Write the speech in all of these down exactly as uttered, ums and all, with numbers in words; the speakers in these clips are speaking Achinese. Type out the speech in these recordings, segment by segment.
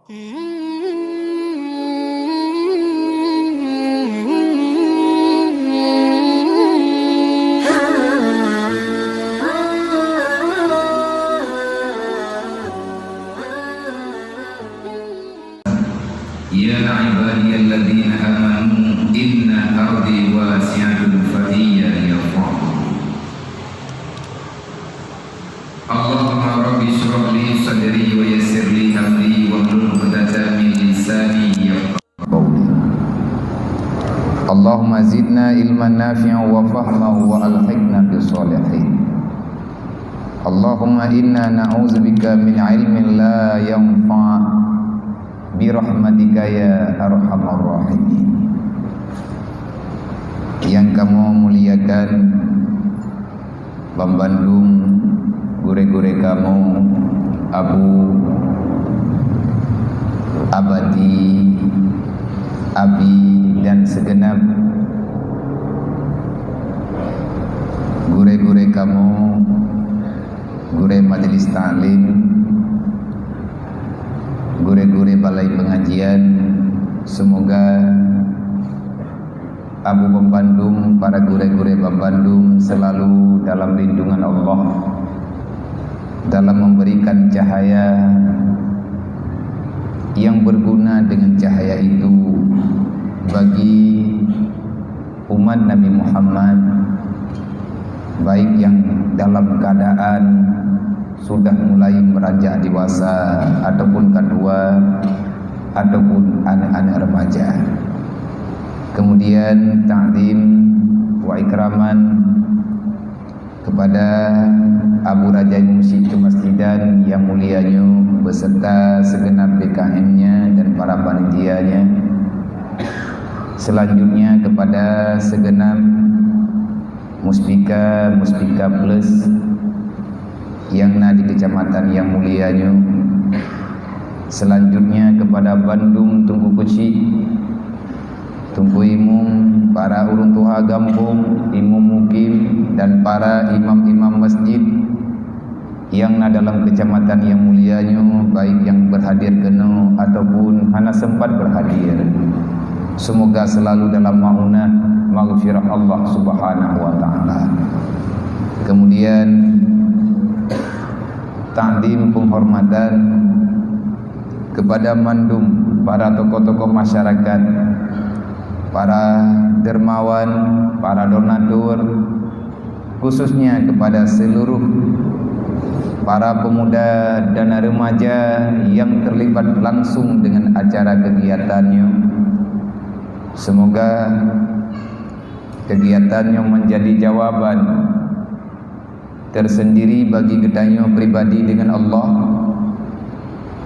يا عبادي الذين آمنوا إن أرضي واسعة فإياي فاعبدون. اللهم رب اشرح لي صدري ويسر لي أمري واحلل عقدة من لساني يفقهوا قولي. اللهم زدنا علما نافعا وفهما وألحقنا بالصالحين. اللهم إنا نعوذ بك من علم لا ينفع برحمتك يا أرحم الراحمين. Nyang kamoe muliakan banmandum gurée-gurée kamoe, Abu, Abati, Abi, dan segenap gurée-gurée kamoe, gurée majelis taklim, gurée-gurée balai pengajian, semoga Abu banmandum, para gurée-gurée banmandum selalu dalam lindungan Allah, dalam memberikan cahaya yang berguna dengan cahaya itu bagi umat Nabi Muhammad, baik yang dalam keadaan sudah mulai beranjak dewasa ataupun ka tuha ataupun aneuk-aneuk remaja. Kemudian takzim wa ikraman kepada Abu Raja Imum Syik Kemasjidan yang mulia nyoe beserta segenap B K M-nya dan para panitianya. Selanjutnya kepada segenap Muspika, Muspika Plus yang na di kecamatan yang mulia nyoe. Selanjutnya kepada bandum Teungku Keuchik, Teungku Imum, para ureuëng tuha gampông, imum mukim, dan para imam-imam masjid yang na dalam kecamatan yang mulia nyoe, baik yang berhadir keunoe ataupun hana sempat berhadir. Semoga selalu dalam maunah maghfirah Allah Subhanahu wa Ta'ala. Kemudian takdim penghormatan kepada mandum para tokoh-tokoh masyarakat, para dermawan, para donatur, khususnya kepada seluruh para pemuda dan remaja yang terlibat langsung dengan acara kegiatan nyoe. Semoga kegiatan nyoe menjadi jawaban tersendiri bagi geutanyoe pribadi dengan Allah,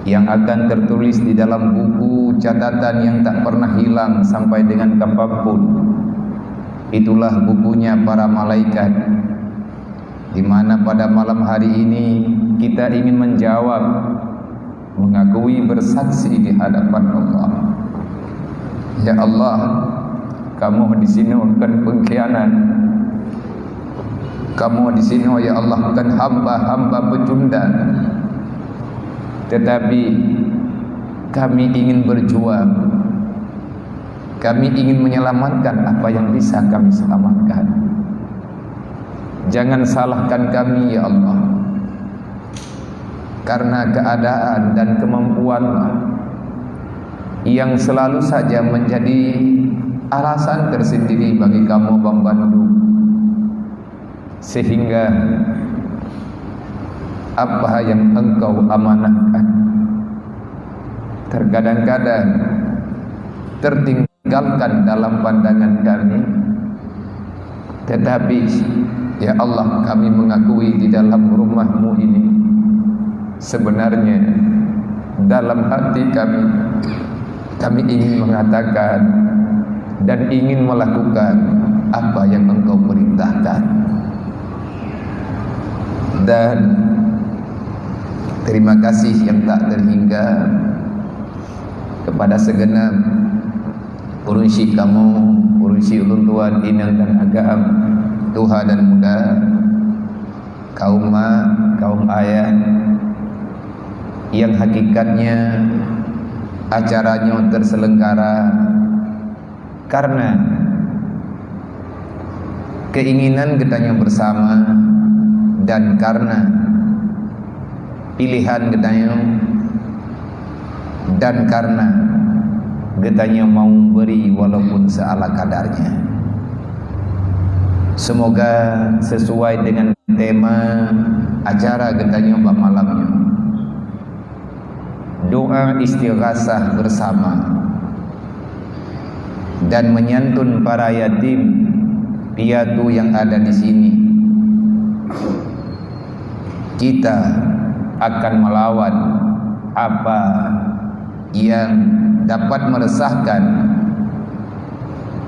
yang akan tertulis di dalam buku catatan yang tak pernah hilang sampai dengan kapanpun. Itulah bukunya para malaikat, di mana pada malam hari ini kita ingin menjawab, mengakui, bersaksi di hadapan Allah. Ya Allah, kamoe di sinoe kon pengkhianat. Kamoe di sinoe, ya Allah, kon hamba-hamba pecundang. Tetapi kami ingin berjuang. Kami ingin menyelamatkan apa yang bisa kami selamatkan. Jangan salahkan kami, ya Allah, karena keadaan dan kemampuan yang selalu saja menjadi alasan tersendiri bagi kamoe banmandum, sehingga apa yang Engkau amanahkan terkadang-kadang tertinggalkan dalam pandangan kami. Tetapi, ya Allah, kami mengakui di dalam rumah-Mu ini, sebenarnya dalam hati kami, kami ingin mengatakan dan ingin melakukan apa yang Engkau perintahkan. Dan terima kasih yang tak terhingga kepada segenap ureuëng syik kamoe, ureuëng syik ulôn tuan, inong dan agam, tuha dan muda, kaum mak, kaum ayah, yang hakikatnya Acara nyoe terselenggara karena keinginan geutanyoe bersama dan karena pilihan geutanyoe dan karena geutanyoe mau memberi walaupun seala kadarnya. Semoga sesuai dengan tema acara geutanyoe bak malam nyoe. Doa istighasah bersama dan menyantun para yatim piatu yang ada di sini. Kita akan melawan apa yang dapat meresahkan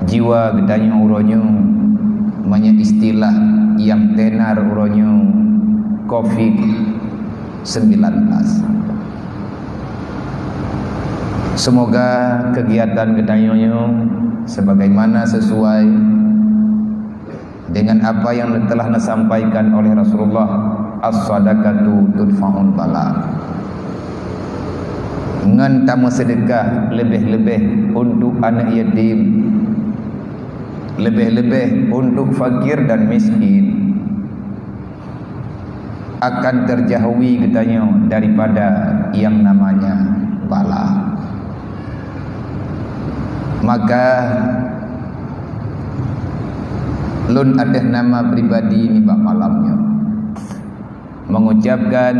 jiwa geutanyoe uroe nyoe, meunyoe istilah nyang tenar uroe nyoe, covid sembilan belas. Semoga kegiatan geutanyoe nyoe sebagaimana sesuai dengan apa yang telah disampaikan oleh Rasulullah, "As-sadaqatu tudfa'ul bala." Ngon tameuseudekah leubeh-leubeh untuk aneuk yatim, leubeh-leubeh untuk fakir dan miskin, akan terjauhi geutanyoe daripada yang namanya bala. Maka, lôn ateueh nama pribadi nibak malam nyoe mengucapkan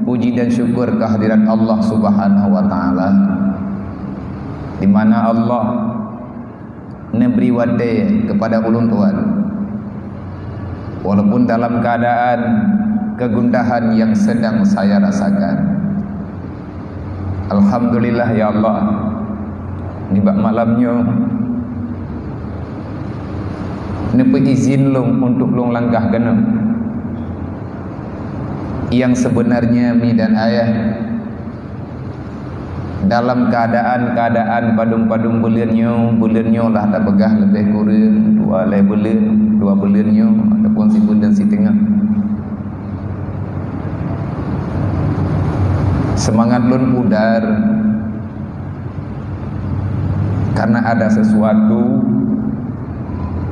puji dan syukur kehadirat Allah Subhanahu wa Ta'ala, di mana Allah neubri watée kepada ulôn tuan, walaupun dalam keadaan kegundahan yang sedang saya rasakan. Alhamdulillah, ya Allah, nibak malam nyoe neupeuizin lôn untuk lôn langkah keunoe. Yang sebenarnya mi dan ayah dalam keadaan-keadaan padum-padum buleuen nyoe, buleuen nyoe lah tapeugah leubeh kureueng dua lhée buleuen, dua buleuen nyoe ataupun sibuleuen siteungoh. Seumangat lôn pudar karena ada sesuatu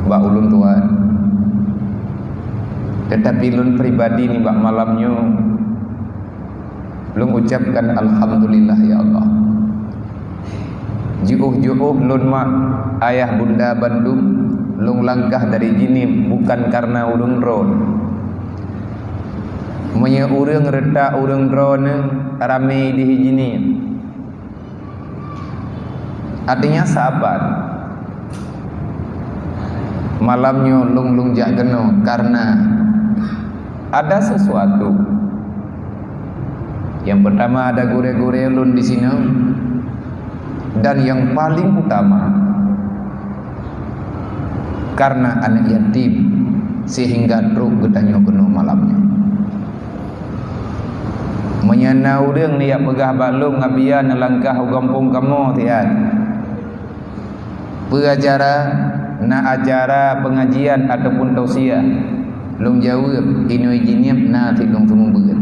bak ulôn tuan. Tetapi lôn pribadi nibak malam nyoe, lôn ucapkan alhamdulillah, ya Allah. Jiôh-jiôh lôn mak ayah bunda bandum, lôn langkah dari jih nyoe bukan karena ureuëng droe. Meunyoe ureuëng reutak ureuëng droe nyoe ramé di jih nyoe, artinya saban malam nyoe lôn-lôn jak keunoe karena ada sesuatu. Yang pertama, ada gurée-gurée lôn di sinoe, dan yang paling utama karena aneuk yatim sehingga trok geutanyoe keunoe malam nyoe. Meunyoe na ureuëng neujak peugah bak lôn, "Abiya neulangkah u gampông kamoe siat." Peue acara? Na acara pengajian ataupun tausiah? Lôn jaweueb, "Inoe jih nyoe na sit lôn seumeubeuet."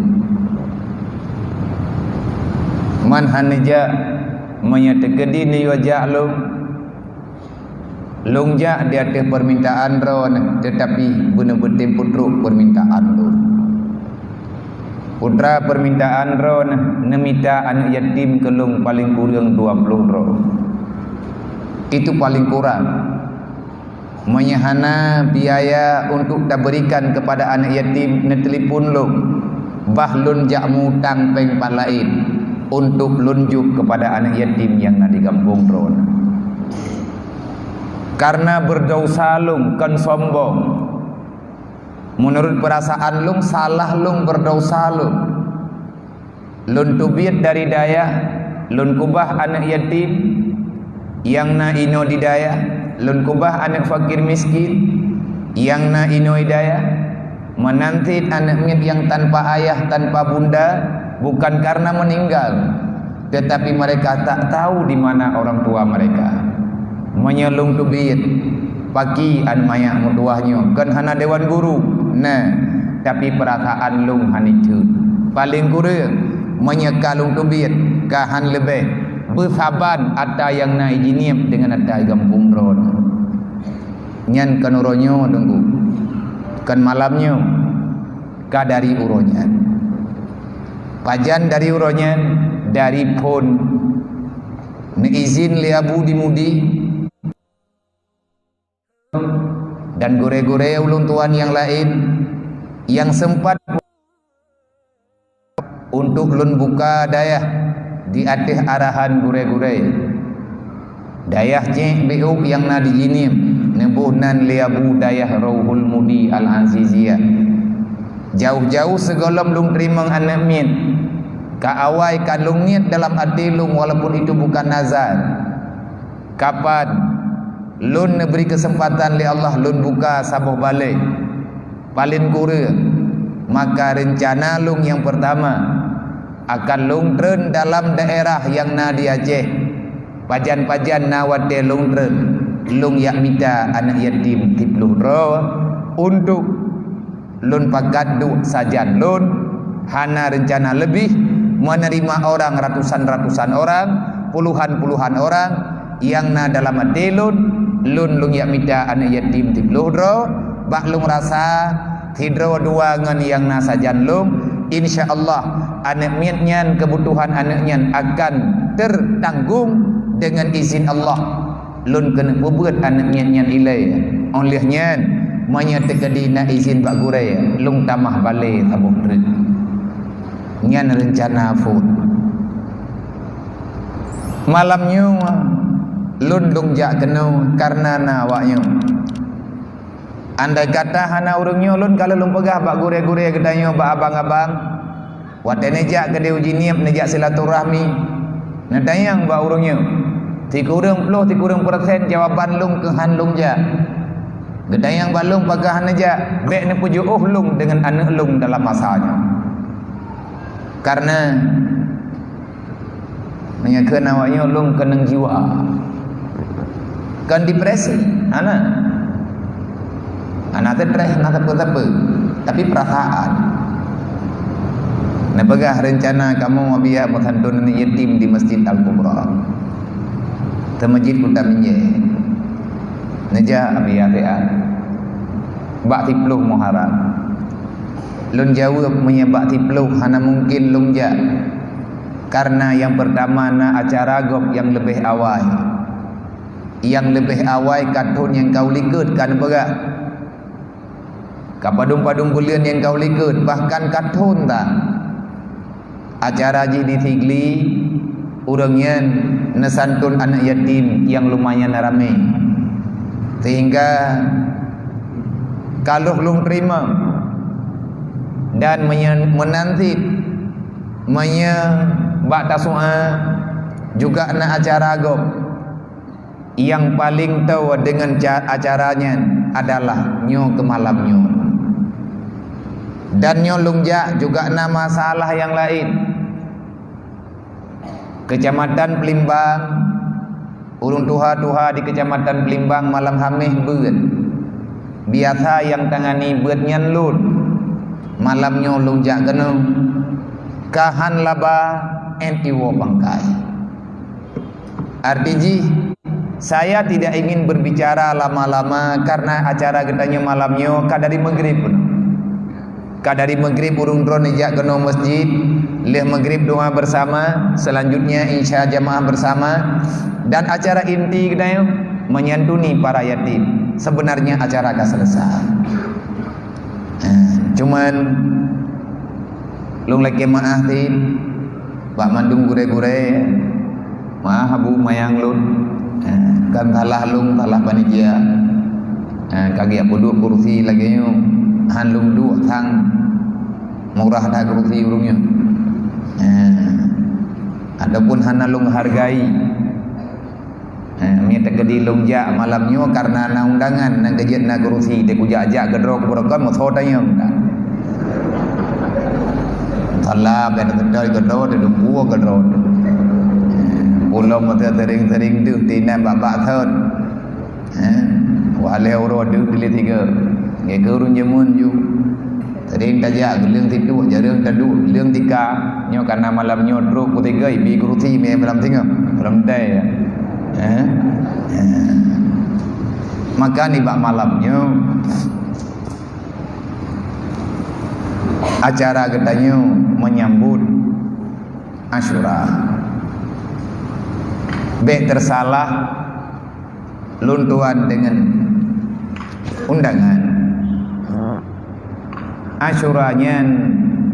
Man hana jak, meunyoe teukeudi neuyue jak lôn, lôn jak di ateueh peumintaan droeneueh, teutapi beuneubeutém peutrok peumintaan lôn. Putra peumintaan droeneueh neumita aneuk yatim keu lôn paleng kureueng dua ploh droe. Itu paleng kurang. Meunyoe hana biaya untuk tabeurikan keupada aneuk yatim, neuteulipon lôn, bah lôn jak meu-utang péng pat laén untuk lôn jok keupada aneuk yatim nyang na di gampông droeneueh. Karena beudesya lôn kon sombong. Meunurot peurasaan lôn, salah lôn, beudesya lôn. Lôn teubiet dari dayah, lôn keubah aneuk yatim nyang na inoe di dayah, lôn keubah aneuk fakir miskin nyang na inoe di dayah, meunan cit aneuk miet nyang tanpa ayah, tanpa bunda, bukan karena meninggal, tetapi mereka tak tahu di mana orang tua mereka. Meunyoe lôn teubiet, paki aneuk manyak meutuwah nyoe, kon hana dewan guru, na, tapi peurasaan lôn hana jeuet. Paleng kureueng, meunyoe ka lôn teubiet, ka hán leubeh, Beusaban atra nyang na jinieub deungon atra gampông droe. Nyan kon uroe nyoe, Teungku. Kon malam nyoe. Ka dari uroe nyan. Pajan dari uroe nyan? Dari phon. Neuizin lé Abu di Mudi. Dan gurée-gurée ulôn tuan nyang laén nyang seumpat untuk lôn buka dayah di ateueh arahan gurée-gurée. Dayah Cék Biôk nyang na di Jeunieb, neuboh nan lé Abu dayah Rauhul Mudi Al-Aziziyah. Jauh-jauh sigohlom lôn teurimong aneuëk miet, ka awai ka lôn niet dalam até lôn, walaupun itu bukan nazar. Kapan lôn neubri keuseumpatan lé Allah lôn buka saboh balée, paleng kureueng, maka reuncana lôn nyang peurtama akan lôn treun dalam daerah nyang na di Aceh. Pajan-pajan na watée lôn treun, lôn jak mita aneuëk yatim siploh droe untuk lôn pakat duek sajan lôn, hana reuncana leubeh, meuneurima orang ratusan-ratusan orang, puluhan-puluhan orang nyang na dalam até lôn. Lôn, lôn jak mita aneuëk yatim siploh droe, bak lôn rasa sidroe dua ngon nyang na sajan lôn, insya Allah aneuëk miet nyan, keubutuhan aneuëk nyan akan teutanggong deungon izin Allah. Lôn keuneuk peubeuet aneuëk miet nyan ilée. Óh lheueh nyan, meunyoe teukeudi na izin bak gurée, lôn tamah balée saboh treuk. Nyan reuncana phon. Malam nyoe lôn, lôn jak keunoe kareuna na awak nyoe. Andai kata hana ureuëng nyoe, lôn ka lheueh lôn peugah bak gurée-gurée geutanyoe, bak abang-abang, watée neujak keudeh u Jeunieb, neujak silaturahmi, neutanyong bak ureuëng nyoe, sikureueng ploh, sikureueng persen jawaban lôn keuhan lôn jak. Geutanyong bak lôn pakon hana jak, bék neupeujiôh lôn deungon aneuëk lôn dalam masa nyoe. Kareuna meunyoe kheun awak nyoe lôn keunong jiwa. Kon depresi, hana. Hana stres, hana sapeue-sapeue, tapi peurasaan. Neupeugah reuncana kamoe Abiya meusantun aneuëk yatim di Masjid Al-Kubra, Teumeujeud Kuta Meunjée. Neujak Abiya siat bak siploh Muharram. Lôn jaweueb, meunyoe bak siploh hana mungken lôn jak, kareuna nyang peurtama na acara gob nyang leubeh awai. Nyang leubeh awai ka thon nyang ka u likot ka neupeugah. Ka padum-padum buleuen nyang ka u likot, bahkan ka thon that. Acara jih di Sigli, ureuëng nyan neusantun aneuëk yatim nyang lumayan ramé, sehingga ka lheueh lôn teurimong dan meunan cit meunyoe bak Tasu'a juga na acara gob. Nyang paleng toe deungon ca-, acara nyan adalah nyoe keu malam nyoe. Dan nyoe lôn jak juga na masalah nyang laén. Keucamatan Peulimbang, ureuëng tuha-tuha di Keucamatan Peulimbang malam Haméh beuet. Biasa nyang tangani beuet nyan lôn. Malam nyoe lôn jak keunoe, ka han laba, ét iwoe pangkai. Arti jih, saya tidak ingin berbicara lama-lama karena acara geutanyoe malam nyoe ka dari Maghrib. Ka dari Maghrib ureuëng droeneuh jak keunoe masjid, lheueh Maghrib doa bersama, selanjutnya Isya jamaah bersama, dan acara inti geutanyoe menyantuni para yatim. Sebenarnya acara ka selesai. Eh, cuman lôn lakée meu'ah cit bak mandum gurée-gurée, meu'ah abu mayang lôn. Eh, kan salah lôn, salah panitia. Eh, ka geujak peuduek kurusi lagée nyoe, han lôn duek sang, murah that kurusi ureuëng nyoe. Eh, ataupun hana lôn hargai. Eh, meunyoe teukeudi lôn jak malam nyoe kareuna na undangan, na geujeuet na kurusi, teuh kujak-jak keudroe keu beurokon, meusoe tanyong that. Salah, bèk teukeudroe keudroe, teuh dumpeue keudroe. Eh, ulôn meuteue sering-sering deuh tinan bak-bak thon. Eh, walée uroe deuh pilih tiga. Nggak ureuëng jameun ju. Sering tajak, geuleueng situ, jareueng taduek, geuleueng tika. Nyoe karena malam nyoe trok putih gai, bi kurusi mé malam singoh. Malam dai, ya. Eh? Eh. Maka nibak malam nyoe, acara geutanyoe menyambut Asyura. Bék tersalah lôn tuan deungon undangan. Asyura nyan,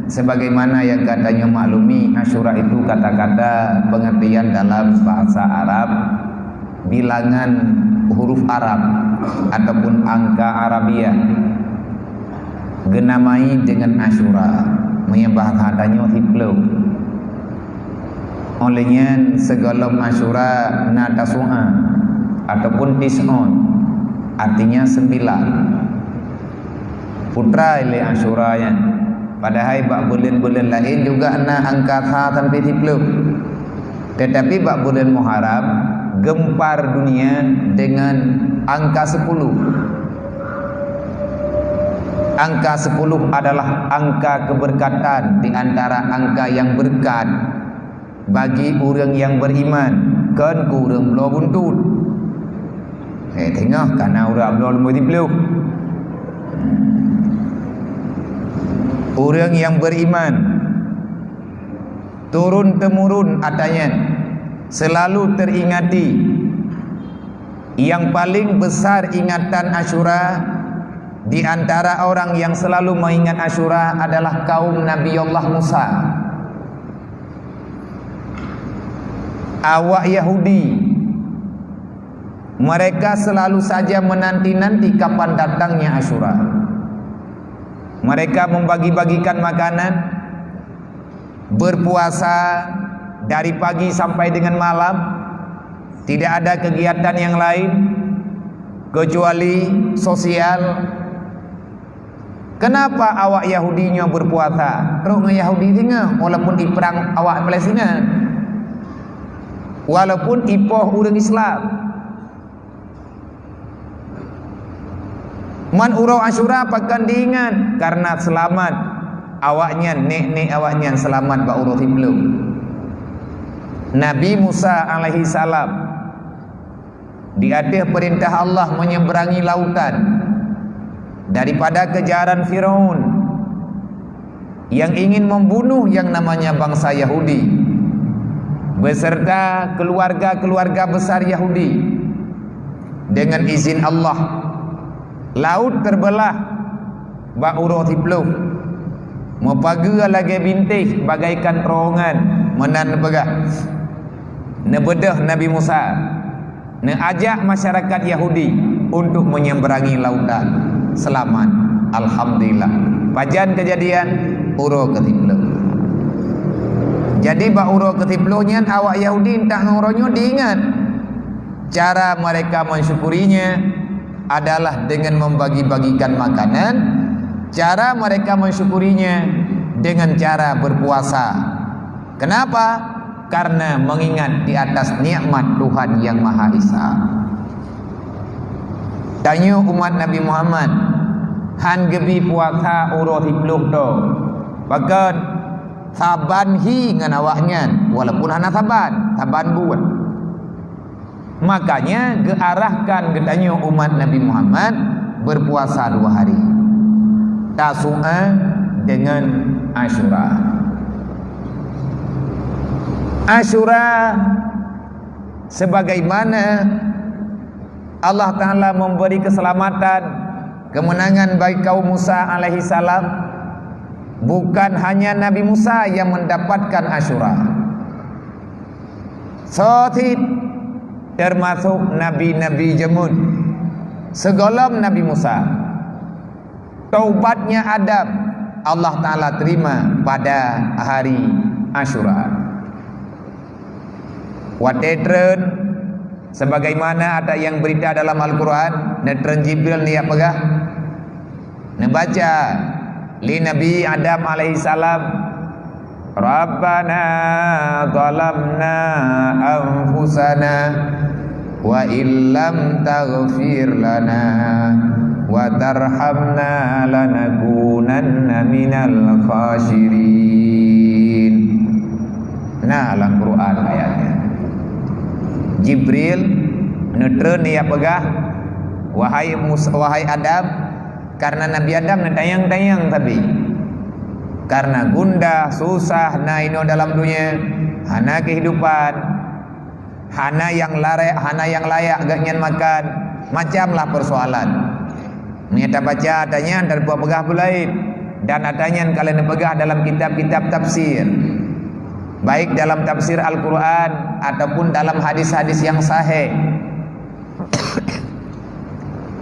sebagaimana yang geutanyoe maklumi, Asyura itu kata-kata pengertian dalam bahasa Arab, bilangan huruf Arab ataupun angka Arabiah. Geunamai deungon Asyura, meunyoe bahasa tanyoe siplôh. Óh lheueh nyan, sigohlom Asyura na Tasu'a ataupun Tis'un, artinya sembilan. Putra lé Asyura nyan. Padahai bak buleuen-buleuen laén juga na angka sa sampai siplôh. Tetapi bak buleuen Muharram geumpar dunia dengan angka sepuluh. Angka sepuluh adalah angka keberkatan di antara angka yang berkat bagi ureuëng yang beriman, kon keu ureuëng bloe buntut. Eh, teungoh kana ureuëng bloe lumbôi siplôh. Ureuëng yang beriman turun-temurun atanyan selalu teringati. Yang paling besar ingatan Asyura, di antara orang yang selalu mengingat Asyura adalah kaum Nabi Allah Musa. Awak Yahudi, mereka selalu saja menanti-nanti kapan datangnya Asyura. Mereka membagi-bagikan makanan, berpuasa dari pagi sampai dengan malam, tidak ada kegiatan yang lain kecuali sosial. Kenapa awak Yahudi nyoe berpuasa? Trok ngon Yahudi singoh, walaupun iprang awak Palestina. Walaupun ipoh ureuëng Islam. Man uroe Asyura pakon diingat? Karena selamat awaknyan, nek-nek awaknyan selamat bak uroe siplôh. Nabi Musa alaihi salam di ateueh perintah Allah menyeberangi lautan daripada kejaran Firaun yang ingin membunuh yang namanya bangsa Yahudi beserta keluarga-keluarga besar Yahudi. Dengan izin Allah, laut terbelah bak uroe siplôh, meupageue lagée bintéh bagaikan terowongan, meunan neupeugah. Neubeudôh Nabi Musa, neuajak masyarakat Yahudi untuk menyeberangi lautan. Selamat. Alhamdulillah. Pajan kejadian? Uroe keusiplôh. Jadi, bak uroe keusiplôh nyan awak Yahudi ntak ngon uroe nyoe diingat. Cara mereka mensyukurinya adalah dengan membagi-bagikan makanan. Cara mereka mensyukurinya dengan cara berpuasa. Kenapa? Karena mengingat di atas nikmat Tuhan Yang Maha Esa. Tanyoe umat Nabi Muhammad han geubi puasa uroe siplôh toe. Pakon? Saban hi ngon awaknyan, walaupun hana saban, saban buet. Makanya geuarahkan geutanyoe umat Nabi Muhammad berpuasa dua hari, Tasu'a dengan Asyura. Asyura, sebagaimana Allah Ta'ala memberi keselamatan, kemenangan bagi kaum Musa alaihi salam, bukan hanya Nabi Musa yang mendapatkan Asyura. Soe cit, termasuk nabi-nabi jameun sigohlom Nabi Musa. Taubatnya Adam, Allah Ta'ala terima pada hari Asyura. Watée treun, sebagaimana ada yang berita dalam Al-Quran, neutreun Jibril neujak peugah, neubaca lé Nabi Adam alaihissalam, "Rabbana zalamna anfusana wa illam taghfir lana "Wa tarhamna lanakunanna minal khasirin." Nah, lam Quran ayatnya. Jibril neutreun, ia peugah, "Wahai Mus-, wahai Adam," karena Nabi Adam neutanyong-tanyong sabe. Karena gundah, susah na inoe dalam dunia, hana kehidupan, hana nyang larek, hana nyang layak geuhnyan makan, macamlah persoalan. Meunyoe tabaca ata nyan, tapeugah peue laén, dan ata nyan ka lheueh neupeugah dalam kitab-kitab tafsir, baik dalam tafsir Al-Quran ataupun dalam hadis-hadis nyang sahih.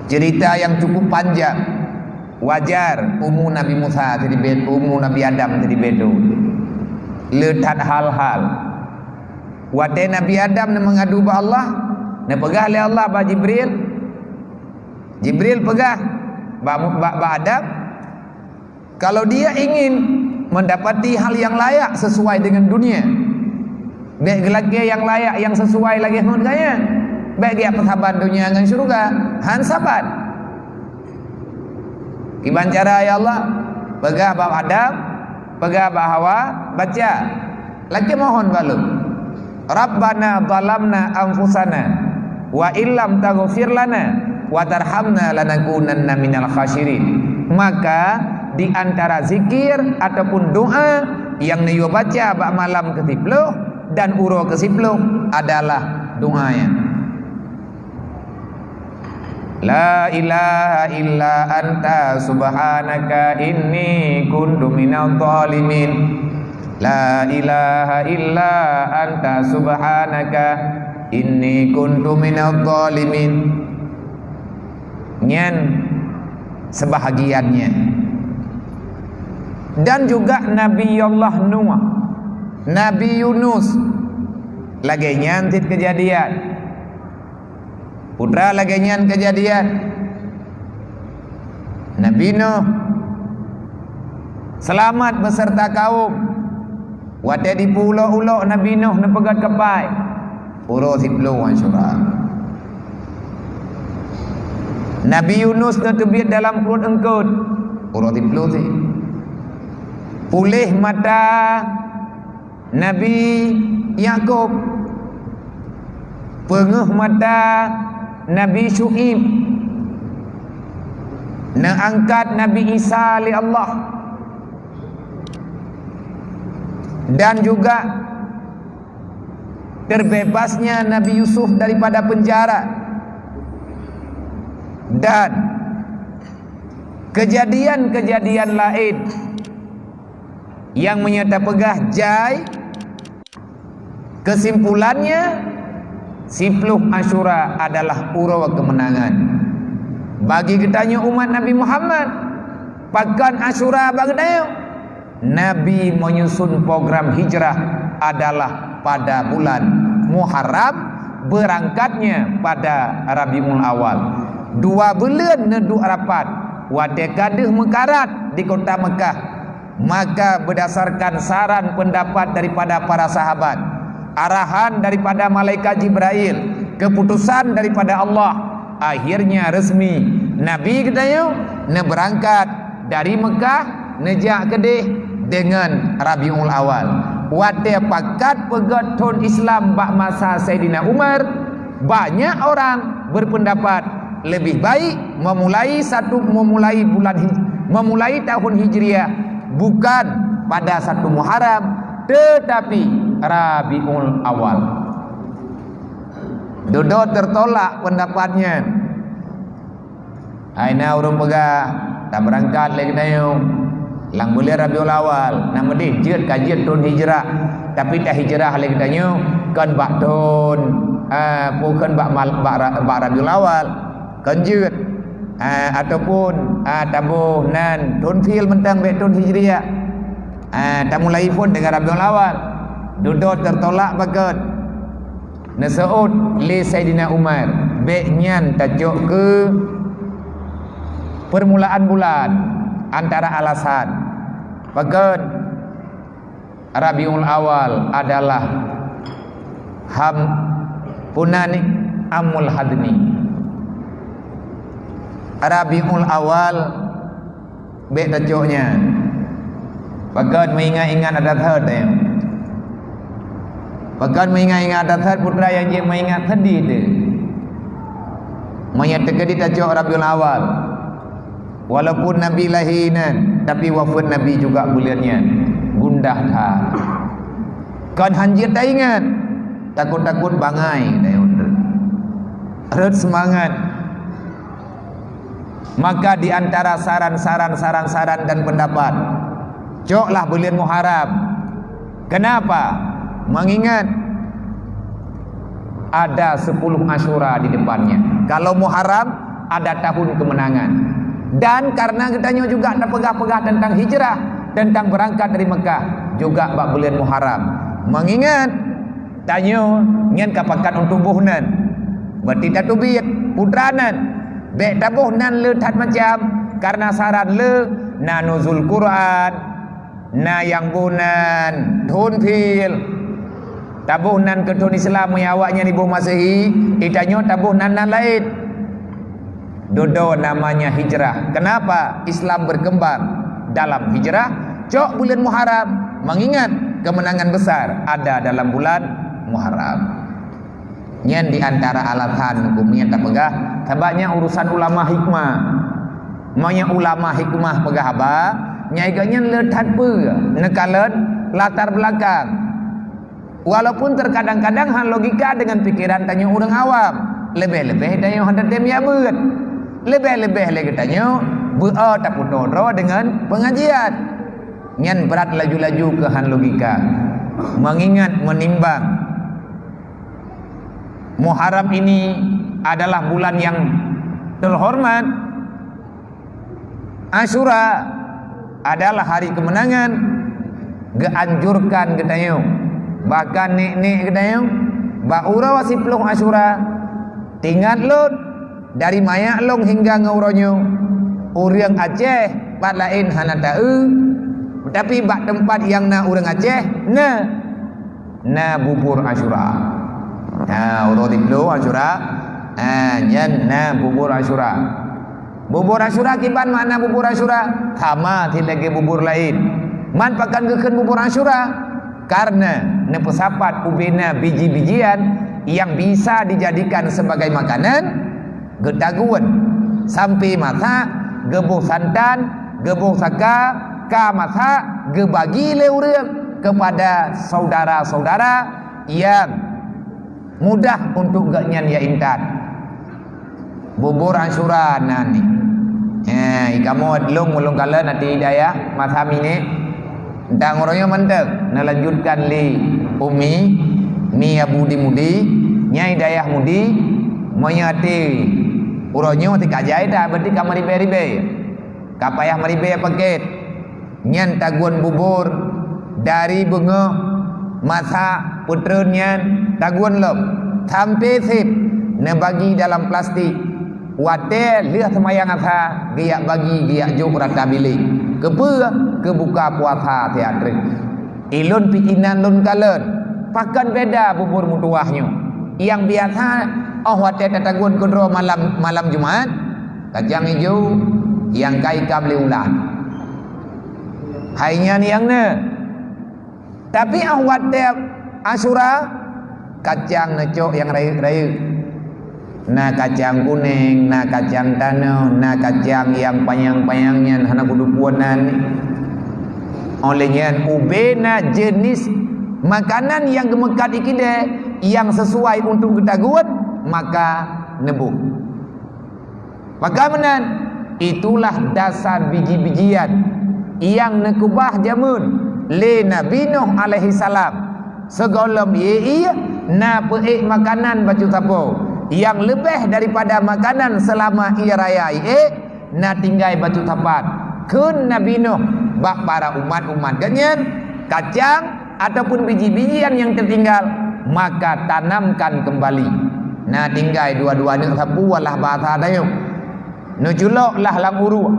Cerita nyang cukup panjang. Wajar umu Nabi Musa teudibe-, umu Nabi Adam teudibeudôh. Le that hal-hal. Watée Nabi Adam neumeungadu bak Allah, neupeugah lé Allah bak Jibril. Jibril peugah bak, bak, bak Adam, kalau dia ingin mendapati hal yang layak sesuai dengan dunia, bék geulakée nyang layak, nyang sesuai lagée ngon gaya. Bék geujak peusaban dunia ngon syeuruga. Han saban. Kiban cara, ya Allah? Peugah bak Adam, peugah bak Hawa, baca. Lakée mohon bak lôn. "Rabbana zalamna anfusana wa illam taghfir lana wa tarhamna lanakunanna minal khasirin." Maka di antara zikir ataupun doa nyang neuyue baca bak malam keusiploh dan uroe keusiploh adalah doa nyan. "La ilaha illa anta subhanaka inni kuntu minadh dhalimin. La ilaha illa anta subhanaka inni kuntu minadh dhalimin." Nyan sebahagiannya. Dan juga Nabi Allah Nuh, Nabi Yunus, lagée nyan cit keujadian. Putra lagée nyan keujadian. Nabi Nuh seulamat beuseurta kawöm. Watée dipeuulok-ulok Nabi Nuh neupeugét keupai, uroe siploh Asyura. Nabi Yunus neuteubiet dalam pruet eungkôt, uroe siploh cit. Puléh mata Nabi Yakub, peungeuh mata Nabi Syu'aib, neuangkat Nabi Isa lé Allah, dan juga terbebasnya Nabi Yusuf daripada penjara, dan keujadian-keujadian laén nyang meunyoe tapeugah jai, kesimpulannya, siploh Asyura adalah uroe keumeunangan. Bagi geutanyoe umat Nabi Muhammad, pakon Asyura bak geutanyoe? Nabi menyusun program hijrah adalah pada bulan Muharram, berangkatnya pada Rabiul Awal. Dua buleuen neuduek rapat, watée ka deuh meukarat di kota Mekah. Maka berdasarkan saran pendapat daripada para sahabat, arahan daripada malaikat Jibrail, keputusan daripada Allah, akhirnya resmi Nabi geutanyoe neubeurangkat dari Mekah neujak keudeh deungon Rabiul Awal. Watée pakat peugét thon Islam bak masa Saidina Umar, banyak orang berpendapat lebih baik memulai satu, memulai bulan hij-, memulai tahun Hijriah bukan pada satu Muharram, tetapi Rabiul Awal. Dudoe tertolak pendapat nyan. Hai na ureuëng peugah, tabeurangkat lé geutanyoe lam buleuen Rabiul Awal, na meudeh jeuet ka jeuet thon Hijrah, tapi tahijrah lé geutanyoe kon bak thon, ah, kon bak mal-, bak ra-, bak Rabiul Awal, kon jeuet, ah, ataupun, ah, taboh nan thon fil mantong bék thon Hijriah, ah, tamulai phon deungon Rabiul Awal. Dudoe tertolak pakon. Neuseuôt lé Saidina Umar, bék nyan tacok keu peurmulaan bulan antara alasan. Pakon Rabiul Awal adalah ham-, punan Amul Hazni. Rabiul Awal, bék tacok nyan. Pakon meuingat-ingat adat that, eh? Pakon meuingat-ingat adat that, putra nyang jeuet meuingat sedih teuh. Meunyoe teukeudi tacok Rabiul Awal, walaupun Nabi lahé nan, tapi wafeuet Nabi juga buleuen nyan. Gundah that. Kon han jeuet taingat, takot-takot bangai tayue rhot seumangat. Maka di antara saran-saran, saran-saran dan pendapat, coklah buleuen Muharram. Kenapa? Mengingat ada sepuluh Asyura di depannya. Kalau Muharram, ada tahun kemenangan. Dan karena geutanyoe juga tapeugah-peugah tentang hijrah, tentang berangkat dari Mekah, juga bak buleuen Muharram. Mengingat tanyoe nyan ka pakat untuk boh nan. Berarti tateubiet putra nan. Bék taboh nan le that macam, karena saran le na nuzul Quran, na nyang boh nan thon fil. Taboh nan keu thon Islam, meunyoe awaknyan iboh Masehi, geutanyoe taboh nan-nan laén. Dudoe namanya hijrah. Kenapa Islam berkembang dalam hijrah? Cok buleuen Muharram, mengingat kemenangan besar ada dalam bulan Muharram. Nyan di antara alasan huköm nyan tapeugah, sabab nyan urusan ulama hikmah. Meunyoe ulama hikmah peugah haba, nyan geuh nyan le that peue neukalon latar belakang. Walaupun terkadang-kadang han logika dengan pikiran tanyoe ureuëng awam, leubeh-leubeh tanyoe hana tem ya beuet. Leubeh-leubeh lé geutanyoe beu-o tapeunoe droe dengan pengajian. Nyan brat laju-laju keu han logika. Mengingat menimbang Muharram ini adalah bulan yang terhormat, Asyura adalah hari kemenangan, geuanjurkan geutanyoe, bahkan nek-nek geutanyoe, bak uroe siploh Asyura, tingat lôn, dari mayak lôn hingga ngon uroe nyoe, ureuëng Aceh pat laén hana taeu, tapi bak teumpat nyang na ureuëng Aceh, na na bubur Asyura. Ha, uroe siploh Asyura, ha, nyan na bubur Asyura. Bubur Asyura kiban makna bubur Asyura? Sama cit lagée bubur laén. Man pakon geukheun bubur Asyura? Karena neupeusapat ubena biji-bijian nyang bisa dijadikan sebagai makanan, geutagun, sampai masak, geuboh santan, geuboh saka, ka masak, geubagi lé ureuëng kepada saudara-saudara nyang mudah untuk geuhnyan ya intat. Bubur Asyura nan ni. Eh, ikamoe lôn, lôn kalon até dayah masa miné. Tang uroe nyoe mantong neulanjutkan lé Umi, Mi Abu di Mudi, nyai dayah Mudi, meunyoe até uroe nyoe teuka jai that, berarti ka meuribée-ribée. Ka payah meuribée paket. Nyan tagun bubur dari beungoh masak peutreun nyan tagun lom sampai sép neubagi dalam plastik. Watée lheueh seumayang asa geujak bagi geujak jok rata bilék. Keupeue? Keu buka puasa siat treuk. Ilôn pih inan lôn kalon, pakon beda bubur meutuwah nyoe. Nyang biasa óh watée tatagun keudroe malam, malam Jumat, kacang ijo nyang ka ikam lé ulat. Hai nyan nyang na. Tapi óh watée Asyura, kacang neucok nyang rayeuk-rayeuk. Na kacang kunéng, na kacang tanoh, na kacang nyang panyang-panyang nyan hana kudupuan nan. Óh lheueh nyan ubé na jeuneuh makanan nyang geumeukat ikidée nyang sesuai untuk geutagun, maka neuboh. Maka meunan, itulah dasar biji-bijian nyang neukeubah jameun lé Nabi Nuh alaihissalam. Sigohlom ié-ié na peuék makanan bacut sapoe nyang leubeh daripada makanan seulama ié raya iék, na tinggai bacut sapat. Kheun Nabi Nuh bak para umat-umat geuhnyan, kacang ataupun biji-bijian nyang teutinggal, maka tanamkan keumbali. Na tinggai dua-dua aneuk sapu alah basa tanyoe. Neuculoklah lam uruek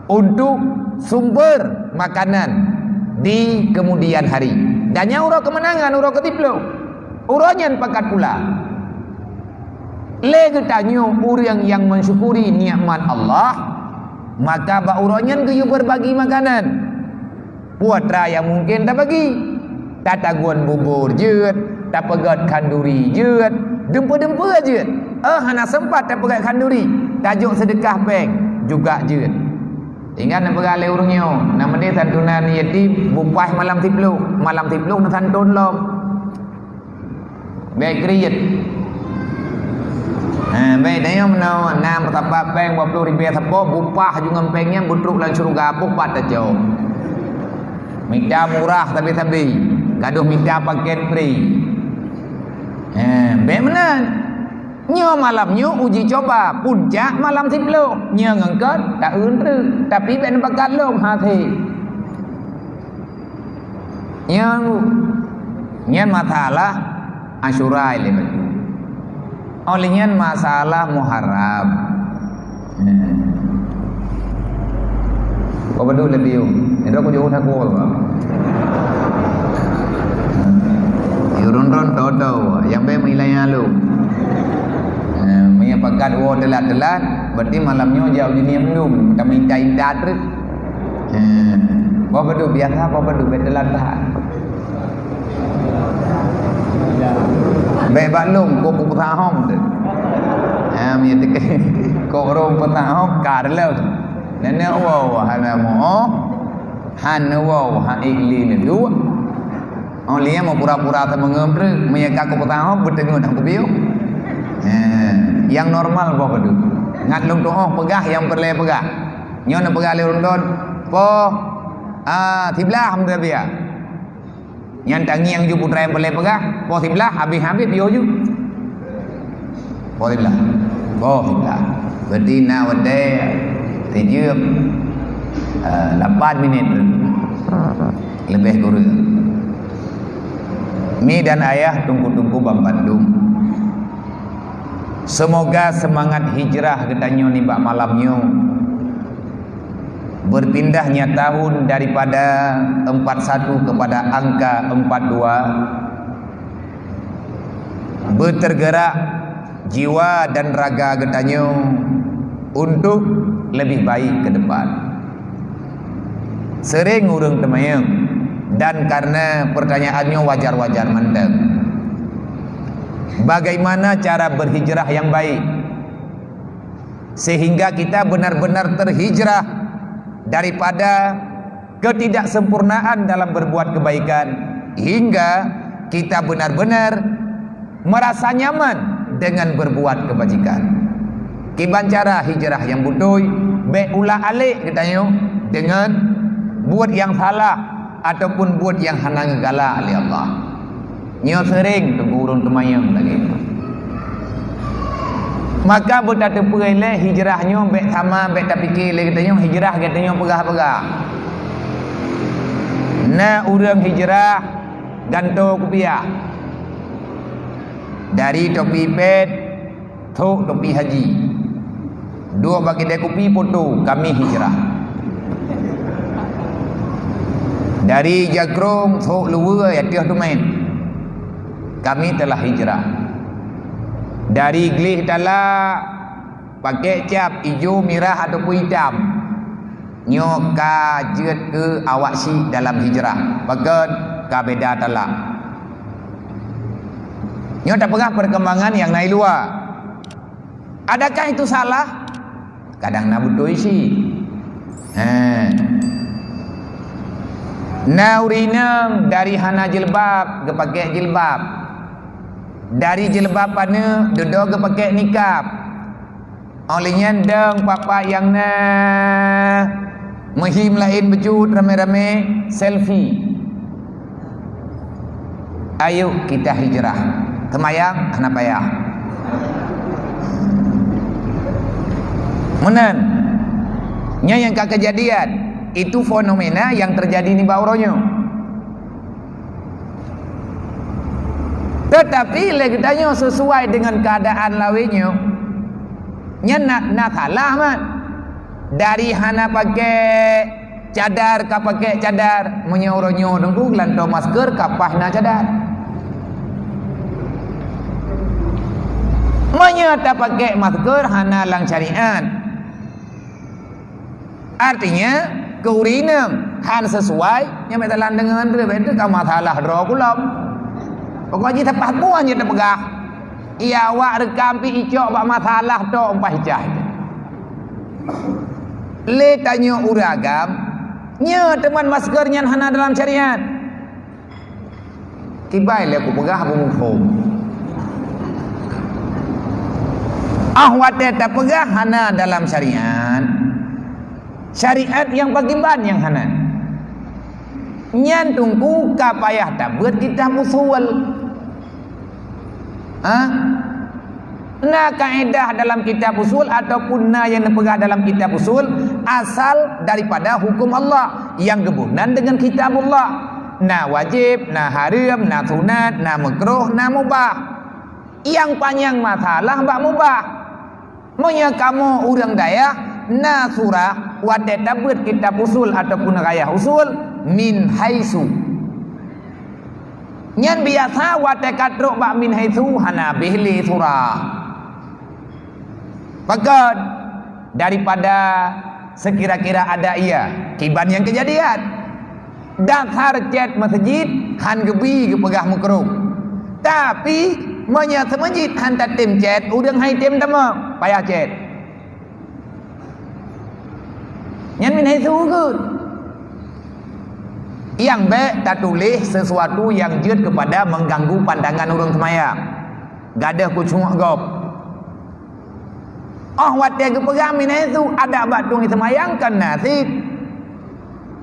untuk sumber makanan di kemudian hari. Dan nyan uroe keumeunangan, uroe keutiploh. Uroe nyan pakat pula. Lé geutanyoe ureuëng nyang mensyukuri nikmat Allah, maka bak uroe nyan geuyue beubagi makanan. Peue atra nyang mungken tabagi? Tatagun bubur jeuet, tapeugét khanduri jeuet, dumpeue-dumpeue jeuet. Eh, hana sempat tapeugét khanduri, tajok seudeukah péng juga jeuet. Ingat na peugah lé ureuëng nyoe, na meudeh santunan yatim bupah malam siploh, malam siploh na santun lom. Bék kriet. Ha, bék tanyoe meunoe, na meusapat péng dua ploh ribèe sapo, bupah ju ngon péng nyan beutrok lam syeuruga, boh pat tacok. Mita murah sabe-sabe, gadôh mita paket free. Ha, bék meunan. Nyoe malam nyoe uji coba, puncak malam siploh. Nyoe ngon kön taeun treuk, tapi bék neupakat lom hasé. Nyan, nyan masalah Asyura lé bacut. Óh lheueh nyan masalah Muharram. Hmm. Kau betul lebih um. Itu aku jauh aku apa? Yurun-run tahu-tahu. Yang baik menilai lalu. Hmm, meunyoe pakat woe teulat-teulat, berarti malam nyoe jauh dunia mendung. Tapi intat-intat terus. Hmm. Boh beudôh biasa, boh beudôh bék teulat that. Bék bak lôn, kok kupeusahom teuh. Ha, meunyo teuka kok rhom peusahom, ka reuloh. Nenek woe hana moh, hana woe ha ik lé neuduek. Oh, lé nyan meupura-pura teumeungeuem treuk, meunyo ka kupeusahom, beuteungeut hana kupiôh. Ha, nyang normal boh beudôh. Ngat lôn tu'oh peugah nyang peureulée peugah. Nyoe neupeugah lé ureuëng lôn, poh, ah, siblaih meudeh biya. Nyan tangieng ju putra nyang peureulée peugah, poh siblaih habéh-habéh piôh ju. Poh siblaih. Poh siblaih. Berarti na watée sijeuem, ah, lapan minit leubeh kureueng. Mi dan ayah, teungku-teungku banmandum. Semoga semangat hijrah geutanyoe nibak malam nyoe berpindahnya tahun daripada empat satu kepada angka empat dua, bertergerak jiwa dan raga geutanyoe untuk lebih baik ke depan. Sering ureuëng teumanyong, dan karena pertanyaan nyoe wajar-wajar mantong, bagaimana cara berhijrah yang baik? Sehingga kita benar-benar terhijrah daripada ketidaksempurnaan dalam berbuat kebaikan, hingga kita benar-benar merasa nyaman dengan berbuat kebajikan. Kiban cara hijrah nyang beutôi, bék ulah alek geutanyoe dengan buet nyang salah ataupun buet nyang hana geugalak lé Allah. Nyoe seuréng teungku ureuëng teumanyong lagée nyoe. Maka beutateupeue lé hijrah nyoe bék sama, bék tapike lé geutanyoe hijrah geutanyoe peugah-peugah. Na ureuëng hijrah gantoe kupiah. Dari topi pet, thok topi haji. Duek bak kidai kupi poto, kami hijrah. Dari jakrong thok luweue ateueh tumen, kami telah hijrah. Dari gleh talak pakai cap ijo, mirah ataupun itam, nyoe ka jeuet keu awak syiek dalam hijrah. Pakon? Ka beda talak. Nyoe tapeugah perkembangan nyang na i luwa. Adakah itu salah? Kadang na beutôi cit. He. Na ureuëng inong dari hana jilbab geupakék jilbab. Dari jilbab paneuk dudoe geupakék nikab. Óh lheueh nyan dong papa nyang na meuhim laén bacut ramé-ramé selfie. Ayo kita hijrah. Teumayang hana payah. Meunan. Nyan nyang ka keujadian. Itu fenomena nyang teujadi nibak uroe nyoe. Teutapi lé geutanyoe sesuai deungon keuadaan lawét nyoe, nyan na, na salah mat. Dari hana pakék cadar ka pakék cadar, meunyoe uroe nyoe teungku geulantoe masker ka paih na cadar. Meunyoe Tapakèk masker hana lam syariat. Artinya, keu ureueng inong han sesuai, nyan bèk talan deungon, bèk teuka masalah droe kulom. Pokok jih tapah buah nyan tapeugah. Iya awak reukam pih icok bak masalah tok umpah icah. Lé tanyoe ureueng agam, nyoe teuma masker nyan hana dalam syariat. Kiban lé kupeugah, beumuphom. Ah, watèe tapeugah hana dalam syariat, syariat nyang pakriban nyang hana? Nyan teungku ka payah tabeuet kitab usul. Ha? Na kaedah dalam kitab usul ataupun na nyang neupeugah dalam kitab usul, asal daripada huköm Allah nyang geuboh nan deungon kitabullah. Na wajéb, na hareuem, na sunat, na meukruh, na mubah. Nyang panyang masalah bak mubah. Meunyoe kamoe ureueng dayah na surah watèe tabeuet kitab usul ataupun ghayah usul, min haitsu. Nyan biasa watèe ka trok bak min haitsu hana habéh lé surah. Pakon? Daripada sekira-kira ada iya, kiban nyang keujadian. Dasar cèt meuseujid han geubi geupeugah meukruh. Tapi, meunyoe seumeujid han tatem cèt, ureueng han item tamong, payah cèt. Nyan min haitsu geuh. Nyang bèk tatuléh sesuatu nyang jeuet keupada mengganggu pandangan ureueng seumayang. Gadôh kucuek gob. Óh watèe geupeugah min haitsu, adak bak tueng seumayang kon na cit.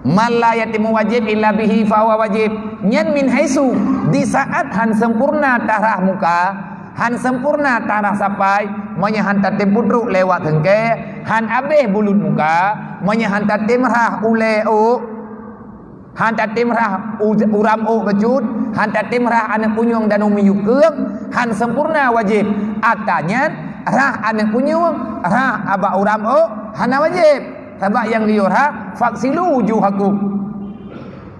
Man la yatimmu wajib illa bihi fahuwa wajib. Nyan min haitsu, di saat han sempurna tarhah muka, han sempurna tarhah sapai, meunyoe han tatem putôk lewat seungkée, han abéh bulut muka, meunyoe han tatem rhah ulée ôk, han tatem rhah u-, uram ôk bacut, han tatem rhah aneuk punyueng dan u miyueb keueng, han sempurna wajéb. Ata nyan, rhah aneuk punyueng, rhah bak uram ôk, hana wajéb. Sabab nyang liyue rhah, "Faghsilu wujuhakum."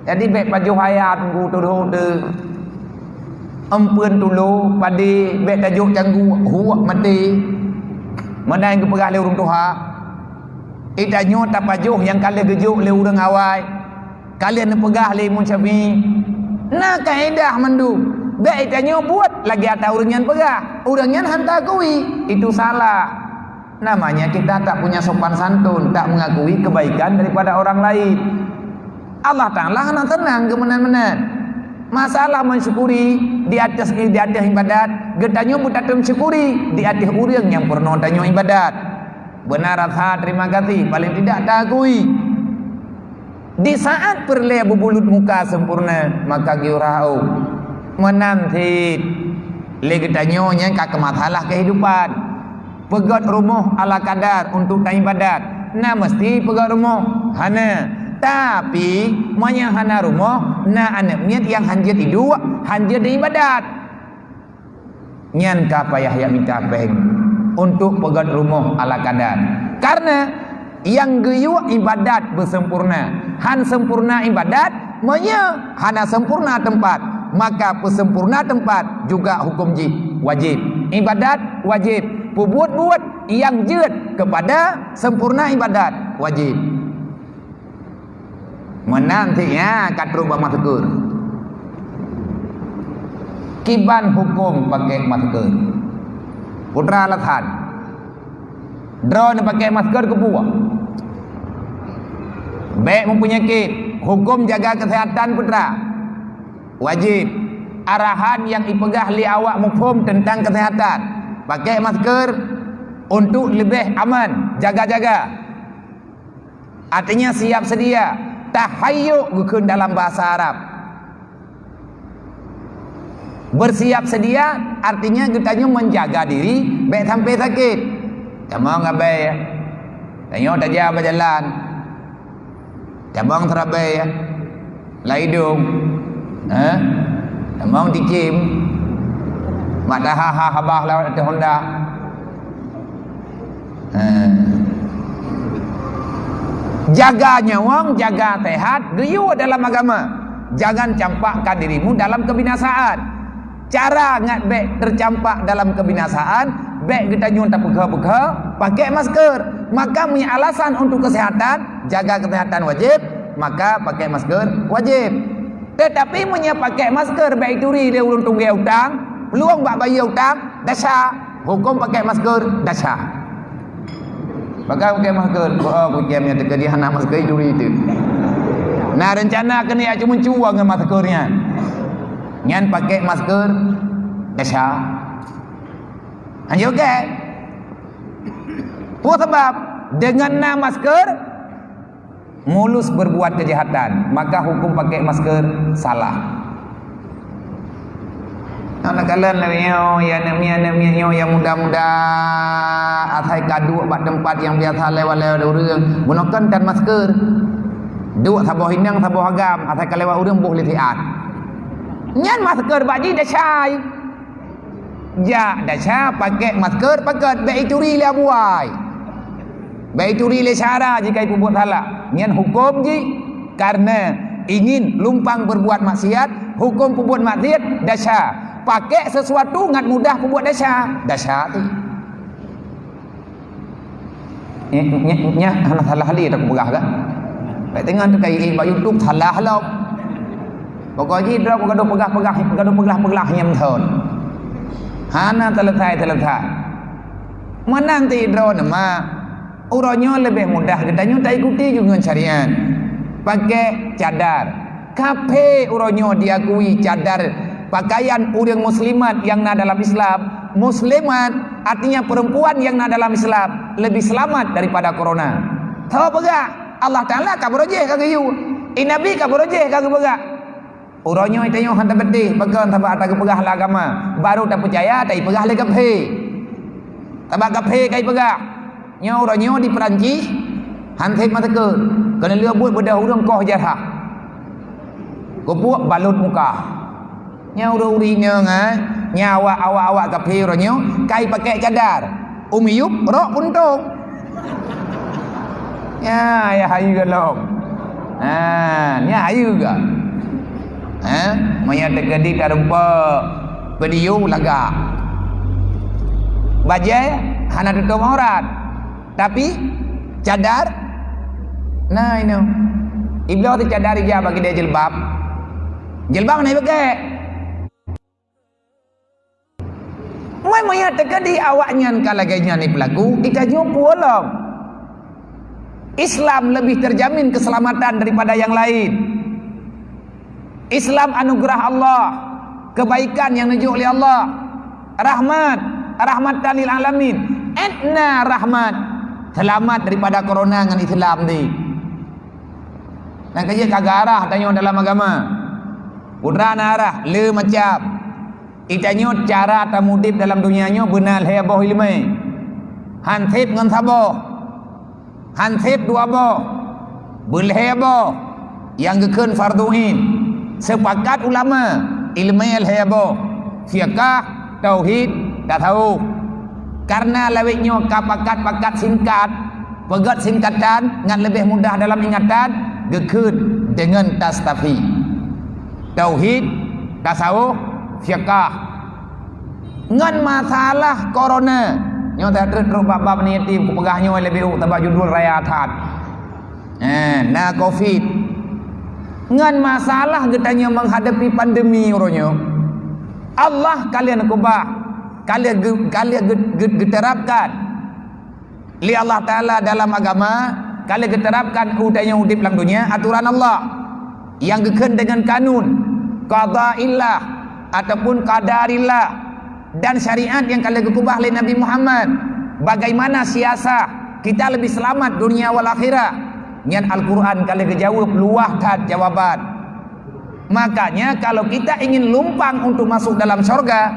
Jadi, bèk pajoh ayat, teungku, tudoh teuh. Empeuen tulo, padé, bèk tajok canggu, huwok maté. Meunan geupeugah lé ureueng tuha. Geutanyoe tapajoh nyang ka lheueh geujok lé ureueng awai. Ka lheueh neupeugah lé Imam Syafi'i, na kaedah mandum. Bèk geutanyoe buet lagèe ata ureueng nyan peugah. Ureueng nyan han taakui, itu salah. Namanya kita tak punya sopan santun, tak mengakui kebaikan daripada orang lain. Allah Taala hana seunang keu meunan-meunan. Masalah mensyukuri di atas, di atas ibadat, geutanyoe beutatem syukuri di ateueh ureueng nyang peurunoe tanyoe ibadat. Beuna rasa terima kasih, paling tidak taakui. Di saat peureulée beubulut muka sempurna, maka geuyue rhah ôk. Meunan cit lé geutanyoe nyang ka keu masalah kehidupan. Peugöt rumoh ala kadar untuk taibadat, na meusti peugöt rumoh? Hana. Tapi, meunyoe hana rumoh, na aneuk miet nyang han jeuet iduek, han jeuet ibadat. Nyan ka payah jak mita péng untuk peugöt rumoh ala kadar. Karena nyang geuyue ibadat beusempurna, han sempurna ibadat, meunyoe hana sempurna teumpat, maka peusempurna teumpat juga huköm jih wajéb. Ibadat wajéb, peubuet-buet nyang jeuet keupada sempurna ibadat wajéb. Meunan cit nyan ka trok bak masker. Kiban huköm pakai masker? Putra alasan. Droeneuh pakai masker keupeue? Bèk meupeunyakét. Huköm jaga keuseuhatan putra. Wajéb. Arahan nyang ipeugah lé awak muphom teuntang keuseuhatan. Pakai masker untuk leubeh aman, jaga-jaga. Artinya siap sedia, tahayyuk geukheun dalam bahasa Arab. Bersiap sedia artinya geutanyoe menjaga diri bèk sampai sakét. Tamong abée, ya. Tanyoe tajak bak jalan. Tamong seurabai, ya. Lam idong. Ha? Tamong tikim. Mak taha-ha habah lawat ateueh honda. Ha. Jaga nyawöng, jaga sehat, geuyue dalam agama. Jangan campakkan dirimu dalam kebinasaan. Cara ngat bék teucampak dalam keubinasaan, bék geutanyoe tapeugah-peugah, pakai masker. Maka meunyoe alasan untuk keuseuhatan, jaga keuseuhatan wajéb, maka pakai masker wajéb. Teutapi meunyoe pakai masker bék ituri lé ureuëng tunggée utang, peulueng bak bayeue utang, desya. Huköm pakai masker, desya. Pakai, pakai masker. Oh, kutem nyang teukeudi hana masker, ituri teuk. Nah, rencana keuneuk jak ceumeucue ngon masker nyan. Nyan pakai masker, desya. Hanjeuet, oke? Peue sabab? Deungon na masker, mulus berbuat kejahatan, maka hukum pakai masker salah. Anak kalian lagi nyoe, ya, anak mian, anak mian nyoe, ya, muda-muda, asai ka duek bak teumpat nyang biasa lewat-lewat ureuëng, bunoe kon tan masker. Duek saboh inong, saboh agam, asai ka lewat ureuëng boh lé siat. Nyan masker bak jih desya. Jak desya pakai masker, pakat bék ituri lé abuai. Bék ituri lé syara jika ipeubuet salah. Nyan huköm jih karena ingin lumpang berbuat maksiat, huköm peubuet maksiat desya. Pakai sesuatu ngat mudah peubuet desya. Desya tu. Nyan, nyan, nyan hana salah lé tapeugah kan? Bak teungoh teuka ié bak YouTube salah lom. Pokok jih droe gadôh peugah-peugah, gadôh peugah-peugah nyang thon. Hana selesai-selesai. Meunan ti droe neumak. Uroe nyoe leubeh mudah geutanyoe taikuti junjungan syariat. Pakai cadar. Kaphé uroe nyoe diakui cadar pakaian ureuëng muslimat nyang na dalam Islam. Muslimat artinya perempuan nyang na dalam Islam lebih selamat daripada corona. Tho peugah, Allah Taala ka beurojéh ka geuyue. I Nabi ka beurojéh ka geupeugah. Uroe nyoe tanyoe hana beuteh, pakon sabab ata geupeugah lé agama, baru tapeucaya taipeugah lé kaphé. Sabab kaphé ka ipeugah. Nyoe uroe nyoe di Perancis, han sép masker. Keuneulheueh buet beudôh ureuëng koh jarah. Keupuek balot muka. Nyoe ureuëng-ureuëng inong, ha? Nyoe awak, awak-awak kaphé uroe nyoe, ka ipakai cadar. U miyueb rok puntông. Nyan, ya hayeue lom. Ha, nyan hayeue ga. Ha, meunyoe teukeudi tarumpok video lagak. Bajée hana tutup aurat. Tapi cadar na inoe. Ibloe teucadar ija bagi dia jilbab. Jilbab na ibeuke. Meunyoe teukeudi awaknyan ka lagée nyan ipeulaku, ita nyoe peue lom. Islam lebih terjamin keselamatan daripada yang lain. Islam anugerah Allah, kebaikan yang neujok lé Allah, rahmat, rahmatan lil alamin, etna rahmat, selamat daripada corona ngon Islam di. Nyang keujeuet ka geuarah tanyoe dalam agama. Peue na arah le macam. Itanyoe cara tamudeb dalam donya nyoe beuna lhée boh iéleumé. Han sép ngon saboh. Han sép dua boh. Beulhée boh nyang geukheun fardhu ain. Seupakat ulama, iéleumé lhée boh. Fiqah, tauhid, tasawuf. Karena lawét nyoe ka pakat-pakat singkat, peugét singkatan ngat leubeh mudah dalam ingatan, geukheun deungon tastafi. Tauhid, tasawuf, fiqah. Ngon masalah corona. Nyoe that trok bab-bab ni yatim kupeugah nyoe leubeh uk taba judul raya that. Eh, na covid. Ngon masalah geutanyoe menghadapi pandemi uroe nyoe. Allah ka lheueh neukubah, ka lheueh geu-, ka lheueh geu-, geu-, geuterapkan lé Allah Taala dalam agama, ka lheueh geuterapkan u tanyoe udeb lam donya aturan Allah nyang geukheun deungon kanun, qadaillah ataupun qadarillah, dan syariat nyang ka lheueh geukubah lé Nabi Muhammad. Bagaimana siasah kita lebih selamat dunia wal akhirah? Nyan Al-Quran ka lheueh geujaweueb luwah that jawaban. Makanya, kalau kita ingin lumpang untuk masuk dalam syurga,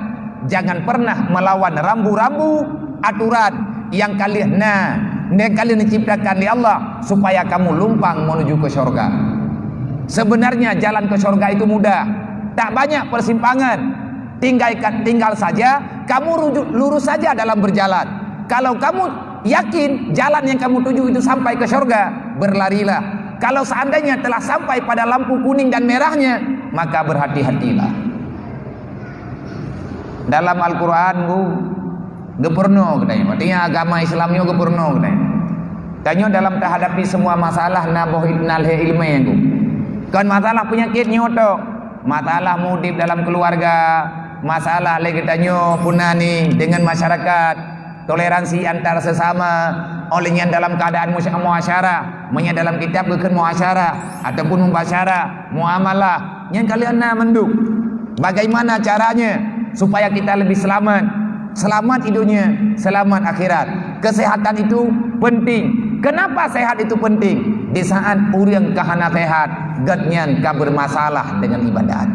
jangan pernah melawan rambu-rambu aturan nyang ka lheueh na, nyang ka lheueh diciptakan lé Allah supaya kamu lumpang menuju ke syurga. Sebenarnya jalan ke syurga itu mudah. Tak banyak persimpangan. Tinggalkan, tinggal saja kamu rujuk, lurus saja dalam berjalan. Kalau kamu yakin jalan yang kamu tuju itu sampai ke syurga, berlarilah. Kalau seandainya telah sampai pada lampu kuning dan merahnya, maka berhati-hatilah. Dalam Al-Quran, bu, geupeurunoe geutanyoe. Artinya, agama Islam nyoe geupeurunoe geutanyoe. Tanyoe dalam tahadapi semua masalah na boh il-, na lhée ileumé, bu. Kon masalah peunyakét nyoe tok. Masalah meuudeb dalam keuluwarga, masalah lé geutanyoe peuna ni deungon masyarakat, toleransi antar sesama, óh lheueh nyan dalam keuadaan musy-, muasyarah, meunyoe dalam kitab geukheun muasyarah ataupun mubasyarah, muamalah, nyan ka lheueh na mandum. Bagaimana caranya supaya kita lebih selamat? Selamat di dunia, selamat akhirat. Kesehatan itu penting. Kenapa sehat itu penting? Di saat ureuëng ka hana sehat, gobnyan ka bermasalah dengan ibadat.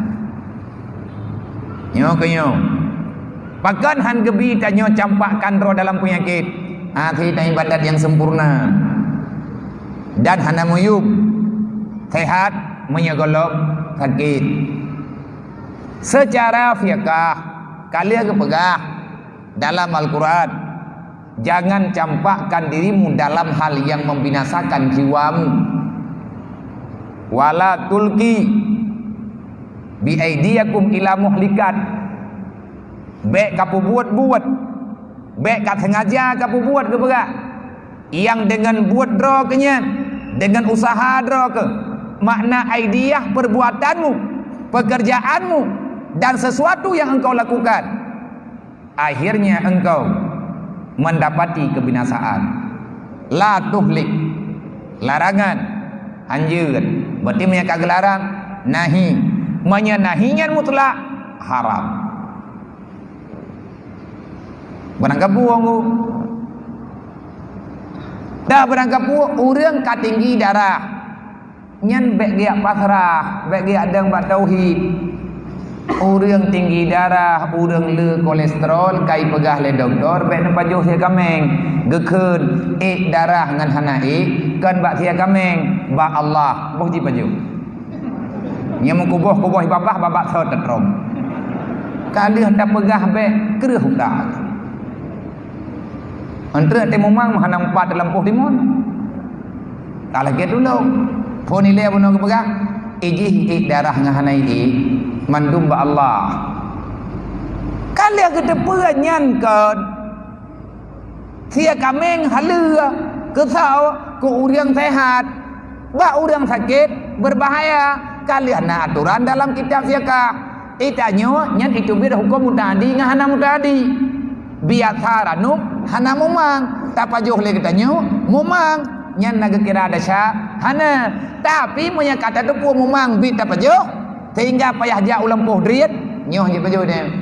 Nyoe keuh nyoe. Pakon han geubi tanyoe campakkan droe dalam peunyakét? Akhé ibadat nyang sempurna. Dan hana meuyuem. Sehat, meunyoe gohlom sakét. Secara fiqah, ka lheueh geupeugah dalam Al-Quran, "Jangan campakkan dirimu dalam hal yang membinasakan jiwamu. Wala tulki bi aidiyakum ila muhlikat." Bék kapeubuet-buet, bék kasengaja kapeubuet geupeugah. Nyang deungon buet droe keuh nyan, deungon usaha droe keuh, makna aidiyah perbuatanmu, pekerjaanmu, dan sesuatu yang engkau lakukan, akhirnya engkau mendapati kebinasaan. La tuhlik, larangan, hanjeuet. Berarti meunyoe ka geularang, nahi. Meunyoe nahi nyan mutlak, haram. Beurangkapeue, dah beurangkapeue ureuëng ka tinggi darah, nyan bék geujak pasrah, bék geujak dong bak tauhid. Ureuëng tinggi darah, ureuëng le kolesterol, ka ipeugah lé dokto, bék neupajoh sie kaméng. Geukheun, ék darah ngon hana ék, kon bak sie kaméng, bak Allah. Boh jipajoh. Nyang meukuboh-kuboh babah, babah sot teutrom. Ka lheueh tapeugah bék kreueh utak. Entreuk teuh mumang hana meupat lampôh timun. Ka lagée tulông. Phon ilée bunoe geupeugah, ijih ék darah ngon hana ék, mandum bak Allah. Ka lheueh geuteupeue nyan kon. Sie kaméng haleue, keusoe keu ureuëng sehat, bak ureuëng sakét beubahaya. Ka lheueh na atoran dalam kitab fiqah. Geutanyoe nyan iteubiet huköm muta'adi ngon hana muta'adi. Biasa ranub hana mumang, tapajoh lé geutanyoe mumang, nyan na geukira desya? Hana. Tapi meunyoe ka tateupeue mumang bit tapajoh, sehingga payah jak u lampôh driet, nyoe jipajoh deh.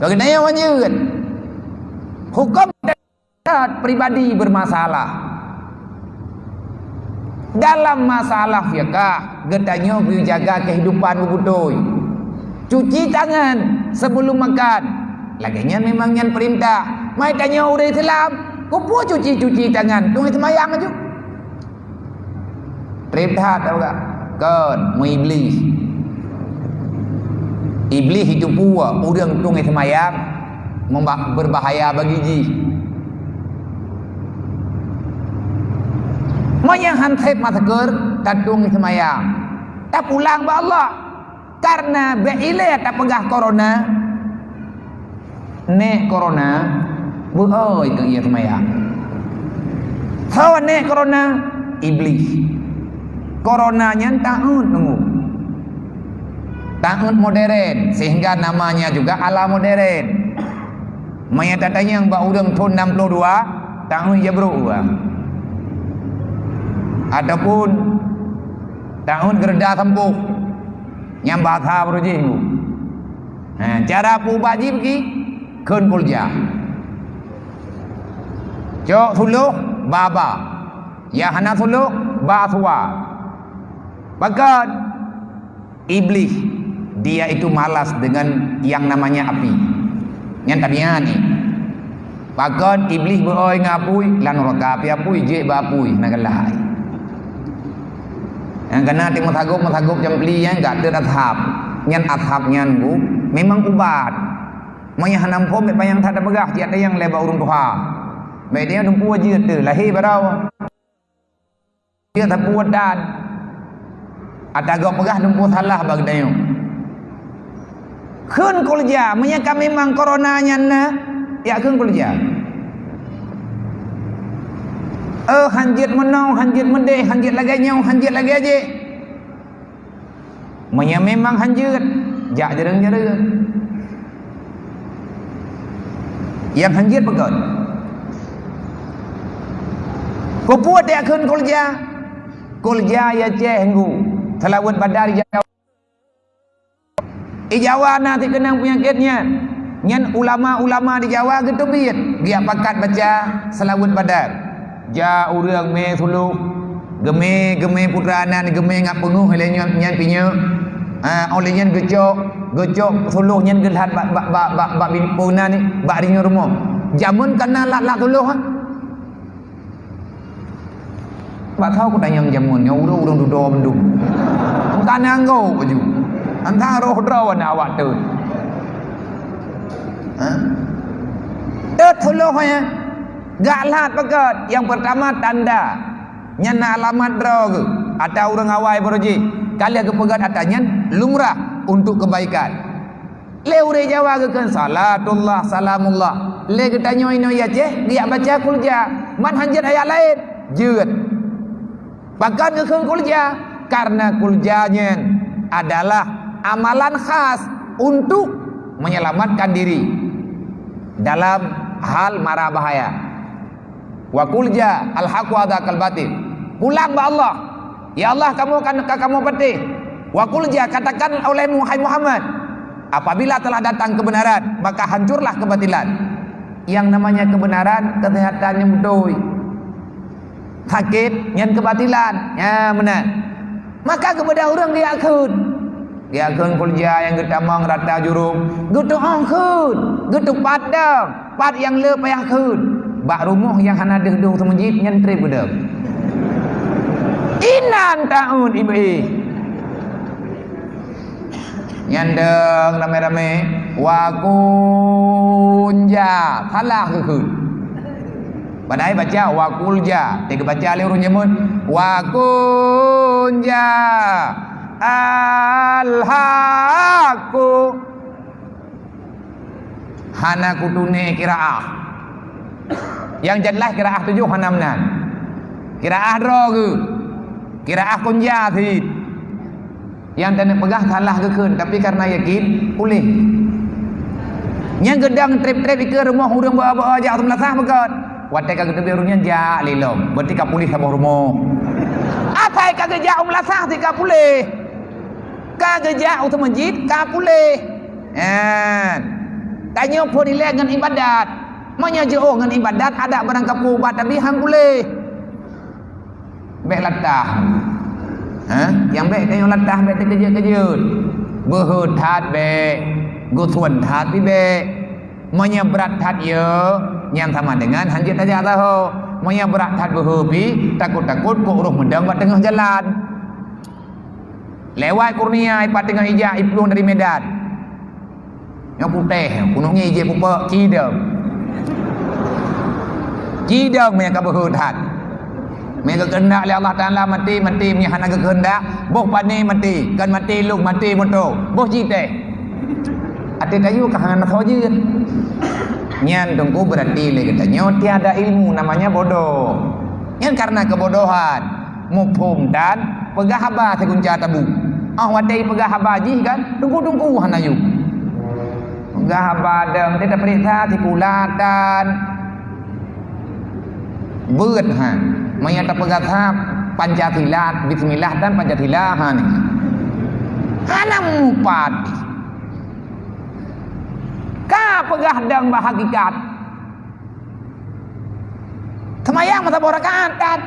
Bagi nyan hanjeuet. Huköm pribadi bermasalah. Dalam masalah fiqah, geutanyoe geujaga kehidupan beubutôi. Cuci tangan sebelum makan. Lagée nyan memang nyan perintah. Mai tanyoe ureuëng Islam, keupeue cuci-cuci tangan? Tueng seumayang aju. Treb that tau gak? Kon, meuiblih. Iblih itu pue ureuëng tueng seumayang memba-, berbahaya bagi jih. Meunyoe han sép masker, tatueng seumayang. Tapulang bak Allah. Karena bék ilée tapeugah korona, nék korona, beuoi keu ie seumayang. Soe nék korona? Iblih. Korona nyan taát nunggu. Taát modern, sehingga namanya juga ala modern. Meunyoe tatanyong bak ureuëng thon enam puluh dua, taát jabrôk dua. Ataupun taát geureuda sampôh. Nyang basa baroe jih nyoe. Ha, cara peuubat jih beuki, kheun kulja. Cok suluh, ba-ba. Nyang hana suluh, ba sua. Pakon? Iblih, dia itu malas dengan yang namanya api. Nyan tabiat ni. Pakon Iblih beuoi ngon apui, lam nuraka api apui, jeuet bak apui, hana galak. Nyang kana teuk meusagôb-meusagôb jam pli nyan, gak teuk asab. Nyan asab nyan bu, memang ubat. Meunyoe hana muphom, bék panyang that tapeugah, jak tanyong lé bak ureuëng tuha. Bék dia dumpeue jeuet teuh, lahé baroe. Dia sapeue dan ata gob peugah dumpeue salah bak geutanyoe. Kheun kulja, meunyoe ka memang corona nyan na, jak kheun kulja. Eh, hanjeuet meunoe, hanjeuet meudeh, hanjeuet lagée nyoe, hanjeuet lagée jéh. Meunyoe memang hanjeuet, jak jareueng-jareueng. Nyang hanjeuet peugöt. Peue-peue jak kheun kulja? Kulja ya céh nggu. Seulaweuet Badar ya. Di Jawa na sikeunong peunyakét nyan. Nyan ulama-ulama di Jawa geuteubiet, geujak pakat baca seulaweuet Badar. Jak ureuëng mé suloh, geumé, geumé putra nan, geumé ngat peungeuh lé nyan, nyan pinyeu. Ha, óh lheueh nyan geucok, geucok suloh nyan geulhat bak, bak, bak, bak, bak bin-, peue nan, bak rinyeuk rumoh. Jameun ka na lat-lat suloh, ha? Bak tho ku tanyong jameun nyoe ureuëng-ureuëng dudoe mandum. Entah nyang go baju. Entah roh droe na awak tu. Ha? Teutuloh ya. Gak lhat peugöt. Yang pertama tanda. Nyan na alamat droe geuh. Ata ureuëng awai baroe jih. Ka lheueh geupeugöt ata nyan lumrah untuk kebaikan. Lé ureuëng Jawa geukheun salatullah, salamullah. Lé geutanyoe inoe ya céh, geujak baca kulja. Man hanjeuet ayat laén, jeuet. Pakon geukheun kulja? Karena kulja nyan adalah amalan khas untuk menyelamatkan diri dalam hal mara bahaya. Wa qul jaa al-haqqu wa zahaqal batil. Pulang bak Allah. Ya Allah, kamoe kan ka kamoe patéh. Wa qul jaa, katakan olehmu, hai Muhammad, apabila telah datang kebenaran, maka hancurlah kebatilan. Yang namanya kebenaran, kesehatan nyang beutôi. Sakét, nyan kebatilan. Nya, meunan. Maka keupada ureuëng geujak kheun. Geujak kheun kulja nyang geutamong rata jurông. Geutu'oh kheun. Geutupat dong. Pat nyang le payah kheun. Bak rumoh nyang hana deuh-deuh teumeujib nyan treb beudong. Inan taun ibe. Nyan dong ramé-ramé. Wa kunja. Salah geukheun. Padahai baca wa qul jaa. Teuka baca lé ureuëng jameun, wa qul jaa al-haqqu. Hana kutuné qiraah. Nyang jeulaih qiraah tujoh hana meunan. Qiraah droe geuh. Qiraah kunja cit. Nyang taneuk peugah salah geukheun, tapi karena yakin, puléh. Nyang geudong treb-treb ikeue rumoh ureuëng beu-beu jak seumeulasoe beugöt. Watée ka geuteubiet ureuëng nyan jak lé lom, berarti ka puléh saboh rumoh. Asai ka geujak u meulasah sit ka puléh. Ka geujak u teumeujid ka puléh. Nyan. Tanyoe phon ilée ngon ibadat. Meunyoe jiôh ngon ibadat, adak barang kapeue ubat, tapi han puléh. Bék latah. Ha? Nyang bék tanyoe latah, bék teukeujeuet-keujeuet. Beuhe that bék, geusuon that pih bék. Meunyoe brat that yo, nyang sama dengan hanjeuet tajak saho. Meunyoe brat that beuhe pih, takot-takot kok roh meudong bak teungoh jalan. Lewat Kurnia, ipat teungoh ijak iplueng dari Medan. Nyang putéh, kunong ngi jih pupuk, cidong. Cidong meunyoe ka beuhe that. Meunyoe geukeundak lé Allah Taala maté, maté, meunyoe hana geukeundak, boh pané maté, kon maté lôn, maté moto, boh jitéh. Até kayu ka hana soe jeuet. Nyan teungku berarti lé geutanyoe tiada ilmu, namanya bodoh. Nyan karena kebodohan. Muphom dan peugah haba sigunca tabu. Ah, watée peugah haba jih kan, tungku-tungku hana yum. Peugah haba dong, dia tapeuriksa sikula dan beuet ha. Maya tapeugah sab Pancasila, bismillah dan Pancasila ha ni. Hana mupat. Ka peugah dong bak hakikat. Seumayang meusaboh rakaat that.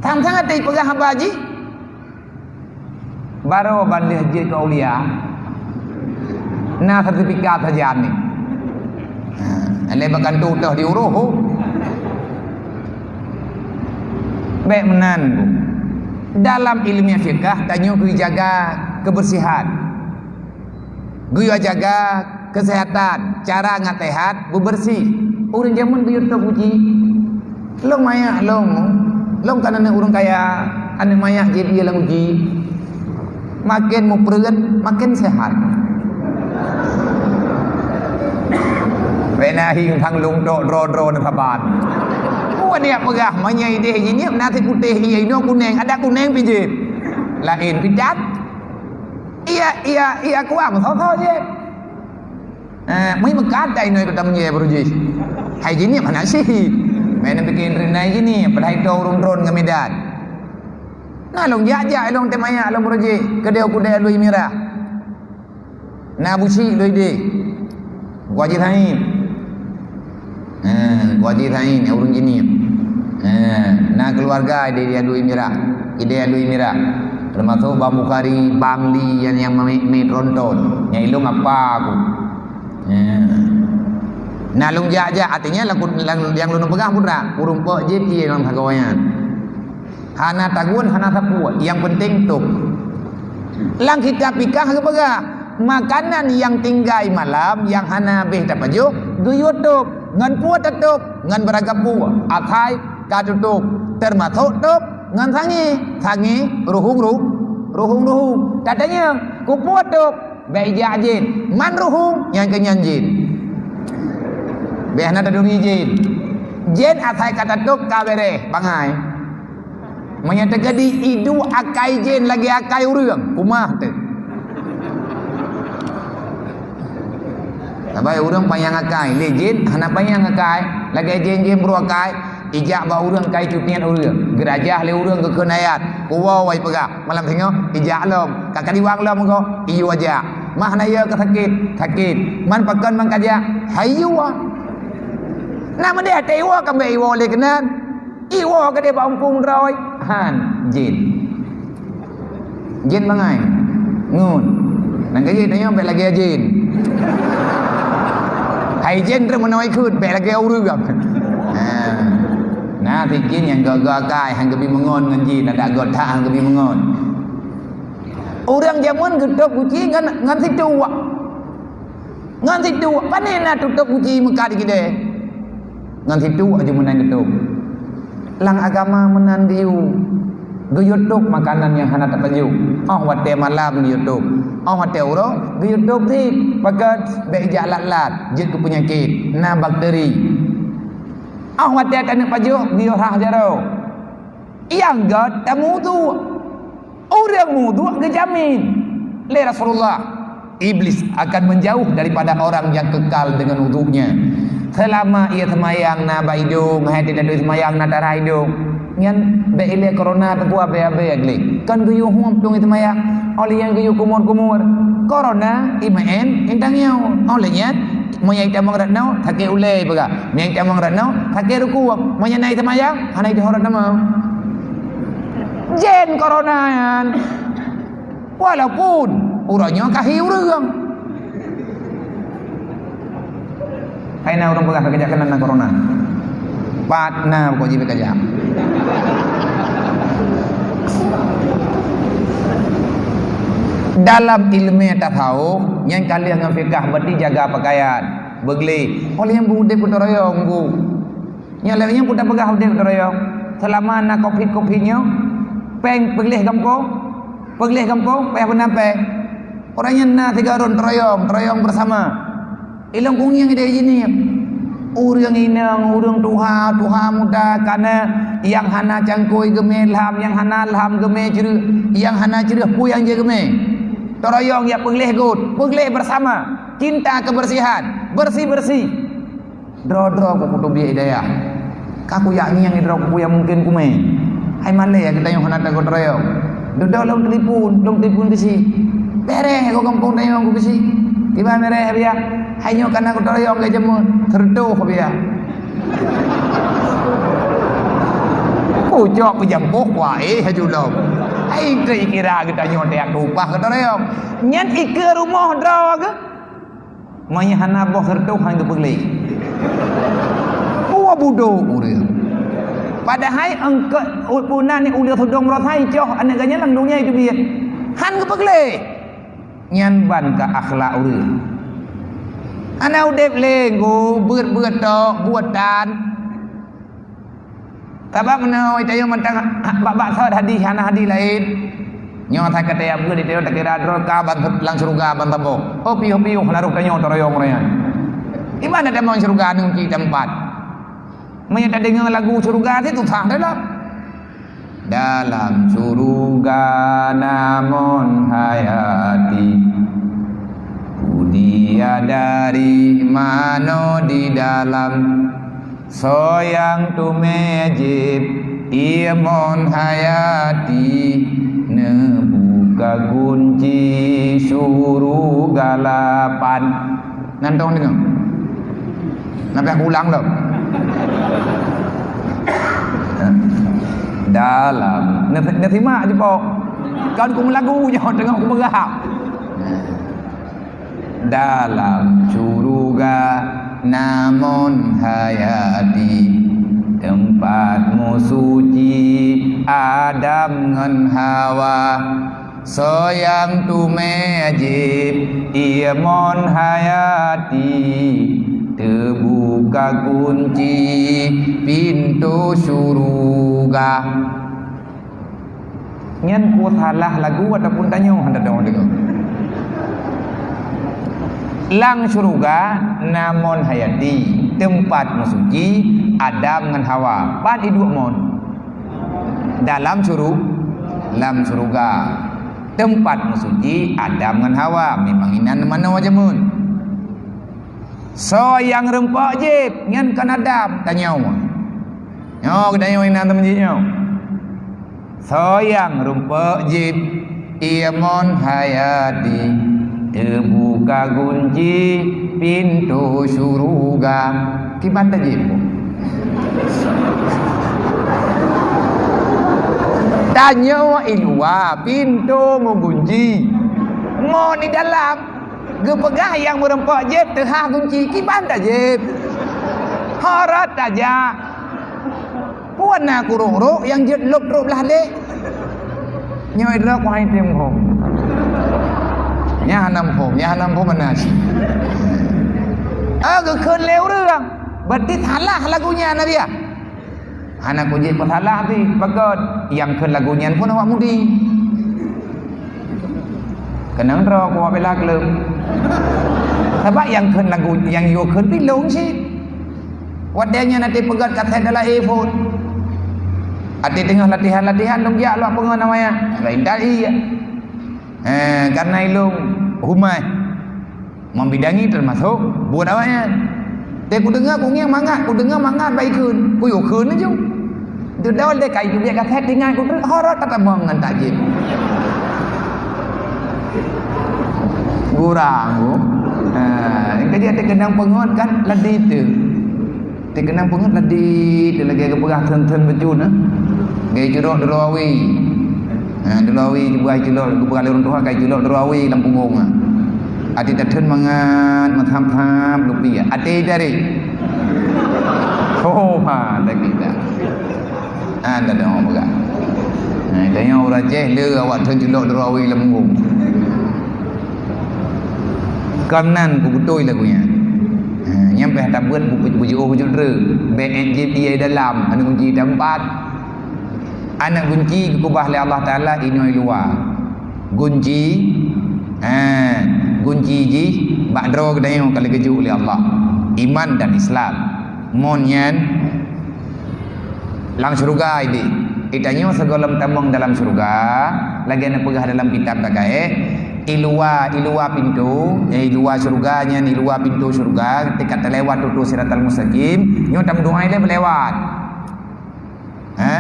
Sang-sang até peugah haba jih. Baroe ban lheueh jeuet keu aulia. Na sertifikat saja ni. Ha, lé bak kantu teuh diuroh. Bék meunan. Dalam ilmu fikah tanyoe geujaga kebersihan. Geuyue jaga kesehatan, cara ngat sehat, beubeursi. Ureuëng jameun geuyue top uji. Lôn mayak lôn, lôn kan aneuëk ureuëng kaya, aneuëk mayak jih lam uji. Maken mupreuet, maken sehat. Pena hieng sang lung tok droe-droe na saban. Buat dia peugah meunyoe ideh jinyep nasi putih ié inoe kuneng, ada kuneng pijit. Laén pitat. Iya, iya, iya kuah meusoe-soe je. Eh, mui meukat inoe keu tameunyoe baru jih. Hai jinyep hana sih. Main bikin rinai jinyep padahai to ureueng drone ngon Medan. Na lôn jak-jak ilong teumayak lôn baru jih. Keudeh kudeh lui mirah. Na busi loi deh. Gua Haji Said. Ha, Gua Haji Said nyang ureueng jinih. Ha, na keuluwarga di, di Alui Mirah. Di Alui Mirah. Teumasok Bang Bukhari, Bang Li nyang, nyang me, me tronton. Nyang ilong apa aku. Ha. Na lôn jak-jak, artinya laku, lang, nyang lôn peugah putra, ureueng pok jih pie lam sagoe nyan. Hana tagun, hana sapeue, nyang penting tôb. Lam kitab fikah geupeugah, makanan nyang tinggai malam nyang hana habéh tapajoh, geuyue tôb. Ngon peue tatôb? Ngon beuragam peue. Asai ka tutôb, teumasok tôb ngon sangé. Sangé ruhueng-ruh-, ruhueng-ruhueng. Tatanyong, keupeue tôb? Bék ijak jén. Man ruhueng, nyan keuh nyan jén. Bék hana taduri jén. Jén asai ka tatôb ka beureh, bangai. Meunyoe teukeudi iduek akai jén lagée akai ureueng, kumaha teuh? Sabai ureueng panyang akai, lé jén hana panyang akai, lagée jén-jén brôk akai, ijak bak ureueng kai cutian ureueng, geurajah lé ureueng geukheun ayat, kuwoe wai peugah, malam singoh ijak lom, ka kadiwang lom goh, iyue jak. Mah na yue ka sakét, sakét. Man pakon man kajak, hai yue. Na meudeh até iwoe ka bék iwoe lé keunan. Iwoe keudeh bak umpung droe, han, jén. Jén bangai. Ngon. Nang ka jén tanyoe bék lagée jén. Hai jén treuk meunoe ikheun bék lagée ureueng. Ha. Na si jén nyang gak-gak akai han geubi meungon ngon jén, adak gak that han geubi meungon. Ureueng jameun geutôb guci ngon, ngon situek. Ngon situek, pane na tutôb guci meukat di keudè. Ngon situek aju meunan geutôb. Lam agama meunan geuyue. Geuyue tôb makanan nyang hana tapajoh. Óh watée malam geuyue tôb. Óh watée uroe geuyue tôb cit. Pakon bék ijak lat-lat, jeuet keu peunyakét, na bakteri. Óh watée taneuk pajoh geuyue rhah jaroe. Nyang göt tameuwudhu. Ureueng meuwudhu geujamin lé Rasulullah, Iblis akan menjauh daripada orang yang kekal dengan wudhunya. Seulama ie seumayang na bak idong, hai teuh seumayang na tarah idong, nyan bék ilée corona teupeu abée-abée gleh. Kon geuyue huöm tueng ie seumayang, óh lheueh nyan geuyue kumur-kumur. Corona imeu'en intang nyoe. Óh lheueh nyan meunyoe itamong rot nyoe sakét ulée peugah. Meunyoe itamong rot nyoe sakét rukuk. Meunyoe na ie seumayang hana ideh rot tamong. Jén corona nyan. Walaupun uroe nyoe ka hi ureueng. Hai na ureueng peugah ka geujak keunan na corona. Pat na pokok jih ka jak. Dalam ileumé tasawuf, nyang ka lheueh ngon fikah berarti jaga pakaian, beugleh. Óh lheueh nyan beu udeb keu teuroyong, beu. Nyoe lagée nyan peue tapeugah udeb teuroyong. Seulama na covid-covid nyoe, péng peugleh gampông, peugleh gampông, payah meunan péng. Uroe nyan na sigoe rot teuroyong, teuroyong bersama. Ilong kunyang ideh jinih. Ureueng inong, ureueng tuha, tuha muda, kana nyang hana cangkôi geumé lham, nyang hana lham geumé creueh, nyang hana creueh peue nyang jeuet geumé. Teuroyong jak peugleh gôt, peugleh bersama, cinta kebersihan, bersih-bersih. Droe-droe ku kuteubiet i dayah. Ka kujak ngieng droe ku nyang mungken kumé. Hai malée geutanyoe hana tagot teuroyong. Dudoe lôn telepon, lôn telepon bisi. Beureh goe gampông tanyoe ku bisi. Tiba beureh biya. Hai nyoe kana geutarayong lé jameun, teureutôh biya. Kucok peujampôh kuaéh haju lom. Hai teukira geutanyoe teuyak tupah geutarayong. Nyan ikeue rumoh droe geuh. Meunyoe hana boh seureutoh han geupeugleh. Peue budok ureueng. Padahai eungkôt u-, puna ni ulée sudong meurasai coh aneuk geuh nyan lam donya itu biet. Han geupeugleh. Nyan ban keu akhlak ureueng. Hana udeb lé ngon beuet-beuet tok, buet tan. Sabab meunoe tanyoe mantong bak-bak sot hadih hana hadih laén. Nyoe asai ka taya beuet tanyoe takira droe ka ban lam syeuruga ban saboh. Oh piôh-piôh laroh tanyoe teuroyong-royong. Di mana tamong syurga ngon kunci teumpat? Meunyoe tadeungoe lagu syurga, cit susah teulom. Dalam syurga na mon hayati. Kudia dari mano di dalam. Soe nyang teumé jieb, ie mon hayati, neubuka gunci syurga lapan. Nyan dong deungoe. Nyan payah kulang lom. Dalam, neu-, neusimak jipok. Kon kumeulagu nyoe, teungoh kumeugah. Dalam syurga na mon hayati, teumpat meusuci Adam ngon Hawa. Soe nyang teumé jieb, ie mon hayati, teubuka gunci pintoe syurga. Nyan peue salah lagu ataupun tanyoe hana teudeungoe? Lam syurga na mon hayati, teumpat meusuci Adam ngon Hawa. Pat iduek mon? Dalam syuru-, lam syurga. Teumpat meusuci Adam ngon Hawa, memang inan manoe jameun. Soe nyang rumpok jieb, nyan kon Adam, tanyoe. Nyoe geutanyoe inan teuma jih nyoe. Soe nyang rumpok jieb, ie mon hayati, teubuka gunci pintoe syurga. Kiban tajieb? Tanyoe i luwa, pintoe meugunci. Mon i dalam, geupeugah nyang meurumpok jieb teuhah gunci, kiban tajieb? Horot tajak. Peue na kurok-rok nyang jeuet lop trok blah dek? Nyoe droe ku hai tem hom. Nyan hana hom, nyan hana hom mana cit. Ah, geukheun lé ureueng. Berarti salah lagu nyan, Nabi, ya? Hana kujieb peusalah pih, pakon nyang kheun lagu nyan pun awak mudi. Keunong droe ku awak bela kleuem. Sabab nyang kheun lagu, nyang yue kheun pih lôn cit. Watèe nyan até peugöt kasét dalam iPhone. Até teungoh latihan-latihan lôn jak lôn peungon awaknyan. Laén dari. Eh, karena ilôn humai. Membidangi termasuk buet awaknyan. Teuh kudeungoe, kungieng mangat, kudeungoe mangat bak ikheun. Kuyue kheun laju. Dudoe lé kai teubiet kasét, tinggai kutreuk horot tatamong ngon takjim. Gurang, Bu. Ha, nyang ka jeuet teukeunong peungon kan ladi teuh. Teukeunong peungon ladi teuh lagèe geupeugah thon-thon beujeuet, eh. Gaya culok droe awi. Ha, droe awi geupeugah culok, geupeugah lé ureueng tuha gaya culok droe awi lam punggong, ha. Até tathon mangat, meutham-tham lupi, ha. Até jari. Oh, ha, lagèe dah. Hana deungoe peugah. Ha, tanyoe ureueng Aceh le awak thon culok droe awi lam punggong. Kon nan kubeutôi lagu nyan. Ha, nyan payah tabeuet bu-, bu-, bujiôh bujut re. Bèk ék jieb ie dalam, aneuk gunci teumpat. Aneuk gunci geukeubah lé Allah Taala inoe luwa. Gunci, ha, gunci jih bak droe geutanyoe ka lheueh geujok lé Allah. Iman dan Islam. Mon nyan lam syeuruga idéh. Geutanyoe sigohlom tamong dalam syeuruga, lagèe na peugah dalam kitab takai, i luwa, i luwa pintoe, eh, i luwa syeuruga nyan, i luwa pintoe syeuruga, teuka talewat tutoe Siratal Mustaqim, nyoe tameudoa ilèe meulewat. Ha?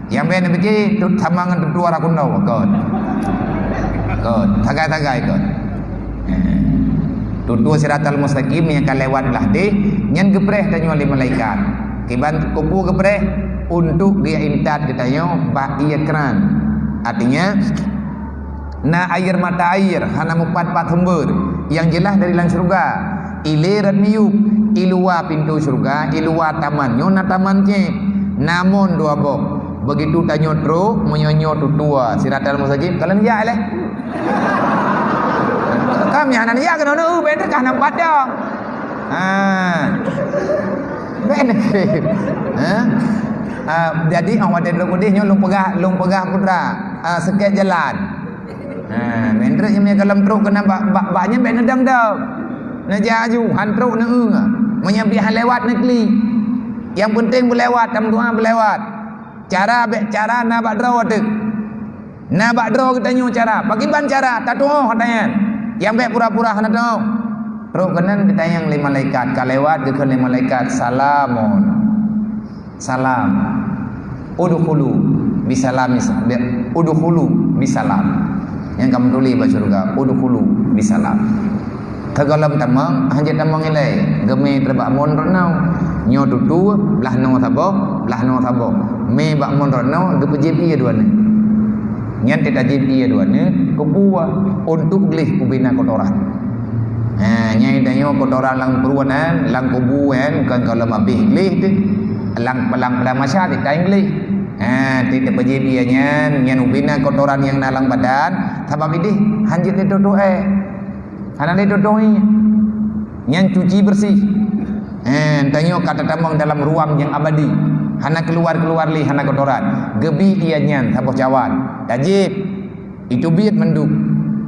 Nyang bèk neupike tu sama ngon tutoe Rakundo, kon. Kon, sagai-sagai kon. Ha. Tutoe Siratal Mustaqim nyang ka lewat blah deh, nyan geupreh tanyoe lé malaikat. Kiban keupeue geupreh? Untuk geuintat geutanyoe bak ie kran. Artinya, na air mata air, hana mupat-pat sumber, nyang jeulaih dari lam syeuruga. Ilé rot miyueb, i luwa pintoe syeuruga, i luwa taman. Nyoe na taman cit, na mon dua boh. Begitu tanyoe trok, meunyoe nyoe tutoe Siratal Mustaqim, kalon jak lé. Kam nyang hana jak keunoe, bèk teuka nam padang. Ha. Bèk. Ha? Ah, jadi, ah, watèe trok udeh nyoe lôn peugah, lôn peugah putra, ah, sikét jalan. Ha, meuntreuk nyang ka lom trok keunan bak, bak, bak nyan bèk neudong-dong. Neujak aju, han trok neu-eu. Meunyoe pih han lewat neuklik. Nyang peunteng beulewat, tameudoa beulewat. Cara bék cara na bak droe teuk. Na bak droe geutanyoe cara. Pakriban cara, tatuoh ata nyan. Nyang bék pura-pura hana tuoh. Trok keunan geutanyong lé malaikat, ka lewat geukheun lé malaikat, "Salamun." Salam. Udkhulu bisalam, udkhulu bisalam. Nyang ka meutuléh bak syeuruga, udkhulu bisalam. Teugohlom tamong, hanjeuet tamong ilée, geumé teubak mon droeneuh. Nyoe tutoe, blah noe saboh, blah noe saboh. Mé bak mon droeneuh, geupeujieb ié dua nyoe. Nyan teuka jieb ié dua nyoe, keupeue? Untuk gleh ubena kotoran. Ha, nyang tanyoe kotoran lam pruet nyan, lam kubu nyan, kon gohlom abéh gleh teuh. Lam, lam padang mahsyar teuka gleh. Ha, teuka teupeujieb ié nyan, nyan ubena kotoran nyang na lam badan, sabab ideh hanjeuet lé tutoe. Hana lé tutoe. Nyan cuci bersih. Eh, tanyoe ka tatamong dalam ruang nyang abadi. Hana keuluar-keuluar lé, hana kotoran. Geubi ié nyan saboh cawan. Tajieb. Iteubiet mandum.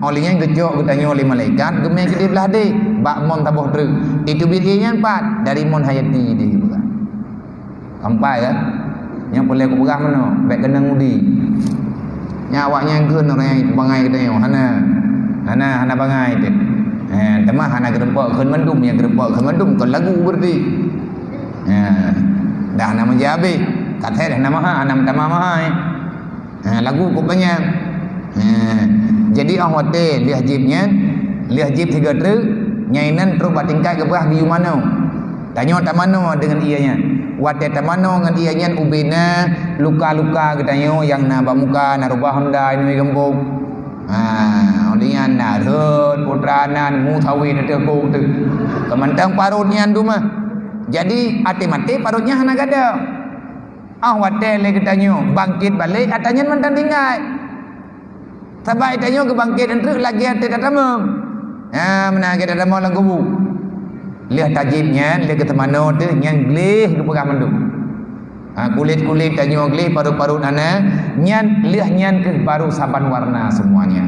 Óh lheueh nyan geucok geutanyoe lé malaikat, geumé keudeh blah deh. Bak mon saboh treuk. Iteubiet ié nyan pat? Dari mon hayati deh. Sampai kan? Nyang peureulée kupeugah meunoe, bék keunong udi. Nyan awaknyan kheun ureuëng bangai geutanyoe, hana. Hana, hana bangai teuh. Eh, teuma hana geureumpok kheun mandum, nyang geureumpok kheun mandum kon lagu berarti. Eh, dah hana meujabeh, ka that hana maha, hana meutamah maha, eh. Ha, lagu kok banyak. Ha, jadi óh watée lheueh jieb nyan, lheueh jieb sigoe treuk, nyang inan trok bak tingkat geupeugah geuyue manoe. Tanyoe tamanoe deungon ié nyan. Watée tamanoe ngon ié nyan ubena luka-luka geutanyoe nyang na bak muka, na rubah honda inui gampông. Ha, óh lheueh nyan na rhot putra nan mu sawi na teukong teuh. Keumantong parot nyan dumah. Jadi até maté parot nyan hana gadôh. Óh watée lé geutanyoe bangkét balek, ata nyan mantong tinggai. Sabab geutanyoe geubangkét treuk lagée até tatamong. Ha, meunan lagée tatamong lam kubu. Lheueh tajieb nyan, lheueh geuteumanoe teuh, nyan gleh geupeugah mandum. Ha, kulét-kulét tanyoe gleh, parot-parot hana, nyan lheueh nyan keuh baru saban warna semuanya.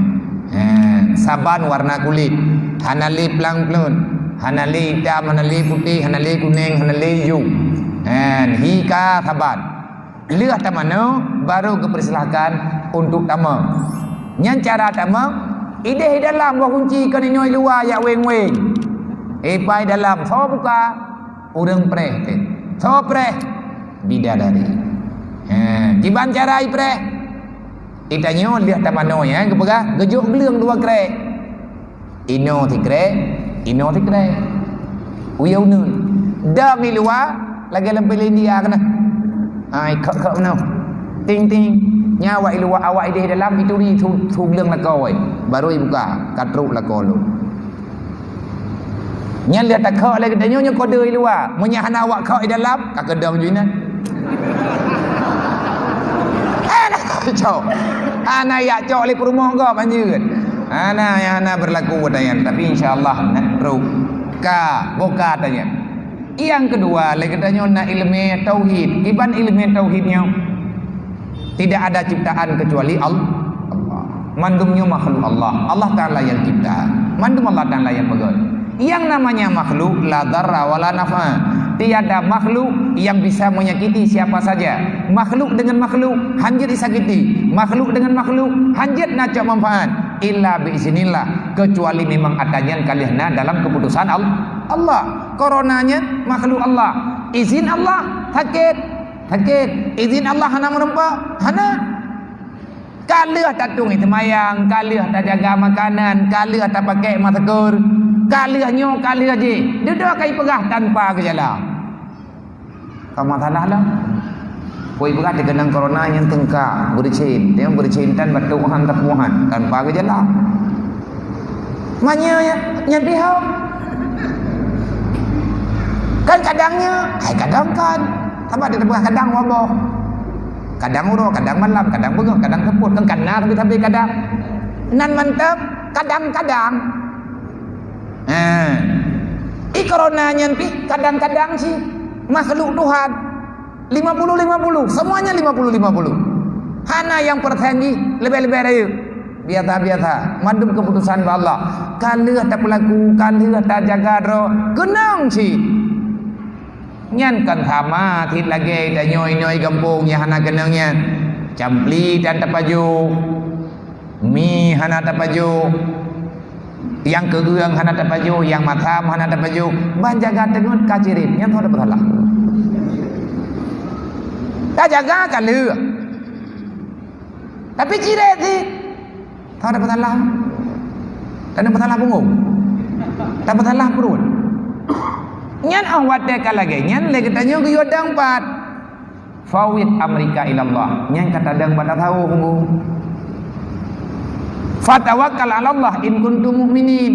Ha, saban warna kulét. Hana lé plang-pleut. Hana lé itam, hana lé putéh, hana lé kuneng, hana lé ijo. Nyan, hi ka saban. Lheueh tamanoe, baru geupeursilahkan untuk tamong. Nyan cara tamong, ideh dalam boh gunci kon inoe luwa jak weng-weng. Ipai dalam, soe buka? Ureuëng preh teuh. Soe preh? Bidadari. He, kiban cara ipreh? Itanyoe lheueh tamanoe nyan geupeugah, geujok gleueng dua krek. Inoe sikrek, inoe sikrek. Uyeu uneun. Dong i luwa lagée lam filem India keunoe. Ai, khok-khok meunoe. Ting-ting. Nyan awak i luwa, awak ideh dalam, ituri su, su gleueng lakoe. Baru ibuka, ka trok lakoe lom. Nyan lheueh takhok lé geutanyoe, nyoe kode i luwa. Meunyoe hana awak khok i dalam, ka keudong ju inan. Hana cok. Hana yak cok lé peurumoh gob anjeut. Hana, nyang hana berlaku pada nyan. Tapi insya Allah, nak trok. Ka, boh ka ata nyan. Nyang keudua, lé geutanyoe na ileumé tauhid. Kiban ileumé tauhid nyoe? Tidak ada ciptaan kecuali Al-, Allah. Mandum nyoe makhluk Allah. Allah Taala nyang cipta. Mandum Allah Taala nyang peugöt. Yang namanya makhluk la darra wa la naf'a. Tiada makhluk yang bisa menyakiti siapa saja. Makhluk dengan makhluk hanjeuet disakiti. Makhluk dengan makhluk hanjeuet na cok manfaat. Illa bi iznillah, kecuali memang ata nyan ka lheueh na dalam keputusan Al-, Allah. Corona nyan makhluk Allah. Izin Allah sakét. Sakét. Izin Allah hana meureumpok? Hana. Ka lheueh tatueng seumayang, ka lheueh tajaga makanan, ka lheueh tapakèk masker, ka lheueh nyoe, ka lheueh jih. Dudoe ka ipeugah tanpa gejala. Ka masalah lah. Koi ipeugah teukeunong corona nyang teungka, beureucin. Nyang beureucin tan batuk han, tapuhan, tanpa gejala. Manyang nyan, nyan pih hom. Kan kadang nyan, hai kadang kan. Sabab dia teupeugah kadang waboh. Kadang uroe, kadang malam, kadang beungoh, kadang seupôt. Kan kana sabe-sabe kadang. Nan mantong kadang-kadang. Ha. I corona nyan pih kadang-kadang cit. Makhluk Tuhan. Lima puluh lima puluh. Semuanya lima puluh lima puluh. Hana nyang persen jih lebih-lebih rayeuk. Biasa-biasa, mandum keuputosan bak Allah. Ka lheueh tapeulaku, ka lheueh tajaga droe, keunong cit. Nyan kon sama cit lagèe tanyoe inong gampông nyang hana keunong nyan. Campli tan tapajoh, mi hana tapajoh, nyang keugeung hana tapajoh, nyang masam hana tapajoh. Ban jaga teungeut ka cirét, nyan tho tapeusalah. Tajaga ka lheueh. Tapi cirét cit. Tho tapeusalah. Tapeusalah punggong. Tapeusalah pruet. Nyan 'oh watèe ka lagèe nyan lé geutanyoe geuyue dong pat. Fawwid amrika ilallah. Nyan ka tadong bak tasawuf punggong. Fatawakkal 'alallah in kuntum mu'minin.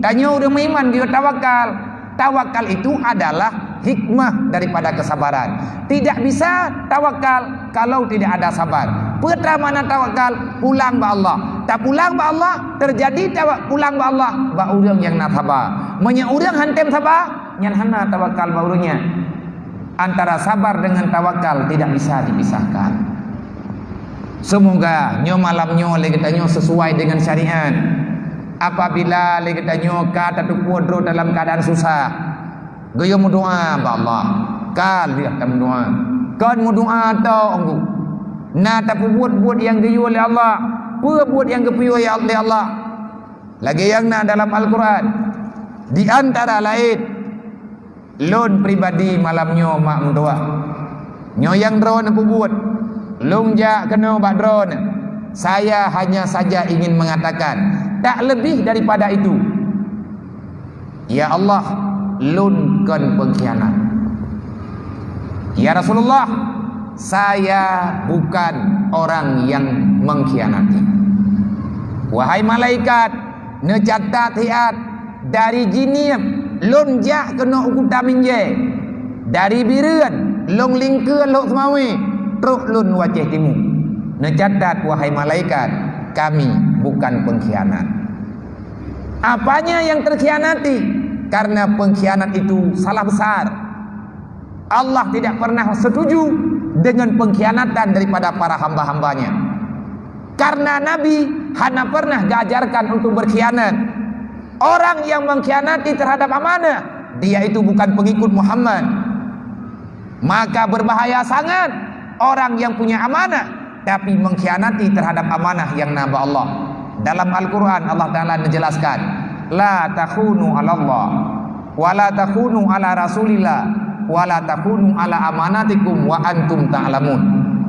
Tanyoe ureueng meuiman geuyue tawakal. Tawakal itu adalah hikmah daripada kesabaran. Tidak bisa tawakal kalau tidak ada sabar. Peue teuma makna tawakal? Pulang bak Allah. Tapulang bak Allah, teujadi tawa-, pulang bak Allah, bak ureueng nyang na saba. Meunyoe ureueng han tem saba, nyan hana tawakal bak ureueng nyan. Antara sabar dengan tawakal tidak bisa dipisahkan. Semoga nyoe malam nyoe lé geutanyoe sesuai dengan syariat. Apabila lé geutanyoe ka tateupeue droe dalam keuadaan susah, geuyue meudoa bak Allah. Ka lheueh tameudoa. Kon meudoa tok, Teungku. Na tapeubuet buet nyang geuyue lé Allah. Peue buet nyang geupiôh lé Allah? Lagèe nyang na dalam Al-Quran. Di antara laén, lôn pribadi malam nyoe mak meutuah. Nyoe nyang droeneuh peubuet. Lôn jak keunoe bak droeneuh. Saya hanya saja ingin mengatakan, tak lebih daripada itu. Ya Allah, lôn kon pengkhianat. Ya Rasulullah, saya bukan orang yang mengkhianati. Wahai malaikat, neucatat siat, dari Jeunieb lôn jak keunoe u Kuta Meunjée, dari Bireuen lôn lingkeue lhok Seumawé, trok lôn u Aceh Timu. Neucatat, wahai malaikat, kami bukan pengkhianat. Apanya yang terkhianati? Karena pengkhianat itu salah besar. Allah tidak pernah setuju dengan pengkhianatan daripada para hamba-hambanya. Karena Nabi hana pernah diajarkan untuk berkhianat. Orang yang mengkhianati terhadap amanah, dia itu bukan pengikut Muhammad. Maka berbahaya sangat orang yang punya amanah tapi mengkhianati terhadap amanah yang na bak Allah. Dalam Al-Quran Allah Ta'ala menjelaskan, "La takhunu 'alallah, wa la takhunu 'ala Rasulillah, wa la takhunu 'ala amanatikum wa antum ta'lamun."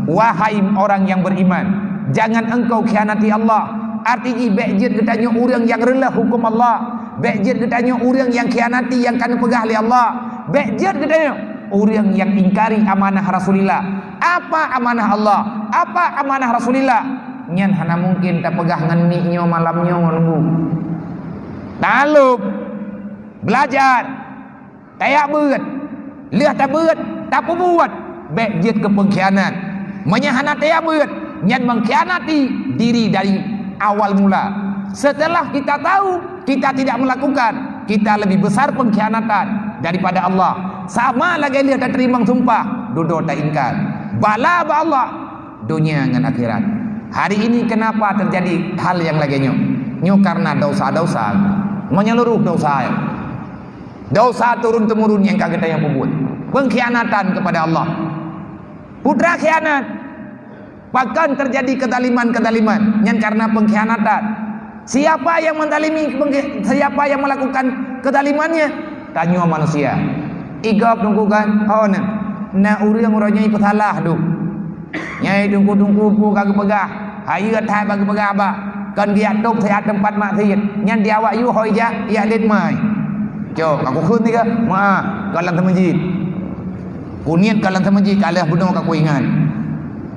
Wahai orang yang beriman, jangan engkau khianati Allah. Arti jih, bèk jeuet geutanyoe ureueng nyang reuleuh huköm Allah. Bèk jeuet geutanyoe ureueng nyang khianati nyang ka neupeugah lé Allah. Bèk jeuet geutanyoe ureueng nyang ingkari amanah Rasulillah. Apa amanah Allah? Apa amanah Rasulillah? Nyan hana mungken tapeugah ngon mic nyoe malam nyoe, Teungku. Taklôb, beulajar, tajak beuet. Lheueh tabeuet, tapeubuet, bèk jeuet keu pengkhianat. Meunyoe hana tajak beuet, nyan mengkhianati diri dari awal mula. Setelah kita tahu, kita tidak melakukan, kita lebih besar pengkhianatan daripada Allah. Sama lagèe lheueh tateurimong sumpah, dudoe taingkar. Bala bak Allah, dunia ngon akhirat. Hari ini kenapa terjadi hal nyang lagèe nyoe? Nyoe karena dosa-dosa, menyeluruh dosa. Dosa turun-temurun nyang ka geutanyoe peubuet. Pengkhianatan kepada Allah. Putra khianat. Pakon terjadi kezaliman-kezaliman? Nyan karena pengkhianatan. Siapa yang menzalimi, siapa yang melakukan kezalimannya? Tanyoe manusia. Igop Teungku kan, ho na. Na ureueng uroe nyoe peusalah duek. Nyan Teungku-teungku peue ka geupeugah, hayeue that bak geupeugah bak. Kon geujak tôb siat teumpat maksiet. Nyan di awak yue ho ijak, ijak lét mai. Cok, aku kheun tiga. Meu'ah, kon lam seumeujid. Kuniet ka lam seumeujid, ka lheueh bunoe ka kuingat.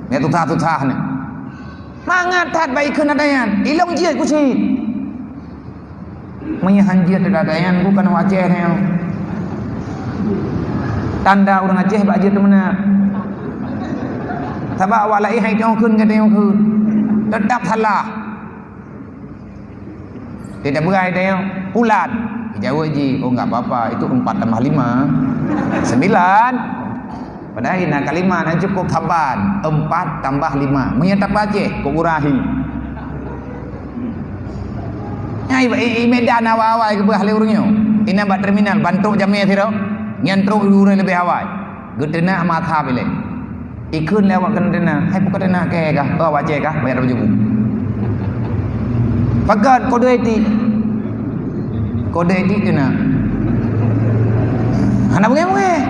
Nyan susah-susah nyan. Mangat that bak ikheun ata nyan. Ilong jeuet ku cit. Meunyoe han jeuet ata nyan, bukan awak Aceh nyoe. Tanda ureueng Aceh bak jeuet meunan. Sabab awak laén hai teuh kheun, ka teuh kheun. Tetap salah. Dia dah berai dia, pulan. Dijawab ji, "Oh, enggak apa-apa, itu empat tambah lima, sembilan." Padahal na kalimah na cukup saban, empat tambah lima. Meunyoe tapeucéh, kok urahi. Hai, i, i Medan awai-awai geupeugah lé ureuëng nyoe. Inan bak terminal, ban trok jamé sidroe, nyan trok ureuëng leubeh awai. Geuteunak mata bilé. Ikheun lé awak keuneuk teunak, hai peue ka teunak kèe kah, oh, awak cèk kah, bayar baju bu. Pakon kode etik. Kode etik teunak. Hana beungèh-beungèh.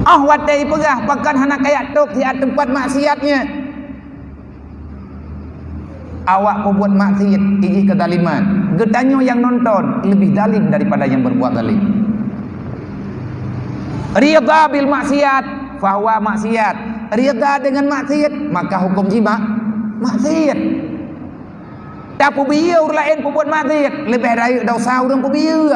Oh, watèe ipeugah, pakon hana kayak tok siat teumpat maksiat nyan. Awak peubuet maksiat, ijih keuzaliman. Geutanyoe nyang nonton leubeh zalim daripada nyang berbuat zalim. Ridha bil maksiat, fahuwa maksiat. Ridha dengan maksiat, maka hukum jih mak-, maksiat. Tapeubiyeu ureuëng laén peubuet maksiat, leubeh rayeuk desya ureuëng peubiyeu.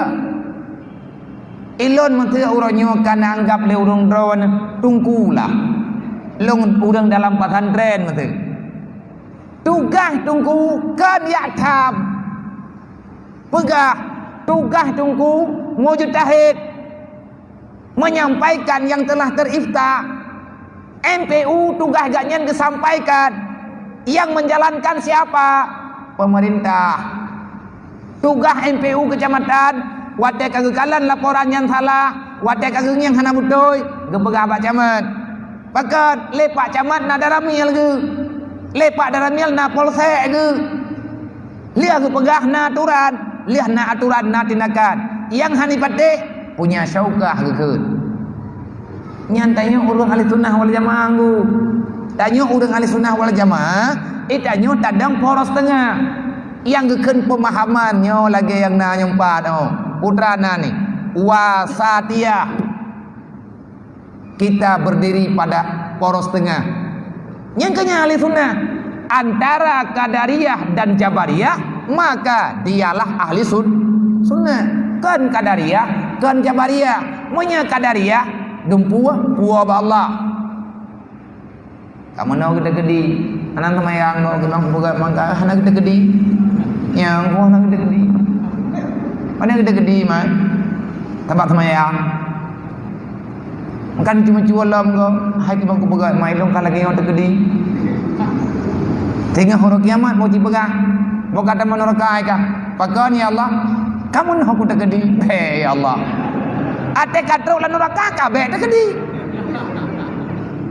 Ilôn meuseu uroe nyoe ka neuanggab lé ureuëng droeneuh teungku lah. Lôn ureuëng dalam pesantren meuseu. Tugaih teungku kon yak tham. Peugah, tugaih teungku mujtahid, menyampaikan yang telah terifta. M P U tugaih gobnyan geusampaikan. Yang menjalankan siapa? Pemerintah. Tugaih M P U keucamatan, watèe ka geukalon laporan nyang salah, watèe ka geungieng hana beutôi, geupeugah bak camat. Pakon, lé pak camat na daramil geuh. Lé pak daramil na polsek geuh. Lheueh geupeugah na aturan, lheueh na aturan na tindakan. Nyang hana patéh, punya syaukah geukheun. Nyan tanyoe ureuëng ahli sunnah wal jamaah nggu. Tanyoe ureuëng ahli sunnah wal jamaah, eh, tanyoe tadong poros teungoh. Nyang geukheun peumahaman nyoe lagèe nyang na nyang pat, oh. Putra na ni. Wasatiyah. Kita berdiri pada poros teungoh. Nyang keunyan ahli sunnah, antara Qadariyah dan Jabariyah, maka dialah ahli sun-, sunnah. Kon Qadariyah, kon Jabariyah. Meunyoe Qadariyah, dumpeue puwoe bak Allah. Kamoe nyoe geutakedi, hana seumayang nyoe, keunong peugah mangka hana geutakedi. Nyang hana geutakedi. Hana geutakedi, man. Sabab seumayang. Kan cuma cuba lom ko, hai kiban kupeugah, mai lôn ka lagèe nyoe teukeudi. Teungoh uroe kiamat mau jipeugah, boh ka tamong nuraka ai kah? Pakon ya Allah? Kamoe nyoe ku teukeudi. He ya Allah. Até ka trok lam nuraka ka bèk teukeudi.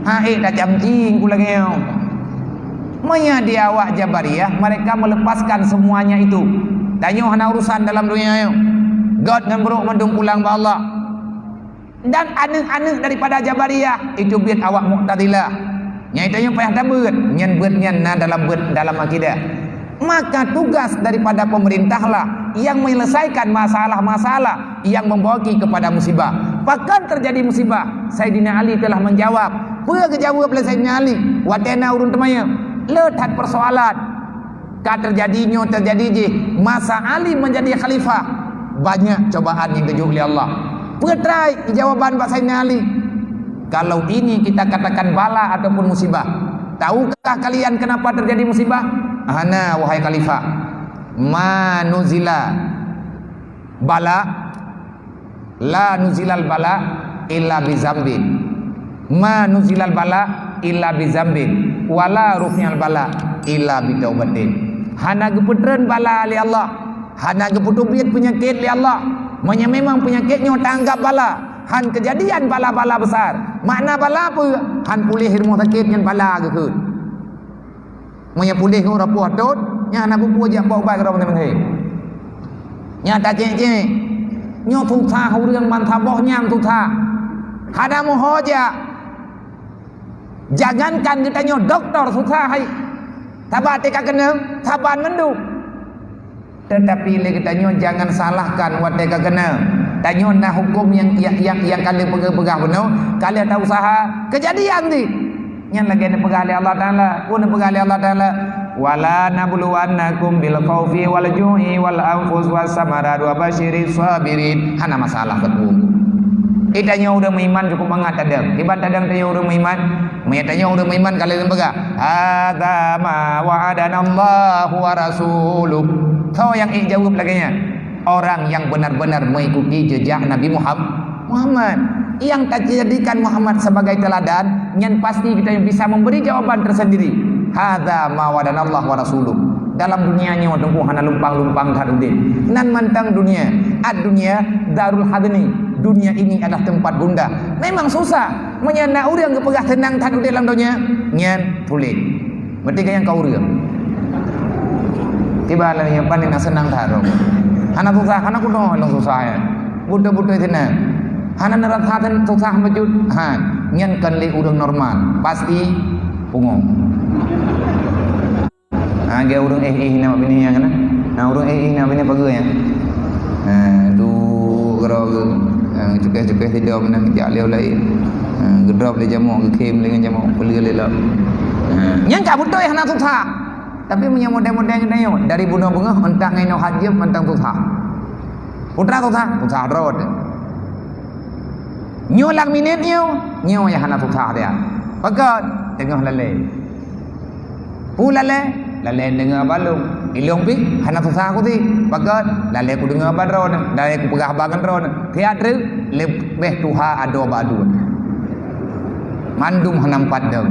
Ha, eh, dah camcing ku lagèe nyoe. Meunyo di awak Jabariyah, mereka melepaskan semuanya itu. Tanyoe hana urusan dalam dunia nyoe. Gèt ngon brôk mandum pulang bak Allah. Dan aneuk-aneuk daripada Jabariyah itu buet awak Mu'tazilah. Nyang tanyoe payah tabeuet, nyan buet nyan na dalam buet dalam akidah. Maka tugas daripada pemerintahlah yang menyelesaikan masalah-masalah yang membawa kepada musibah. Pakon terjadi musibah? Saidina Ali telah menjawab. Peue geujaweueb lé Saidina Ali? Watèe na ureueng teumanyong, le that persoalan. Ka teujadi nyoe teujadi jih masa Ali menjadi khalifah, banyak cobaan nyang geujok lé Allah. Peue treuk jawaban bak Saidina Ali, "Kalau ini kita katakan bala ataupun musibah, tahukah kalian kenapa terjadi musibah?" "Hana, wahai khalifah." "Ma nuzila bala, la nuzilal bala illa bizambin. Ma nuzilal bala illa bizambin, wala rufi'al bala illa bitaubatin." Hana geupeutreun bala lé Allah, hana geupeuteubiet peunyakét lé Allah. Meunyo memang peunyakét nyoe taanggab bala, han keujadian bala-bala besar. Makna bala peue? Han puléh rumoh sakét nyan bala geukheun. Meunyo puléh ngon rapuh atot, nyan hana peue-peue jak bak ubat keudroe meuntée-meuntée. Nyan tacék-cék. Nyoe susah ureueng ban saboh nyang susah. Hana meuho jak. Jangankan geutanyoe doktor susah hai. Saban teuka keuneuk, saban mandum. Tetapi lé geutanyoe jangan salahkan watée ka keuneuk. Tanyoe na huköm nyang, nyang, nyang, nyang ka lheueh peugah-peugah bunoe, ka lheueh ta-useuha, keujadian jih. Nyan lagée neupeugah lé Allah Taala. Peue neupeugah lé Allah Taala? "Wala nabluwannakum bil khaufi wal ju'i wal anfus was samarat wa basyiris sabirin." Hana masalah beutôi. Eh, tanyoe ureuëng meuiman cukup mangat tadong. Kiban tadong tanyoe ureuëng meuiman. Meunyo tanyoe ureuëng meuiman ka lheueh neupeugah, "Hadza ma wa'adanallahu wa rasuluh." Soe nyang ék jaweueb lagée nyan? Orang yang benar-benar mengikuti jejak Nabi Muham-, Muhammad. Yang tajadikan Muhammad sebagai teladan, nyan pasti kita bisa memberi jawaban tersendiri. "Hadza ma wa'adanallahu wa rasuluh." Dalam dunia nyoe teungku hana lumpang-lumpang that udeb. Nan mantong dunia. Ad-dunya darul hadni. Dunia ini adalah tempat gundah. Memang susah. Meunyoe na ureuëng geupeugah seunang that udeb lam donya, nyan tuléh. Berarti gaya kau ureuëng. Tiba lah yang paling nak senang that. Hana susah, hana kuno yang susah ya. Betul-betul senang. Hana nerasa susah mejut. Ha, nyan kan lé ureuëng normal. Pasti pungo. Ha, gaya ureuëng eh-eh na bini nyang kena. Ha, ureuëng eh-eh na bini pageue nyang. Ha, tu keudroe geu. Ha, cukeh-cukeh sidom na jak lé laén. Ha, geudrop lé jamok, geukhém lé ngon jamok, peuleueh lé lom. Ha, nyang ka beutôi hana susah. Tapi meunyoe model-model nyoe dari bunoe beungoh entak ngai nyoe hajeuem mantong susah. Putra susah, susah droe. Nyoe lam minit nyoe, nyoe nyang hana susah dia. Pakon teungoh lalé. Peue lalé? Lalé deungoe haba lôn. Ilôn pih hana susah kusi. Pakon? Lalé kudeungoe haba droeneuh, lalé kupeugah haba ngon droeneuh. Tiat treuk leubeh tuha adoe bak aduen. Mandum hana meupat dong.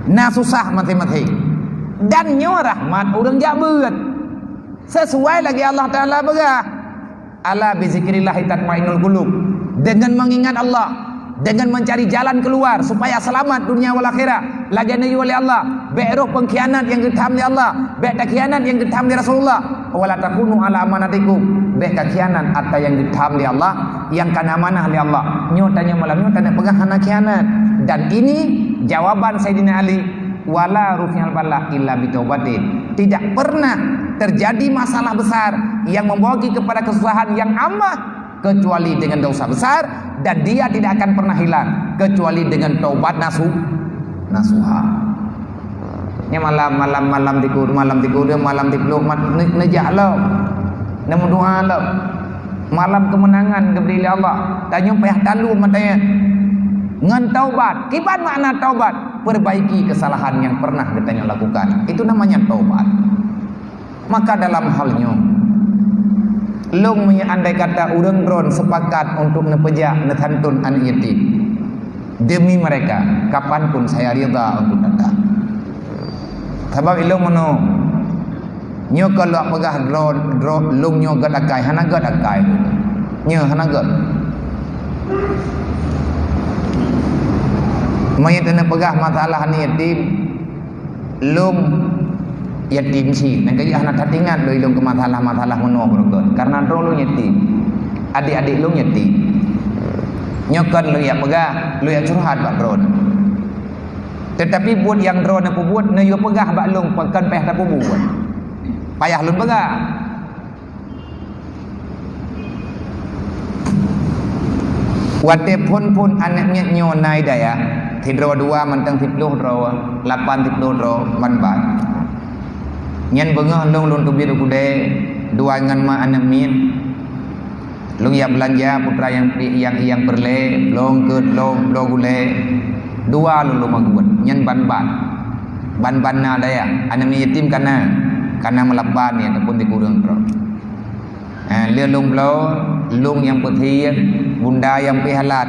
Na susah maséng-maséng. Dan nyoe rahmat ureuëng jak beuet. Sesuai lagée Allah Taala peugah. Ala bizikrillahi tatmainnul qulub. Dengan mengingat Allah, dengan mencari jalan keluar supaya selamat dunia wal akhirah. Lagée neuyue lé Allah, bék roh pengkhianat nyang geutham lé Allah, bék takhianat nyang geutham lé Rasulullah. Wala takunu ala amanatikum, bék kakhianat ata nyang geutham lé Allah, nyang kana amanah lé Allah. Nyoe tanyoe malam nyoe tanyoe peugah hana khianat. Dan ini jawaban Saidina Ali, wala rufi'al bala illa bitaubatin. Tidak pernah terjadi masalah besar yang membawa kita kepada kesusahan yang amah kecuali dengan dosa besar, dan dia tidak akan pernah hilang kecuali dengan taubat nasu-, nasuha. Nya malam, malam, malam tiku, malam tiku dia, malam tiku, mat-, ne-, neujak lom. Neumeudoa lom. Malam kemenangan geubri lé Allah. Tanyoe payah talu mata nyan. Ngon taubat. Kiban makna taubat? Perbaiki kesalahan yang pernah geutanyoe lakukan. Itu namanya taubat. Maka dalam hal nyoe, lôn meunyoe andai kata ureuëng droen sepakat untuk neupeujak neusantun aneuk yatim, demi mereka, kapanpun saya rida untuk datang. Sabab ilôn meunoe, nyoe kon lôn peugah droe, droe, lôn nyoe gét akai, hana gét akai. Nyoe hana gét. Meunyoe teuneuk peugah masalah aneuk yatim, lôn yatim cit. Nyang keu jih hana that ingat lôn ilôn keu masalah-masalah meunoe beureugon. Karena droe lôn yatim. Adik-adik lôn yatim. Nyoe kon lôn jak peugah, lôn jak curhat bak droe. Tetapi buet nyang droe neupeubuet, neuyue peugah bak lôn, pakon payah tapeubuet. Payah lôn peugah. Watée phon-phon aneuk miet nyoe na i dayah, sidroe dua mantong siploh droe, lapan siploh droe, ban-ban. Nyan beungoh lôn, lôn teubiet u keudée, dua ngon ma aneuk miet. Lôn jak beulanja putra nyang, nyang, nyang peureulée, lôn keut, lôn, lôn gulée. Dua lôn, lôn magun, nyan ban-ban. Ban-ban na dayah, aneuk miet yatim ka na, ka na meulapan nyan ataupun sikureueng droe. Ha, lheueh lôn bloe, lôn nyang peusiek, bunda nyang peuhalat.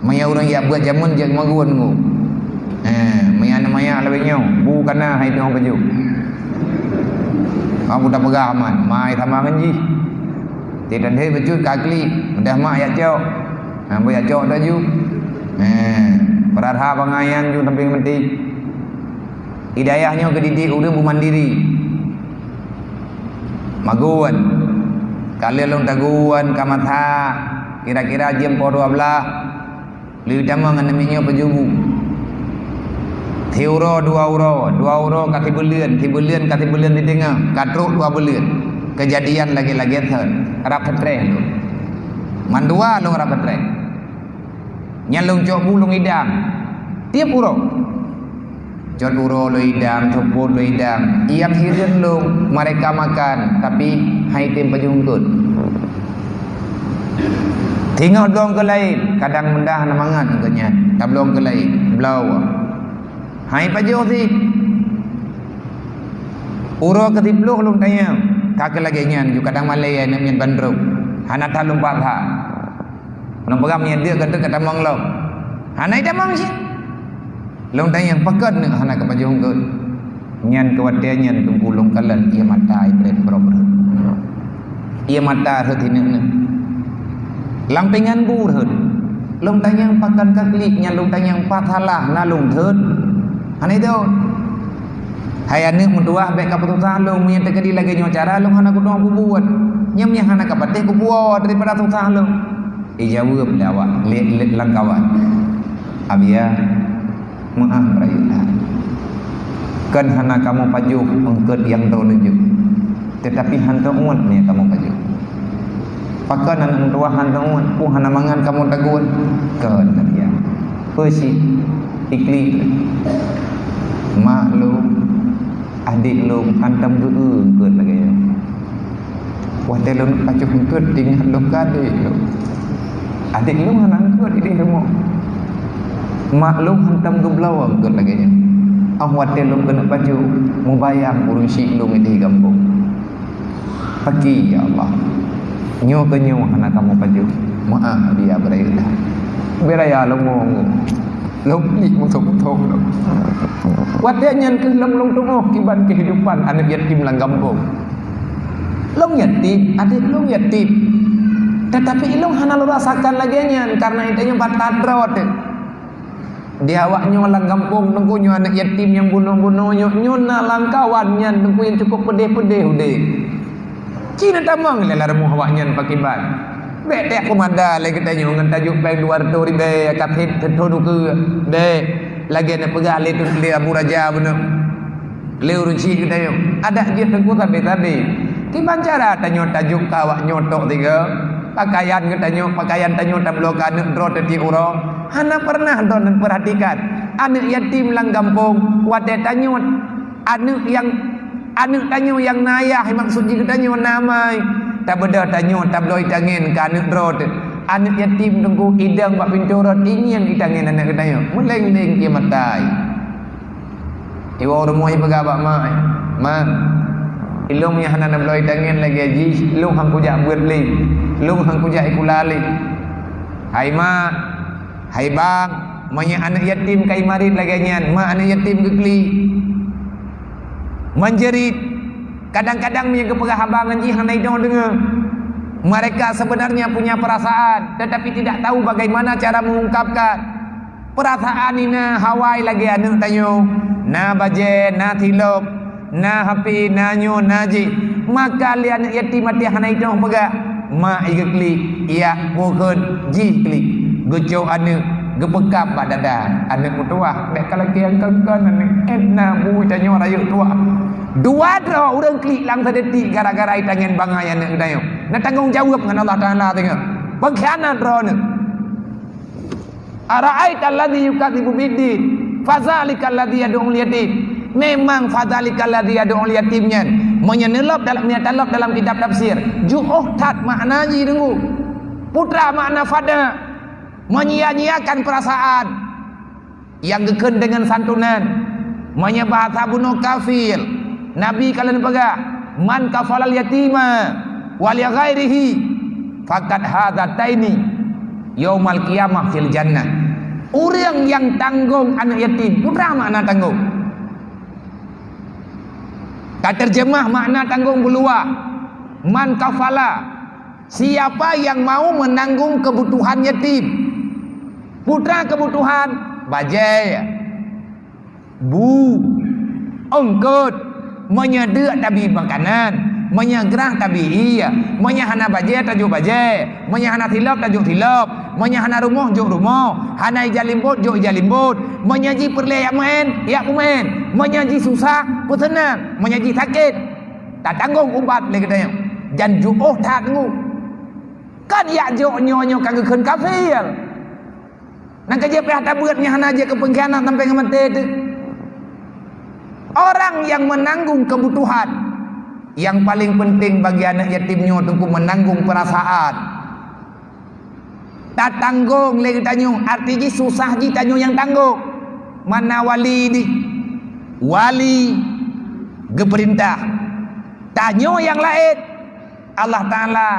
Meunyoe ureuëng jak beuet jameun jeuet magun ngon. Ha, meunyoe aneuk manyak lagée nyoe, bu ka na hai teungoh keujok. Ha, bu tapeugah aman, mai sama ngon jih. Tieb-tieb bacut ka klik, mudah mak jak cok. Ha, bu jak cok dak ju. Ha, peurara bangai nyan ju sampai meuti. I dayah nyoe geudidik ureuëng beumandiri. Magun. Ka lheueh lôn tagun ka masa, kira-kira jeuem poh dua blaih, lheueh tamong aneuk miet nyoe peujubu. Siuroe dua uroe, dua uroe ka sibuleuen, sibuleuen ka sibuleuen siteungoh, ka trok dua buleuen. Keujadian lagée-lagée thon, rab seutreh lôn. Mandua lôn rab seutreh. Nyan lôn cok bu lôn idang tieb uroe. Cot uroe lôn idang, cot phon lôn idang. Nyang hireuen lôn, mereka makan, tapi han item pajoh eungkôt. Teungoh lôn keu laén, kadang mudah na mangat eungkôt nyan, tablong keu laén, bloe. Han ipajoh sit. Uroe keu siploh lôn tanyong, ka keu lagée nyan ju kadang malée aneuk miet bandum. Hana that lôn paksa. Lôn peugah meunyo deuk ka deuk ka tamong lom. Hana itamong cit. Lôn tanyong, pakon neuk hana kapajoh eungkôt? Nyan keu watèe nyan teungku lôn kalon ié mata ié brok rhot. Ié mata rhot hineuk-neuk. Lam pingan bu rhot. Lôn tanyong pakon ka klik nyan, lôn tanyong pat salah na lôn thot. Hana itu. Hai aneuk meutuwah, bèk ka peususah lôn, meunyo teukeudi lagèe nyoe cara lôn hana kutu'oh peubuet. Nyan meunyo hana ka patéh kupuwoe daripada susah lôn. Ijaweueb lé awak, lé, lé lam kawan. Abiya, meu'ah beurayeuk that. Kon hana kamoe pajoh eungkot nyang droeneuh jok, teutapi hantom uet nyan kamoe pajoh. Pakon aneuk meutuwah hantom uet, peue hana mangat kamoe taguet? Kon, Abiya. Peue cit? Iklik. Mak lôn, adék lôn hantom geu-eu eungkot lagèe nyoe. Watèe lôn pajoh eungkot, teuingat lôn keu adék lôn. Adék lôn hana eungkot idéh rumoh. Mak lôn hantom geubloe eungkot lagèe nyan. Óh watèe lôn keuneuk pajoh, mubayang ureueng syik lôn idéh gampông. Pakri, ya Allah. Nyoe keu nyoe hana kamoe pajoh. Meu'ah, Abiya beurayeuk that. Beuraya lôn ngon. Lôn pih meuthok-meuthok lom. Watèe nyan keuh lom lôn tu'oh kiban keuhidupan aneuk yatim lam gampông. Lôn yatim, adék lôn yatim. Teutapi lôn hana lôn rasakan lagèe nyan, kareuna geutanyoe batat droe teuh. Di awak nyoe lam gampông teungku nyoe aneuk yatim nyang bunoe-bunoe nyoe, nyoe na lam kawan nyan teungku nyang cukôp peudeh-peudeh udép. Ci na tamong lé lam rumoh awaknyan pakriban. Bèk teuh peumada lé geutanyoe ngon tajok péng dua reutôh ribèe ka phét teuthôn ukeue. Bèk, lagèe neupeugah lé, lé Abu Raja bunoe. Lé ureueng syik geutanyoe. Adak jeuet teungku sabé-sabé. Kiban cara tanyoe tajok keu awak nyoe tok sigoe. Pakaian geutanyoe, pakaian tanyoe tabloe keu aneuk droe teutiek uroe. Hana peureunah droeneuh peurhatikan aneuk yatim lam gampông watèe tanyoe Aneuk nyang, aneuk tanyoe nyang na ayah, maksud jih geutanyoe na amai. Tabeudôh tanyoe tabloe itangen keu aneuk droe teuh. Aneuk yatim teungku idong bak pintoe rot, ingieng itangen aneuk geutanyoe. Meuleng-leng ié mata. Iwoe rumoh ipeugah bak mak, "Mak, ilôn nyang hana neubloe itangen lagèe jih, lôn han kujak beuet lé. Lôn han kujak sikula lé." Hai mak, hai bang, meunyoe aneuk yatim ka imarit lagèe nyan, mak aneuk yatim geuklik. Menjerit. Kadang-kadang meunyoe geupeugah haba ngon jih hana jidong deungoe. Mereka sebenarnya punya perasaan, tetapi tidak tahu bagaimana cara mengungkapkan. Perasaan nyan na hawa lagèe aneuk tanyoe, na bajèe, na tilop, na H P, na nyoe, na jih. Maka lé aneuk yatim até hana jidong peugah. Mak igeuklik, yak bukon jih klik. Geucok aneuk, geupeukab bak dada. Aneuk meutuwah, bèk kalakèe nyang kon-kon aneuk. Eh, na bu tanyoe rayeuk tuwah. Dua droe ureueng klik lam sadetik gara-gara itangen bangai aneuk geutanyoe. Na tanggong jaweueb ngon Allah Taala teungoh. Peungkhianat droeneuh. Ara'aital ladzi yukadzibu biddin, fadzalikal ladzi yad'ul yatim. Memang fadzalikal ladzi yad'ul yatim nyan, meunyoe neulop dalam, meunyoe talop dalam kitab tafsir, jiôh that makna jih deungoe. Peue treuk makna fadha, menyia-nyiakan perasaan. Nyang geukheun deungon santunan. Meunyoe bahasa bunoe kafil, Nabi ka lheueh peugah, "Man kafalal yatima wa li ghairihi faqad hadza taini yaumal qiyamah fil jannah." Ureueng nyang tanggong aneuk yatim, peue treuk makna tanggong? Ka terjemah makna tanggong beuluwah. Man kafala, siapa yang mau menanggung kebutuhan yatim. Peue treuk keubutuhan, bajèe, bu, eungkôt, meunyoe deuk tabi makanan, meunyoe grah tabi ié, meunyoe hana bajèe tajok bajèe, meunyoe hana tilop tajok tilop, meunyoe hana rumoh jok rumoh, hana ija limbot jok ija limbot, meunyoe jih peureulèe jak meu'en, jak peumeuen, meunyoe jih susah, peuseunang, meunyoe jih sakét, tatanggong ubat lé geutanyoe, jan jiôh that ngu. Kan jak jok nyoe, nyoe ka geukheun kafir. Nyang ka jeuet pih ata beuet nyang hana jeuet keu peungkhianat sampai ngon maté teuh. Orang yang menanggung kebutuhan, yang paling penting bagi aneuk yatim nyoe teungku menanggung perasaan. Tatanggong lé geutanyoe, arti jih susah jih tanyoe nyang tanggong. Mana wali dih? Wali geupeurintah. Tanyoe nyang laén. Allah Taala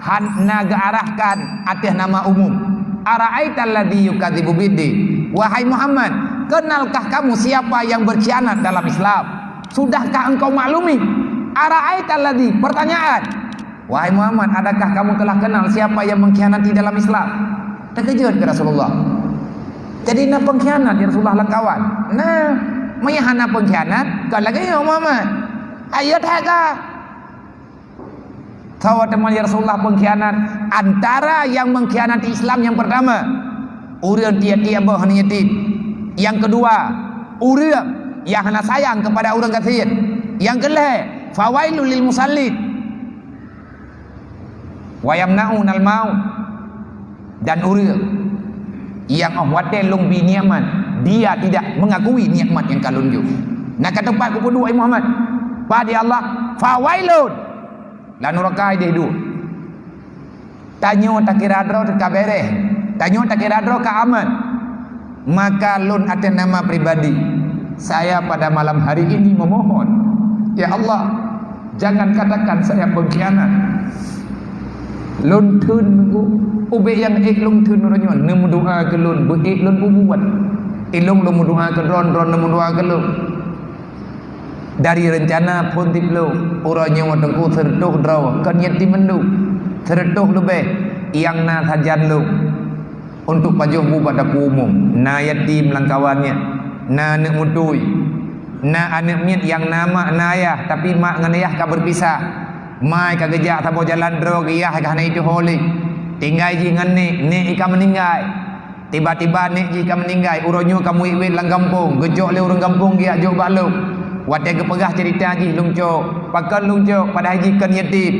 hana geuarahkan ateueh nama umum. Ara'aital ladzi yukadzibu biddin. Wahai Muhammad, kenalkah kamu siapa yang berkhianat dalam Islam? Sudahkah engkau maklumi? Ara'aital ladzi, pertanyaan. Wahai Muhammad, adakah kamu telah kenal siapa yang mengkhianati dalam Islam? Terkejut ke Rasulullah. Jadi na pengkhianat ya Rasulullah lam kawan. Nah, meunyo hana pengkhianat, kon lagèe nyoe Muhammad. Ayo that ka. Sawa teuma ya Rasulullah pengkhianat. Antara yang mengkhianati Islam yang pertama, ureueng tiep-tiep boh aneuk yatim. Yang kedua, ureueng yang hana sayang kepada ureueng gasien. Yang keulhèe, fawailul lil musallin. Wa yamna'unal maut. Dan ureueng yang óh watèe lôn bi nikmat, dia tidak mengakui nikmat nyang ka lôn jok. Na ka teumpat kupeuduek, hai Muhammad. Padé Allah, fawailun. Lam nuraka idéh duek. Tanyoe takira droe ka bèrèh. Tanyoe takira droe ka aman. Maka lôn atas nama pribadi, saya pada malam hari ini memohon, ya Allah, jangan katakan saya pengkhianat. Lôn theun nunggu, ubé nyang ék lôn theun uroe nyoe, neumeudoa keu lôn, beu ék lôn peubuet. Ilôn lôn meudoa keu droe, droe neumeudoa keu lôn. Dari reuncana phôn tiep lôn, uroe nyoe Teungku, seureutôh droe kon yatim mandum, seureutôh leubeh nyang na sajan lôn. Untuk pajoh bu bak dapu umum, na yatim lam kawan nyan, na aneuk meutui, na aneuk miet nyang na mak na ayah, tapi mak ngon ayah ka beupisah. Mak ka geujak saboh jalan droe, ayah ka hana iteuho lé. Tinggai jih ngon nèk, nèk ka meuninggai. Tiba-tiba nèk jih ka meuninggai, uroe nyoe ka meuwét-wét lam gampông, geujok lé ureueng gampông geujak jok bak lôn. Watèe geupeugah ceurita jih lôn cok, pakon lôn cok, padahai jih kon yatim.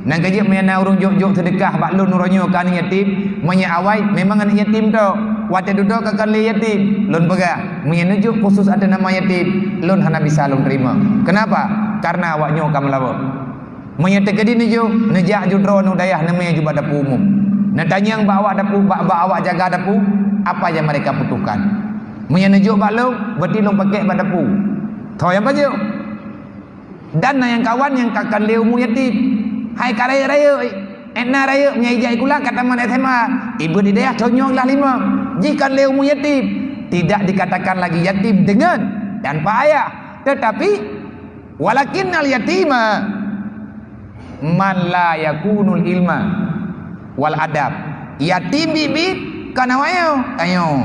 Nyang ka jeuet meunyo na ureueng jok-jok seudeukah bak lôn uroe nyoe keu aneuk yatim, meunyo awai memang aneuk yatim tok. Watèe dudoe ka kon lé yatim, lôn peugah, meunyo neujok khusus ateueh nama yatim, lôn hana bisa lôn teurimong. Keunapa? Karena awak nyoe ka meulawok. Meunyo teukeudi neujok, neujak ju droe nyoe dayah neumè ju bak dapu umum. Neutanyong bak awak dapu, bak, bak awak jaga dapu, apa yang mereka butuhkan. Meunyo neujok bak lôn, berarti lôn pakèk bak dapu. Tho nyang pajoh. Dan na nyang kawan nyang ka kon lé umu yatim. Hai ka rayeuk-rayeuk, ék na rayeuk meunyo ijak sikula ka tamat S M A, ibeuet di dayah thon nyoe glah limong. Jih kon lé umu yatim. Tidak dikatakan lagi yatim dengan tanpa ayah. Tetapi, walakinnal yatima man la yakunul ilma wal adab. Yatim biet-biet kon awak nyoe, tanyoe.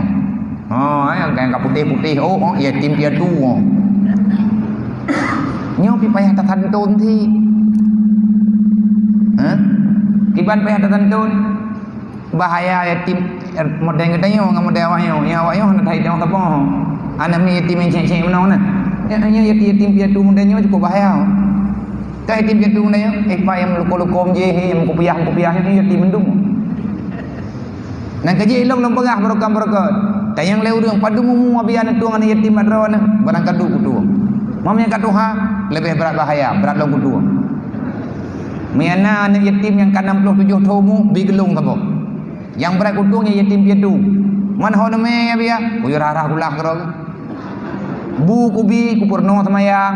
Oh, nyang ka putéh-putéh, oh, oh, yatim piatu, oh. Nyoe pi payah tasantôn cit. Ha? Kiban payah tasantôn. Bahaya yatim, eh, model geutanyoe ngon model awak nyoe. Nyang awak nyoe hana that tanyoe saboh. Aneuk miet yatim nyang cék-cék meunoe na. Nyan, nyan yatim, yatim piatu model nyoe cukup bahaya. Ka yatim piatu model nyoe, eh, pat nyang meuko-luko jih, eh, nyang meukupiah-meukupiah, nyan yatim mandum. Nyang ka jih ilôn lôn peugah barokon-barokon. Tanyong lé ureueng, padum umu abi aneuk tueng aneuk yatim bak droeneuh, barang ka duek kutueng. Meunyo ka tuha, leubeh brat bahaya, brat lom kutueng. Meunyo na aneuk yatim nyang ka nam ploh tujoh thon umu, bi geulong saboh. Nyang brat kutueng nyan yatim piatu. Man ho neumè, ya, biya? Kuyue rhah-rhah kulah keudroe. Bu kubi, kupeurunoe seumayang.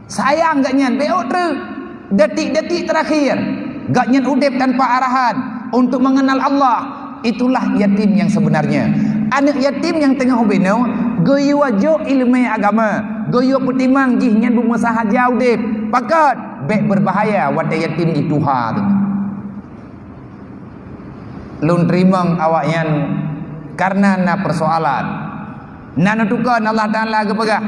Sayang gobnyan, bèk ôk treuk. Detik-detik terakhir, gobnyan udép tanpa arahan untuk mengenal Allah. Itulah yatim yang sebenarnya. Aneuk yatim nyang teungoh ubé nyoe, geuyue jok ileumèe agama, geuyue peutimang jih nyan beumeusahaja udép. Pakon? Bèk beubahaya watèe yatim jituha teuma. Lôn teurimong awaknyan kareuna na peusoalan. Na neutukon Allah Taala geupeugah,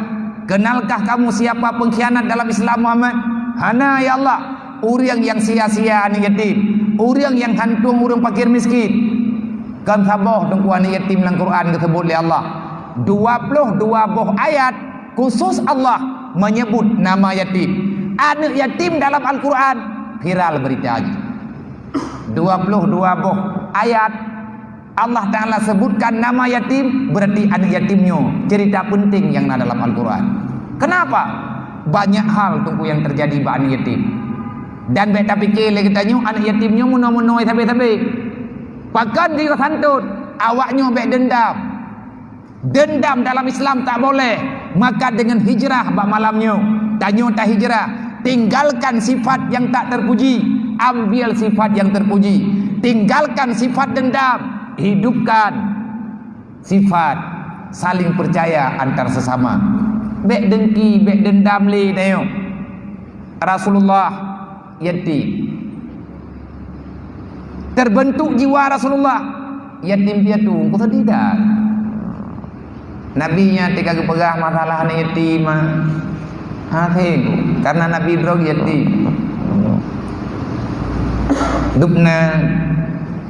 "Kenalkah kamu siapa pengkhianat dalam Islam, Muhammad?" Hana, ya Allah. Ureueng nyang sia-sia aneuk yatim, ureueng nyang hantom ureueng fakir miskin. Kon saboh teungku aneuk yatim lam Quran geuseubut lé Allah. Dua ploh dua boh ayat khusus Allah menyebut nama yatim. Aneuk yatim dalam Al-Quran viral berita jih. Dua ploh dua boh ayat Allah Taala sebutkan nama yatim, berarti aneuk yatim nyoe cerita penting nyang na dalam Al-Quran. Kenapa? Banyak hal teungku nyang terjadi bak aneuk yatim. Dan bèk tapike lé geutanyoe aneuk yatim nyoe meunoe-meunoe sabe-sabe. Pakon geuyue santôn, awak nyoe bèk dendam. Dendam dalam Islam tak boleh. Maka dengan hijrah bak malam nyoe, tanyoe tahijrah, tinggalkan sifat yang tak terpuji, ambil sifat yang terpuji. Tinggalkan sifat dendam, hidupkan sifat saling percaya antar sesama. Bék dengki, bék dendam lé tanyoe. Rasulullah yatim. Terbentuk jiwa Rasulullah yatim piatu, engkau sedih dah. Nabi nyan teuka geupeugah masalah aneuk yatim, ah. Hase, karena Nabi droe yatim. Dubna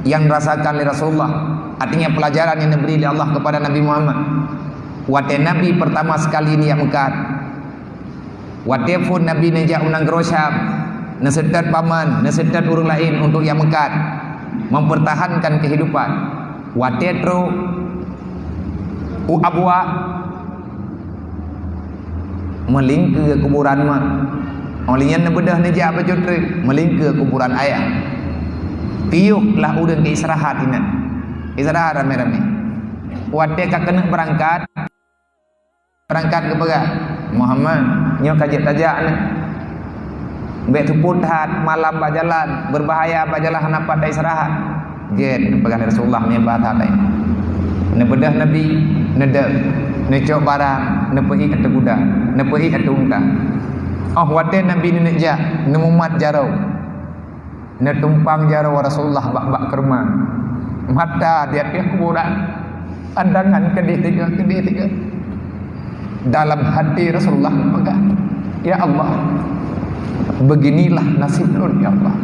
yang dirasakan oleh Rasulullah, artinya pelajaran yang diberi oleh Allah kepada Nabi Muhammad. Watée Nabi pertama sekali neujak meukat, watée phon Nabi neujak u nanggroe Syam, neuseutôt paman, neuseutôt ureuëng laén untuk jak meukat, mempertahankan kehidupan. Watée trok u Abwa, meulingkeue kuburan mak. Óh lheueh nyan neubeudôh neujak bacut treuk, meulingkeue kuburan ayah. Piôh lah ureuëng keu istirahat inan. Istirahat ramé-ramé. Watée ka keuneuk beurangkat, beurangkat geupeugah, "Muhammad, nyoe ka jeuet tajak nyoe. Bék seupôt that malam bak jalan, beubahaya bak jalan hana pat taistirahat." Gét, peugah lé Rasulullah meunyoe bahasa laén. Neubeudôh Nabi, neudeuh, neucok barang, neupeuék ateueh kuda, neupeuék ateueh unta. Óh watée Nabi neuneuk jak, neumumat jaroe. Neutumpang jaroe Rasulullah bak-bak keureuman. Mata di ateueh kuburan. Pandangan keudeh tiga, keudeh tiga. Dalam hati Rasulullah peugah, "Ya Allah, beginilah nasib lôn, ya Allah.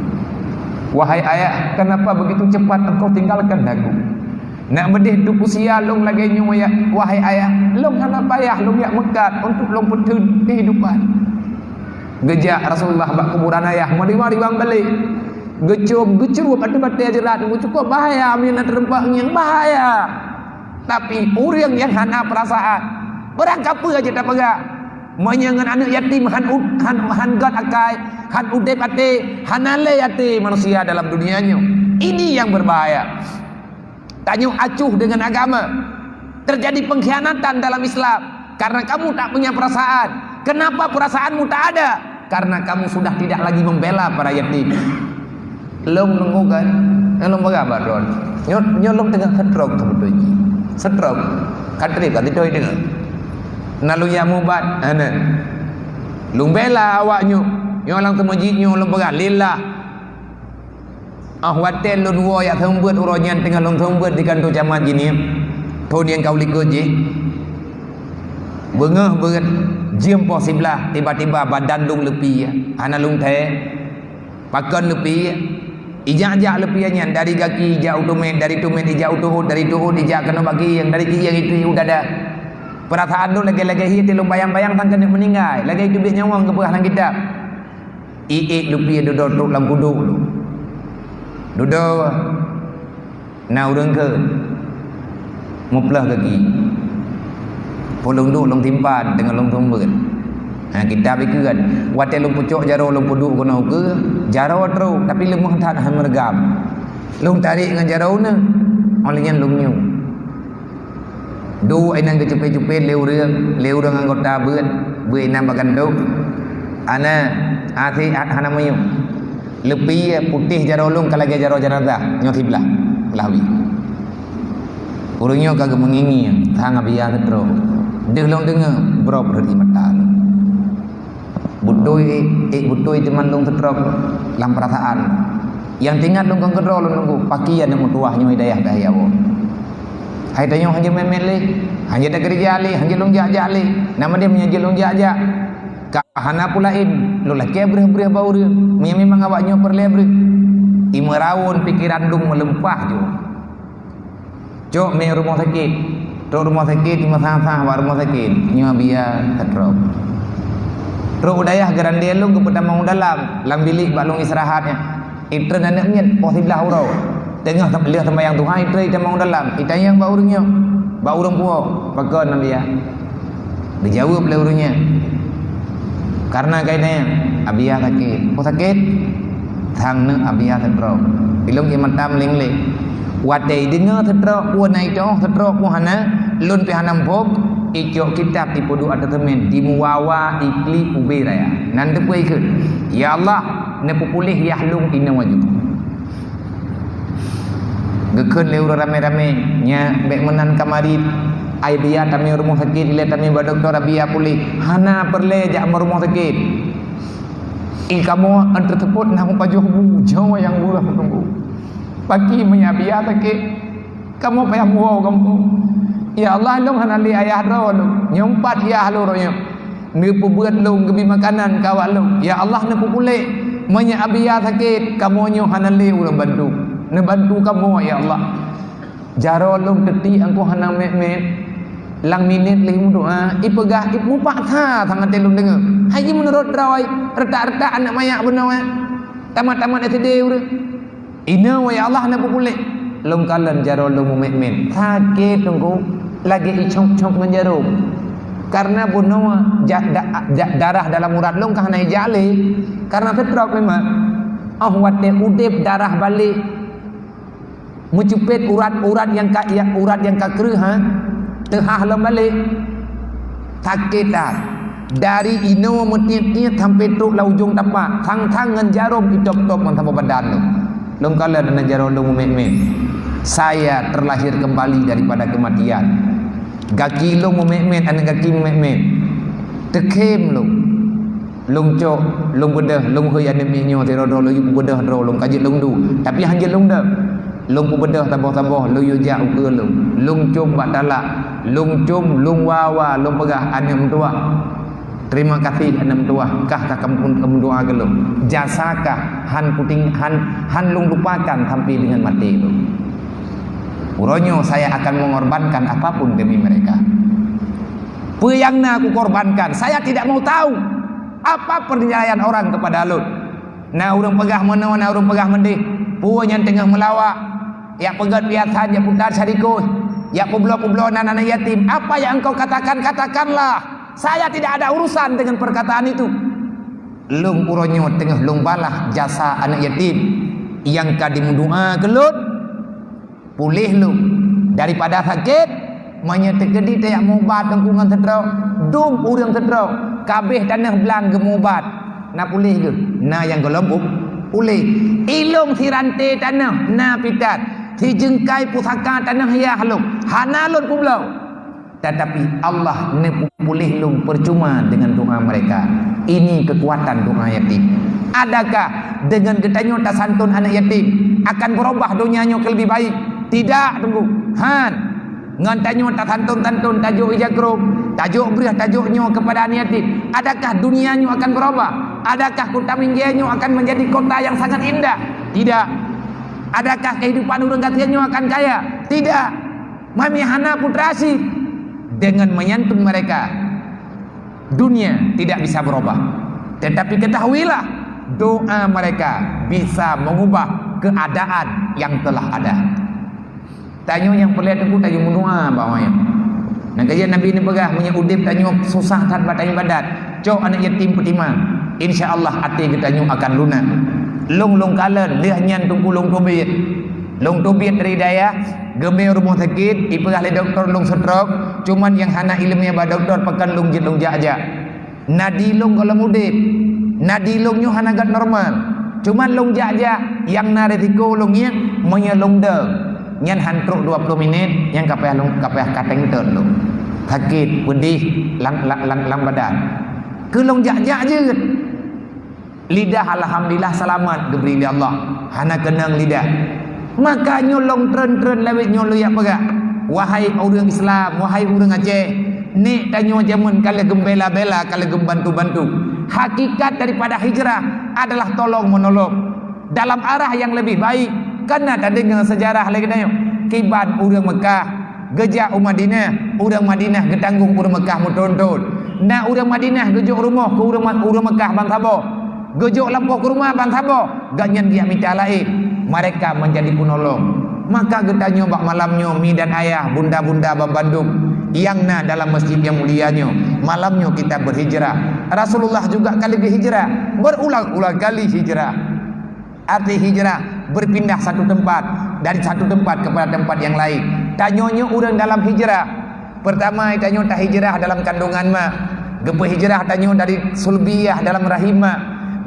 Wahai ayah, kenapa begitu cepat engkau tinggalkan aku? Nak meudeh duek usia lôn lagée nyoe, ya, wahai ayah, lôn hana payah lôn jak meukat untuk lôn peutheun kehidupan." Geujak Rasulullah bak kuburan ayah, meuriwang-riwang balek. Geucom, geucrueb ateueh batée jeurat, geucukôb bahaya, meunyoe na teureumpak ngieng, bahaya. Tapi ureuëng nyang hana peurasaan, barangkapeue jeuet tapeugah. Meunyoe ngon aneuk yatim han ud-, han, han gét akai, han udeb até, hana lé até manusia dalam dunia nyoe. Ini yang berbahaya. Tanyoe acuh dengan agama. Terjadi pengkhianatan dalam Islam karena kamu tak punya perasaan. Kenapa perasaanmu tak ada? Karena kamu sudah tidak lagi membela para yatim. Lôn nunggu kan? Lôn peugah bak droe. Nyoe, nyoe lôn teungoh stroke seubeutôi jih. Stroke. Ka trép ka titôi deungoe. Na lôn jak mubat, hana. Lôn bela awak nyoe. Nyoe lam teumeujiek nyoe lôn peugah lillah. Óh watée lôn woe jak seumeubeuet uroe nyan teungoh lôn seumeubeuet di kantô camat jih nyoe. Thôn nyang ka u likot jih. Beungoh beuet jeuem poh siblaih, tiba-tiba badan lôn leupie, hana lôn thèe. Pakon leupie? Ijak-jak leupie nyan dari gaki ijak u teumèt, dari teumèt ijak u teuôt, dari teuôt ijak keunoe bak keuieng, dari keuieng ijak u dada. Peurasaan lôn lagée-lagée hié, lôn bayang-bayang sang keuneuk meuninggai, lagée teubiet nyawöng geupeugah lam kitab. Iék leupie dudoe trok lam kudôk lôn. Dudoe na ureuëng kheun, muplôh gaki. Phon lôn duek lôn simpan teungoh lôn seumeubeuet. Ha, kitab ikheun, watée lôn peucok jaroe lôn peuduek keunoe ukeue, jaroe trok, tapi leumoh that han meureugam. Lôn tarek ngon jaroe neuh, óh lheueh nyan lôn nyoe. Duek inan geucupet-cupet lé ureuëng, lé ureuëng anggota beuet, beuet inan bak kantô. Ana, até hana meunyoe. Leupie putéh jaroe lôn ka lagée jaroe jenazah, nyoe siblaih, blah wie. Ureuëng nyoe ka geumeungieng-ngieng, sang Abiya seutroe. Deuh lôn deungoe, brok rhot ie mata lôn. Beutôi, eh, beutôi teuma lôn seutroe lam peurasaan. Nyang teuingat lôn kon keudroe lôn nunggu, pakri aneuk meutuwah nyoe hidayah dah ya Allah. Hai tanyoe hanjeuet meumet lé, hanjeuet takeureuja lé, hanjeuet lôn jak-jak lé. Nama dia meunyoe jeuet lôn jak-jak? Ka hana peue laén, lôn lakée breueh-breueh bak ureuëng. Meunyoe memang awak nyoe peureulée breueh. Imeuraun pikeran lôn meuleumpah jih. Cok mé rumoh sakét. Trok rumoh sakét, imeusaha-saha bak rumoh sakét. Nyoe Abiya seutroe. Trok u dayah geurandé lôn geupeutamong u dalam, lam bilék bak lôn istirahat nyan. Itreun aneuk miet poh siblaih uroe. Teungoh lheueh seumayang tuha, itreun itamong u dalam. Itanyong bak ureuëng nyoe, bak ureuëng puwoe, "Pakon Abiya?" Geujaweueb lé ureuëng nyan, "Kareuna keuadaan Abiya sakét." "Peue sakét?" "Sang neuk Abiya seutroe." Ilôn ie mata meuléng-léng. Watée ideungoe seutroe peue na itoh, seutroe peue hana, lôn pih hana muphom, icok kitab ipeuduek ateueh seumén, dimeuwa-wa iklik ubé raya. Nan teupeue ikheun, "Ya Allah, neupeupuléh yah lôn inoe aju." Geukheun lé ureuëng ramé-ramé, "Nyak, bék meunan ka marit. Ai biya tamé rumoh sakét, ilée tamé bak dokto, biya puléh. Hana peureulée jak rumoh sakét. I kamoe ôn teuteupot na meupajoh bu, nyoe nyang beulah meutunggu. Paki meunyo biya sakét, kamoe payah muwoe kamoe. Ya Allah, lôn hana lé ayah droe lôn. Nyoe pat yah lôn roh nyoe. Neupeubeuet lôn geubi makanan keu awak lôn. Ya Allah, neupeupuléh. Meunyo biya sakét, kamoe nyoe hana lé ureuëng bantu. Neubantu kamoe, ya Allah. Jaroe lôn teutiek angku hana mét-mét. Lam minét lheueh meudoa, ipeugah, ipeupak that sangat lôn deungoe. Hai jih meunurot droe, reutak-reutak aneuk manyak bunoe. Tamat-tamat S D ureuëng. Inoe, ya Allah, neupeupuléh. Lôn kalon jaroe lôn meumét-mét. Sakét teungku, lagée icop-cop ngon jaroe. Karena bunoe ja-, da-, ja-, darah dalam urat lôn ka hana ijak lé. Karena stroke memang. Oh watée udeb darah balék. Meucupet urat-urat nyang ka, ya, urat nyang ka kreueh, ha? Teuhah lom balék. Sakét that. Dari inoe meutiet-tiet sampai trok lam ujong tapak, thang-thang ngon jaroe itop-top ngon saboh badan lôn. Lôn kalon aneuk jaroe lôn meumét-mét. Saya terlahir kembali daripada kematian. Gaki lôn meumét-mét, aneuk gaki meumét-mét. Teukhém lôn. Lôn cok, lôn beudôh, lôn hôi aneuk miet nyoe sidroe-droe lôn yue beudôh droe lôn ka jeuet lôn du. Tapi han jeuet lôn deuh. Lôn peubeudoh saboh-saboh, lôn yue jak ukeue lôn. Lôn com bak talak, lôn com, lôn wa-wa, lôn peugah, "Aneuk meutuwah, terima kasih aneuk meutuwah, kah ka kameun-, kameundoa keu lôn. Jasa kah han kuting-, han, han lôn lupakan sampai dengan maté lôn. Uroe nyoe saya akan mengorbankan apapun demi mereka." Peue nyang na kukorbankan, saya tidak mau tahu apa penilaian orang kepada lôn. Na ureuëng peugah meunoe, na ureuëng peugah meudeh. Peue nyang teungoh meulawak, jak peugét piasan, jak putar syadikoh, jak peubloe-peubloe nan aneuk yatim. Apa yang engkau katakan, katakanlah. Saya tidak ada urusan dengan perkataan itu. Lôn uroe nyoe teungoh lôn balah jasa aneuk yatim nyang ka jimeudoa keu lôn. Puléh lôn daripada sakét, meunyoe teukeudi tajak meuubat teungku ngon sidroe, dum ureuëng sidroe, kabéh tanoh blang geumeuubat. Na puléh geuh, na nyang gohlom pu-, puléh. Ilôn siranté tanoh na pitat, sijeungkai pusaka tanoh yah lôn, hana lôn peubloe. Tetapi Allah neupeupuléh lôn percuma dengan doa mereka. Ini kekuatan doa yatim. Adakah dengan geutanyoe tasantun aneuk yatim akan berubah donya nyoe keu leubeh baik? Tidak, teungku. Han. Ngon tanyoe tasantun-santun, tajok ija krom, tajok breueh, tajok nyoe kepada aneuk yatim, adakah dunia nyoe akan berubah? Adakah kota Minjee nyoe akan menjadi kota yang sangat indah? Tidak. Adakah kehidupan ureuëng gasien nyoe akan kaya? Tidak. Mami hana putra si dengan menyantun mereka. Dunia tidak bisa berubah. Tetapi ketahuilah, doa mereka bisa mengubah keadaan yang telah ada. Tanyoe nyang peureulée teungku tanyoe meudoa bak awaknyan. Nyang keu jeuet Nabi neupeugah, meunyoe udeb tanyoe susah that bak tanyoe ibadat, cok aneuk yatim peutimang. Insya Allah até geutanyoe akan lunak. Lôn lôn kalon lheueh nyan teungku lôn teubiet. Lôn teubiet dari dayah, geumé rumoh sakét, ipeugah lé dokto lôn stroke, cuman nyang hana iéleumé bak dokto pakon lôn jeuet lôn jak-jak. Nadi lôn gohlom udeb, nadi lôn nyoe hana gét normal. Cuman lôn jak-jak, nyang na risiko lôn ngieng meunyoe lôn deueng. Nyan han trok dua ploh minét, nyan ka payah lôn, ka payah ka tengtet lôn. Sakét, peudeh lam, lam, lam, lam badan. Keu lôn jak-jak jeuet. Lidah alhamdulillah seulamat geubri lé Allah, hana keunong lidah. Maka nyoe lôn treun-treun lawét nyoe lôn jak peugah, wahai ureuëng Islam, wahai ureuëng Aceh, nek tanyoe jameun ka lheueh geumbela-bela, ka lheueh geubantu-bantu. Hakikat daripada hijrah adalah tolong-menolong dalam arah yang lebih baik. Kana tadeungoe seujarah lagée nyoe, kiban ureuëng Meukah geujak u Madinah, ureuëng Madinah geutanggong ureuëng Meukah meuthon-thon. Na ureuëng Madinah geujok rumoh keu ureuëng Ma-, ureuëng Meukah bansaboh. Geujok lampôh keu rumoh bansaboh, gobnyan geujak mita laén. Mereka menjadi penolong. Maka geutanyoe bak malam nyoe, mi dan ayah, bunda-bunda banmandum, nyang na dalam masjid nyang mulia nyoe, malam nyoe kita berhijrah. Rasulullah juga ka lheueh hijrah, berulang-ulang kali hijrah. Arti hijrah, berpindah satu tempat, dari satu tempat kepada tempat yang lain. Tanyoe nyoe ureuëng dalam hijrah. Pertama, tanyoe tahijrah dalam kandungan mak. Geupeuhijrah tanyoe dari sulbiyah dalam rahim mak.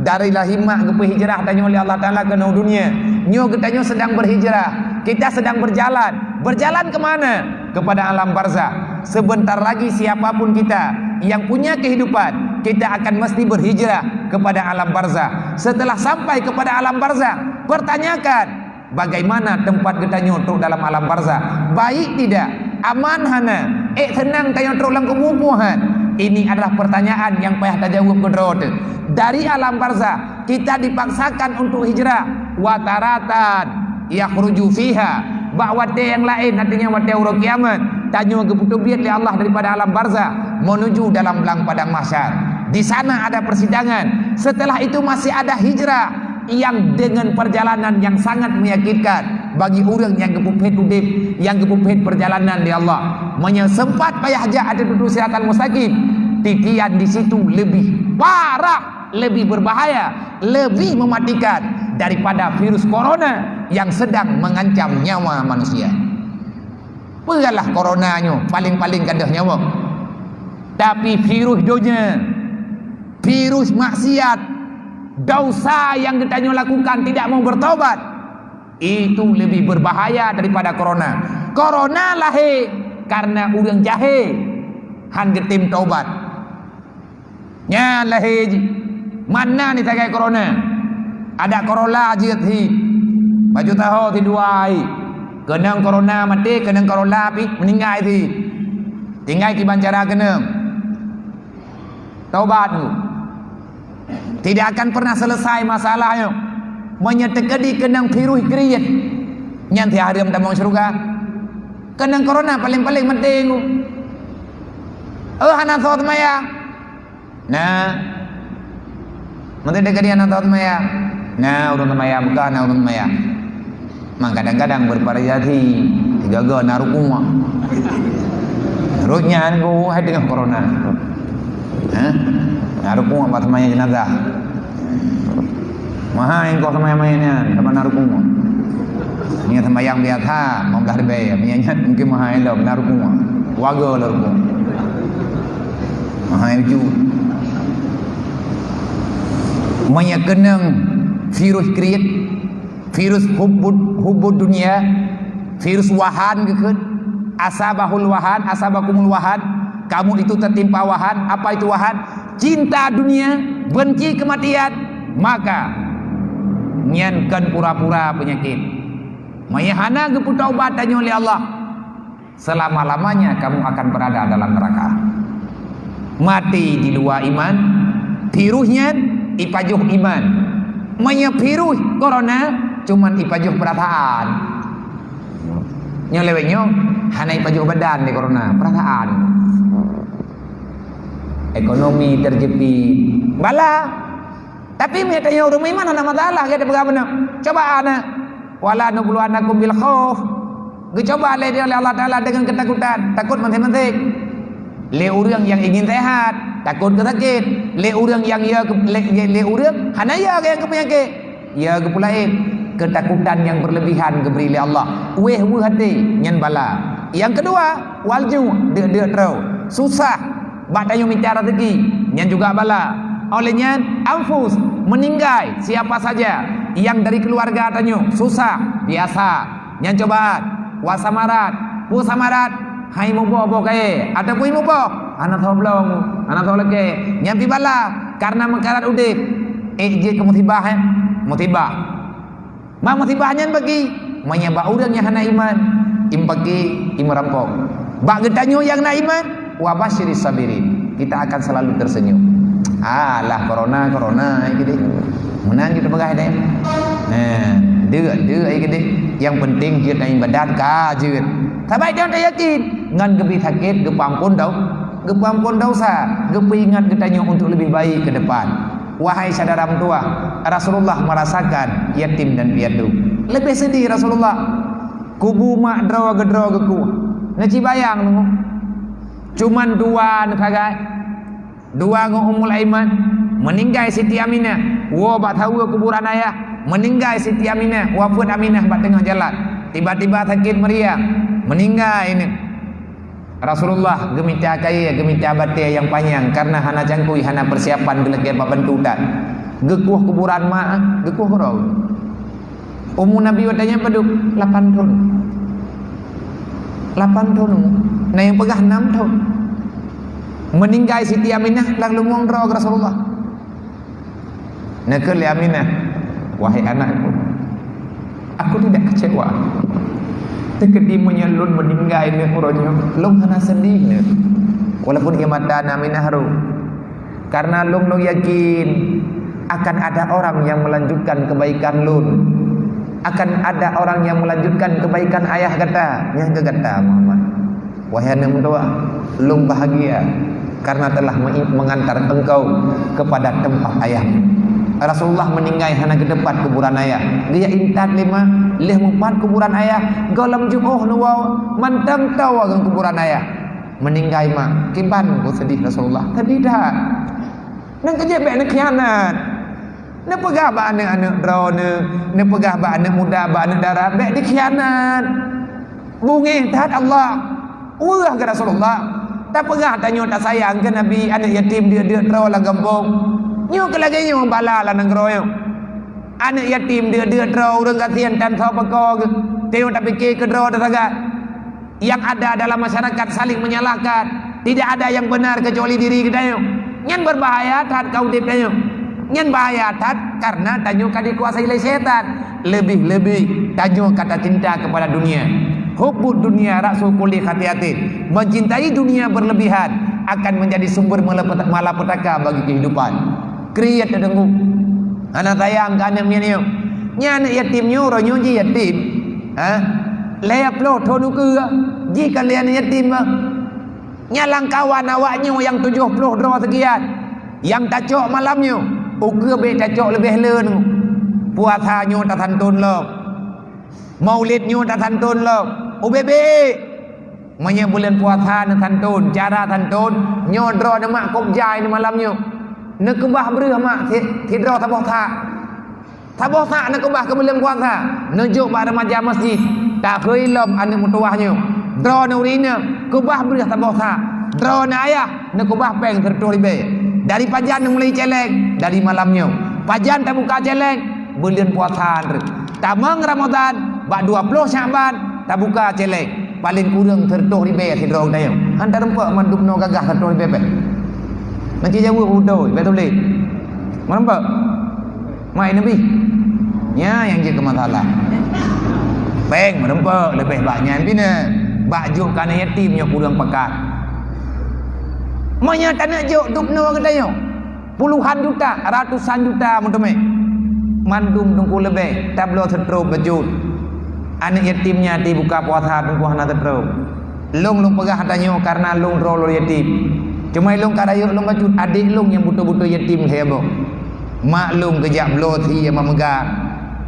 Dari rahim mak geupeuhijrah tanyoe lé Allah Taala keunoe dunia. Nyoe geutanyoe sedang berhijrah. Kita sedang berjalan. Berjalan ke mana? Kepada alam barzakh. Sebentar lagi siapapun kita yang punya kehidupan, kita akan mesti berhijrah kepada alam barzah. Setelah sampai kepada alam barzah, pertanyakan, bagaimana tempat geutanyoe trok dalam alam barzah? Baik tidak? Aman hana? Ék seunang tanyoe trok lam kubu peue han? Ini adalah pertanyaan nyang payah tajaweueb keudroe teuh. Dari alam barzah, kita dipaksakan untuk hijrah. Wa taratan yakhruju fiha. Bak watée nyang laén, artinya watée uroe kiamat, tanyoe geupeutubiet lé Allah daripada alam barzah menuju dalam blang padang mahsyar. Di sana ada persidangan. Setelah itu masih ada hijrah yang dengan perjalanan yang sangat menyakitkan bagi ureuëng nyang geupeuphét udeb, nyang geupeuphét perjalanan lé Allah. Meunyoe sempat payah jak ateueh dudu siratal mustaqim, titian di situ lebih parah, lebih berbahaya, lebih mematikan daripada virus corona yang sedang mengancam nyawa manusia. Peugahlah corona nyoe paling-paling gadôh nyawa. Tapi virus donya, virus maksiat, dosa yang geutanyoe lakukan tidak mau bertobat, itu lebih berbahaya daripada corona. Corona lahé karena ureuëng jahé, han geutem tobat. Nyan lahé jih. Mana ni sagai corona? Ada Corolla jeuet hi. Baju taho si dua hi. Keunong corona maté, keunong Corolla pih meuninggai si. Tinggai kiban cara keunong. Taubat tu. Tidak akan pernah selesai masalah nyoe. Meunyoe teukeudi keunong virus kriet, nyan si hareuem tamong syeuruga. Keunong corona paléng-paléng maté ngu. Oh, hana soe seumayang. Nah. Mantong teuka dia na tahu seumayang. Nah, ureuëng seumayang bukan, nah, ureuëng seumayang. Mang kadang-kadang bervariasi, tiga-tiga na rukuk. Rukuk nyan ku hai tengah corona. Hah? Na rukuk bak seumayang jenazah. Mahai engkau seumayang-mayang nyan, sama na rukuk. Ni seumayang biasa, lima belas ribèe, ni nyan mungkin mahai lom, na rukuk. Warga lah rukuk. Mahai uju. Meunyoe keunong virus kriet, virus hubbud, hubbud dunia, virus wahan geukheun, asabahul wahan, asabakumul wahan, kamu itu tertimpa wahan. Apa itu wahan? Cinta dunia, benci kematian, maka nyan kon pura-pura peunyakét. Meunyoe hana geupeutaubat tanyoe lé Allah, selama-lamanya kamu akan berada dalam neraka. Mati di luwa iman, virus nyan ipajoh iman. Meunyoe virus corona, cuman ipajoh peurasaan. Nyoe lewat nyoe, hana ipajoh badan di corona, peurasaan. Ekonomi terjepit. Bala. Tapi meunyoe tanyoe ureuëng iman hana masalah, gata peugah beuna. Cobaan na. Wala nabluwannakum bil khauf. Geucoba lé, lé Allah Taala dengan ketakutan, takut maséng-maséng. Lé ureuëng nyang ingin sehat, takut keu sakét. Lé ureuëng nyang ya keu, lé, lé, lé ureuëng hana ya nyang keu peunyakét. Ya geupulaén, ketakutan yang berlebihan geubri lé Allah. Wéh weuh até, nyan bala. Nyang keudua, walju, deuk-deuk droe, susah. Bak tanyoe mita rezeki, nyan juga bala. Oleh nyan, anfus, meuninggai siapa saja yang dari keluarga tanyoe susah, biasa. Nyan cobaan. Wa samarat, peue samarat? Hai muboh boh kayée, ataupun muboh, hana soe bloe, hana soe lakée. Nyan pih bala, karena meukarat udeb, ék jeuet keu musibah, eh? Musibah. Mak musibah nyan bagi, meunyoe bak ureuëng nyang hana iman, imbagi, imerampok. Bak geutanyoe nyang na iman, wa basyiris sabirin. Kita akan selalu tersenyum. Alah, corona, corona, ai keudeh. Meunan kita peugah deh. Nah, deuk, deuk, ai keudeh. Yang penting jeuet na ibadat ka jeuet. Sabai jangan yakin. Ngan geubri sakét, geupeuampon dau-, geupeuampon dosa, geupeuingat geutanyoe untuk lebih baik ke depan. Wahai syedara meutuwah, Rasulullah merasakan yatim dan piatu. Leubeh sedih Rasulullah. Kubu mak droe geudroe geukueh. Neuci bayang nyoe. Cuman dua neusagai. Dua ngon Ummul Aiman. Meuninggai Siti Aminah, woe bak saweue kuburan ayah. Meuninggai Siti Aminah, wafeuet Aminah bak teungoh jalan. Tiba-tiba sakét meriang. Meuninggai nyoe. Rasulullah geumita kayée, geumita batée nyang panyang karena hana cangkui, hana persiapan geulakée bak bantutan. Geukueh kuburan mak, geukueh uroe. Umu Nabi watée nyan padub? Lapan thon. Lapan thon. Na nyang peugah nam thon. Meuninggai Siti Aminah lam lubong droe Rasulullah. Neukheun lé Aminah, "Wahai anakku, aku tidak kecewa. Teukeudi meunyoe lôn meuninggai neuh uroe nyoe, lôn hana seudeh neuh. Walaupun ie mata na Aminah rhot. Karena lôn, lôn yakin akan ada orang yang melanjutkan kebaikan lôn. Akan ada orang yang melanjutkan kebaikan ayah gata, nyang keu gata, Muhammad." Wahai aneuk meutuwah, lôn bahagia karena telah me-, mengantar engkau kepada tempat ayahmu. Rasulullah meuninggai hana geuteumpat kuburan ayah. Geujak intat lé mak, lheueh meupat kuburan ayah, gohlom jiôh neuwoe mantong toe ngon kuburan ayah. Meuninggai mak, kiban beuseudeh Rasulullah. Seudeh that. Nyan keuh jeuet bék neukhianat. Neupeugah bak aneuk-aneuk droeneuh, neupeugah bak aneuk muda, bak aneuk dara, bék dikhianat. Beungéh that Allah. Weueh keu Rasulullah. Tapeugah tanyoe tasayang keu Nabi, aneuk yatim deuek-deuek droe lam gampông. Nyoe keuh lagée nyoe bala lam nanggroe nyoe. Aneuk yatim deuek-deuek droe, ureuëng gasien tan soe peuko geuh. Tanyoe tapike keu droe teusagai. Yang ada dalam masyarakat saling menyalahkan. Tidak ada yang benar kecuali diri geutanyoe. Nyan berbahaya that keu udeb tanyoe. Nyan bahaya that karena tanyoe ka dikuasai lé syaitan. Lebih-lebih tanyoe ka tacinta kepada dunia. Hubbud dunya ra'su kulli khati'atin. Mencintai dunia berlebihan akan menjadi sumber malapeta-, malapetaka bagi kehidupan. Kriet teungku. Hana sayang keu aneuk miet nyoe. Nyan aneuk yatim nyoe, uroe nyoe jih yatim. Ha? Lhée ploh thon ukeue jih ka lé aneuk yatim bah. Nyan lam kawan awak nyoe nyang tujoh ploh droe seukian. Nyang tacok malam nyoe, ukeue bék tacok leubeh le nyoe. Puasa nyoe tasanton lom. Maulid nyoe tasanton lom. Ubé-bé. Meunyoe buleuen puasa neusanton, cara santon, nyoe droe neumak kôb jai neumalam nyoe. Neukeubah breueh mak si-, sidroe saboh sak. Saboh sak neukeubah keu buleuen puasa, neujok bak remaja masjid. Tahôi lom aneuk meutuwah nyoe. Droeneuh ureuëng inong, keubah breueh saboh sak. Droeneuh ayah, neukeubah péng sireutôh ribée. Dari pajan neumulai céléng? Dari malam nyoe. Pajan tabuka céléng? Buleuen puasa nyoe. Tamong Ramadhan, bak dua ploh Syakban, tabuka céléng. Paleng kureueng sireutôh ribée sidroe geutanyoe. Han tareumpok mandum noe gagah sireutôh ribée péng. Ngon ci jaweueb beutôi, bék tuléh. Meureumpok? Mai neubi. Nyan nyang jeuet keu masalah. Péng meureumpok leubeh bak nyan pih na. Bak jok keu aneuk yatim nyoe kureueng pakat. Meunyoe taneuk jok dub noe geutanyoe. Puluhan juta, ratusan juta meuteumé. Mandum teungku leubeh, tabloe seutrop bacut. Aneuk yatim nyan di buka puasa teungku hana seutrop. Lôn, lôn peugah tanyoe kareuna lôn droe lôn yatim. Cuma lôn ka rayeuk lôn bacut, adék lôn nyang beutôi-beutôi yatim lhée boh. Mak lôn geujak bloe sie mak meuga.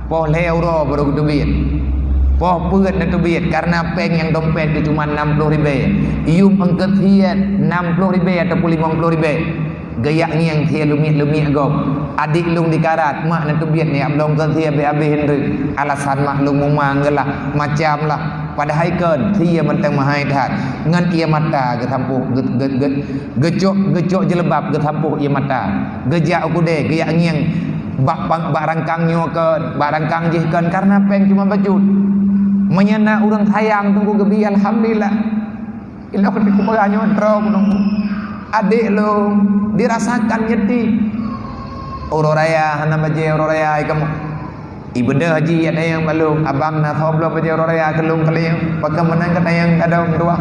Poh lhée uroe barô geuteubiet. Poh peuet neuteubiet kareuna péng nyang dompet geuh cuma nam ploh ribée. Yum eungkot sie nam ploh ribée ataupun limong ploh ribée. Geujak ngieng sie lumiek-lumiek gob. Adék lôn di karat, mak neuteubiet neujak bloe eungkot sie habéh-habéh hindeuh. Alasan mak lôn meumang geuh lah, macam lah. Padahai kon, sie mantong meuhai that. Ngon ie mata geusampôh, geu-, geu-, geu-, geucok, geucok jilbab geusampôh ie mata. Geujak u keudè, geujak ngieng bak pang-, bak rangkang nyoe kon, bak rangkang jih kon, kareuna péng cuma bacut. Meunyoe na ureuëng sayang teungku geubi, alhamdulillah. Ilok di kupeugah nyoe droe gunong. Adék lôn dirasakan yatim. Uroe raya hana bajée uroe raya ai kamoe. Ibeudôh jih yak dayang balong, abang na soe bloe bajée uroe raya keu lôn keu lôn. Pakon meunan keu dayang gadong dua.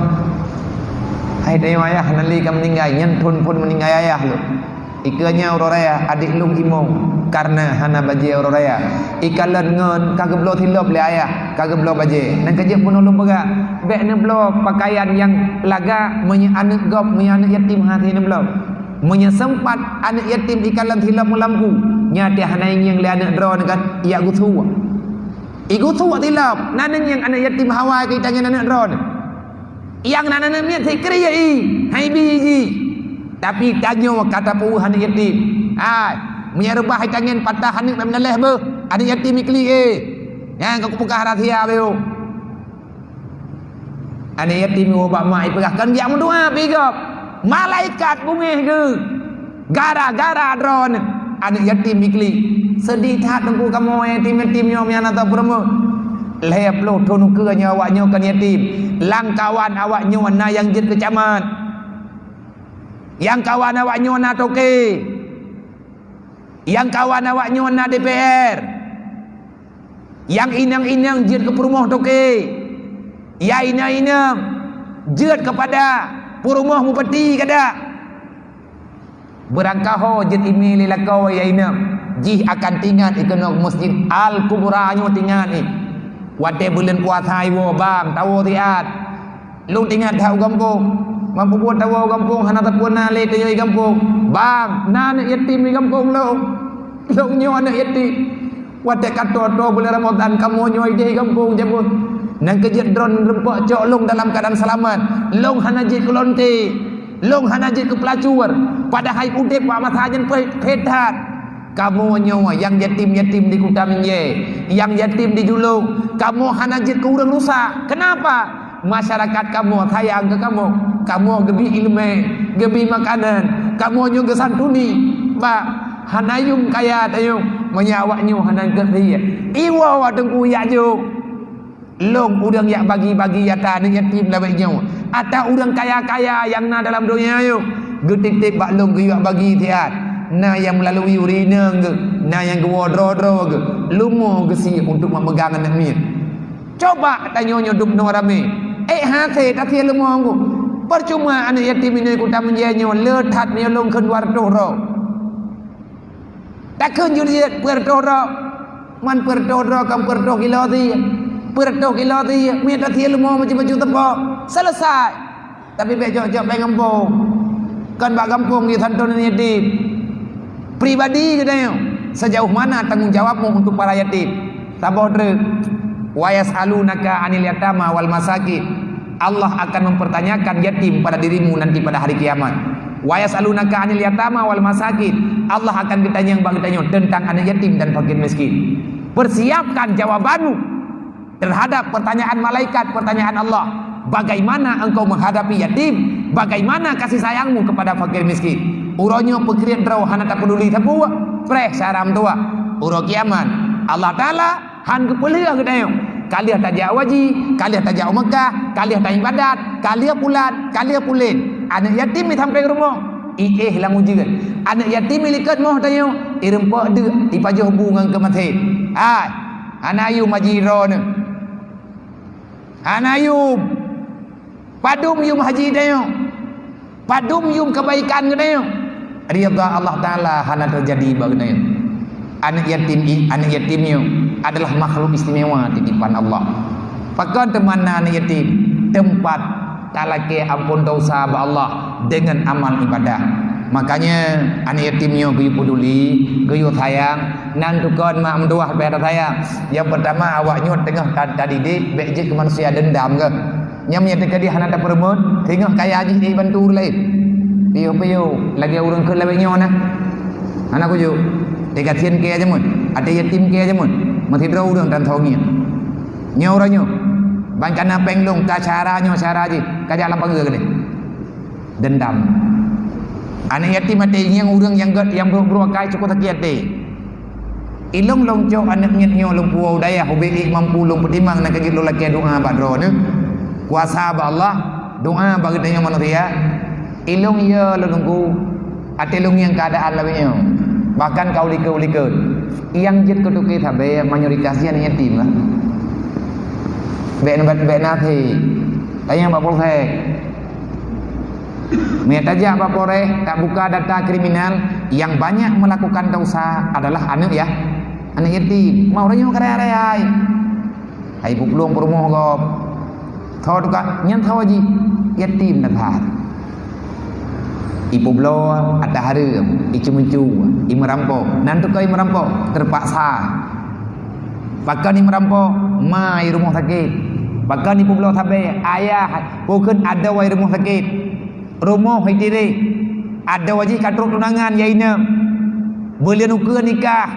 Hai dayang ayah hana lé ka meuninggai, nyan thon phon meuninggai ayah lôn. Ikeue nyan uroe raya, adék lôn imong, kareuna hana bajée uroe raya. Ikalon ngon ka geubloe silop lé ayah, ka geubloe bajée. Nyan keuh jeuet peunoh lôn peugah, bék neubloe peukayan nyang lagak meunyoe aneuk gob, meunyoe aneuk yatim hase neubloe. Meunyoe seumpat aneuk yatim ikalon silop meulampu, nyan teuh hana ingieng lé aneuk droeneuh kan, yak geusuek. Igusuek silop, na neungieng aneuk yatim hawa keu itangieng aneuk droeneuh. Nyang na aneuk miet sikri i, hai bi jih. Tapi tanyoe ka tapeuweueh aneuk yatim. Hai, meunyoe reubah itangieng patah aneuk bak meunaleh beuh, aneuk yatim iklik, eh. Nyan ka kupeugah rahsia beuh. Aneuk yatim iwoe bak mak ipeugah, "Kon jak meudoa pih gob." Malaikat beungéh geuh. Gara-gara droeneuh aneuk yatim iklik. Seudeh that teungku kamoe yatim-yatim nyoe meunyoe na teupeureumeun. Lhèe ploh thôn ukeue nyoe awak nyoe kon yatim. Lam kawan awak nyoe na nyang jeuet keu camat. Nyang kawan awak nyoe na toke. Nyang kawan awak nyoe na D P R. Nyang inong-inong jeuet keu peurumoh toke. Nyang inong-inong jeuet keupada peurumoh mupati kada. Beurangkaho jeuet imé lé lakoe nyang inong, jih akan tingat ikeunong Masjid Al-Kubra nyoe tingat nyoe. Watèe buleuen puasa iwoe, "Bang, tawoe siat." Lôn tingat that u gampông. Mampu buet tawoe u gampông, hana sapeue na lé tanyoe i gampông. "Bang, na aneuk yatim i gampông lôn. Lôn nyoe aneuk yatim." Watèe ka toe-toe buleuen Ramadhan, kamoe nyoe idéh i gampông jabeuet. Nyang keu jeuet droeneuh reumpok cok lôn dalam keuadaan seulamat. Lôn hana jeuet keu lonte. Lôn hana jeuet keu peulacur. Padahai udép bak masa nyan peuet that. Kamoe nyoe nyang yatim-yatim di Kuta Meunjée, nyang yatim di Julong, kamoe hana jeuet keu ureueng rusak. Keunapa? Masyarakat kamoe sayang keu kamoe. Kamoe geubri ileumèe, geubri makanan, kamoe nyoe geusantuni. Bah, hana yum kaya tanyoe, meunyo awak nyoe hana geuh riek. Iwoe awak teungku jak jok. Lôn ureueng jak bagi-bagi ata aneuk yatim lagèe nyoe. Ata ureueng kaya-kaya nyang na dalam donya nyoe, geutik-tik bak lôn geuyue bagi siat. Na nyang meulalui ureueng inong geuh, na nyang geuwoe droe-droe geuh. Leumo geusie untuk meumeugang aneuk miet. Cuba tanyoe nyoe dubnoe ramé. Ék hasé tasie leumo geuh. Peucuma aneuk yatim inong Kuta Meunjée nyoe le that meunyo lôn kheun dua reutôh droe. Takheun jeuet peuet reutôh droe. Man peuet reutôh droe kon peuet reutôh kilo sie. Peuet reutôh kilo sie, meunyo tasie leumo macam-macam teupok. Selesai. Tapi bèk jok-jok bèk gampông. Kon bak gampông jisantun aneuk yatim. Pribadi geutanyoe, sejauh mana tanggung jawabmu untuk para yatim? Saboh treuk. "Wa yas'alunaka 'anil yatama wal masakin." Allah akan mempertanyakan yatim pada dirimu nanti pada hari kiamat. "Wa yas'alunaka 'anil yatama wal masakin." Allah akan geutanyong bak geutanyoe tentang aneuk yatim dan fakir miskin. Persiapkan jawabanmu terhadap pertanyaan malaikat, pertanyaan Allah. Bagaimana engkau menghadapi yatim? Bagaimana kasih sayangmu kepada fakir miskin? Uroe nyoe peukriet droe hana tapeduli sapeue, preh syara meutuwah. Uroe kiamat, Allah Taala han geupeulheueh geutanyoe. Ka lheueh tajak u haji, ka lheueh tajak u Meukah, ka lheueh taibadat, ka lheueh pulan, ka lheueh pulen. Aneuk yatim jisampéng rumoh, iéh lam ujeuen. Aneuk yatim jilikot moh tanyoe, ireumpok deuk, ipajoh bu ngon keumaté. Hai, hana yum haji droeneuh. Hana yum. Padum yum haji tanyoe? Padum yum keubaikan geutanyoe? Ridha Allah Taala hana teujadi bak geutanyoe. Aneuk yatim i-, aneuk yatim nyoe adalah makhluk istimewa titipan Allah. Pakon teuma na aneuk yatim? Teumpat talakée amphon desya bak Allah deungon amal ibadah. Makanya aneuk yatim nyoe geuyue peuduli, geuyue sayang, nan tukon mak meutuwah bèk tasayang. Nyang peurtama awak nyoe teungoh ta-, tadidik, bèk jeuet keu manusia deundam geuh. Nyang meunyo teuka jih hana tapeureumeun, singoh kaya jih jibantu ureueng laén. Piôh-piôh, lagèe ureueng kheun lawét nyoe na. Hana kujok. Teuka gasien kaya jameun, até yatim kaya jameun. Meusidroe ureueng tan thongieng. Nyoe uroe nyoe. Ban kana péng lôn, ka syara nyoe syara jih. Ka jak lam pageue keudeh. Deundam. Aneuk yatim até ngieng ureueng nyang gèt, nyang brok-brok akai cukôp sakét até. Ilôn lôn cok aneuk miet nyoe lôn puwoe u dayah ubé ék mampu lôn peutimang nyang ka jeuet lôn lakée doa bak droeneuh. Kuasa bak Allah, doa bak geutanyoe manusia. Ilôn yo lôn nunggu, até lôn ngieng keuadaan lagèe nyoe. Bahkan ka u likot-likot. Nyang jeuet keu toke sabe mayoritas jih aneuk yatim lah. Bèk na, bèk na thé. Tanyong bak polsek. Meunyo tajak bak Polres, tabuka data kriminal, nyang banyak melakukan dosa adalah aneuk ya, aneuk yatim. Mau uroe nyoe ka raya-raya. Hai buklueng peurumoh gob. Tho tuka, nyan tho jih. Yatim that. Ipeubloe ata hareuem, iceumeuncu, imeurampoh. Nan tuka imeurampoh, teupaksa. Pakon imeurampoh, ma i rumoh sakét. Pakon ipeubloe sabe, ayah, pakon adoe i rumoh sakét. Rumoh itireh. Adoe jih ka trok tunangan ya inong. Buleuen ukeue nikah.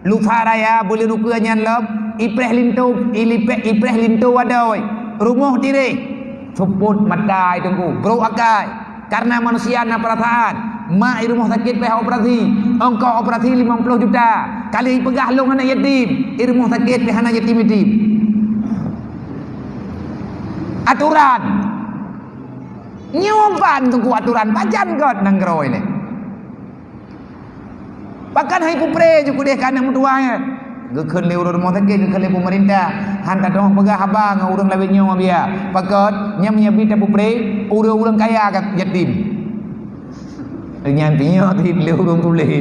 Lusa raya buleuen ukeue nyan lom, ipreh linto, ilipek, ipreh linto adoe. Rumoh tireh. Seupôt mata i teungku, brok akai. Karena manusia na peurasaan, mak i rumoh sakét payah operasi, ongkos operasi limong ploh juta. Ka lheueh ipeugah lôn aneuk yatim, i rumoh sakét pih hana yatim-yatim. Aturan. Nyoe ban teungku aturan, pajan göt nanggroe nyoe. Pakon hai peupré ju keudeh keu aneuk meutuwah nyan. Geukheun lé ureuëng rumoh sakét, geukheun lé peumeurintah. Han tatu'oh peugah haba ngon ureuëng laén nyoe, Abiya. Pakon, nyan meunyo bit tapeupré, ureuëng-ureuëng kaya ka yatim. Nyan pinyok lé ureuëng tuléh.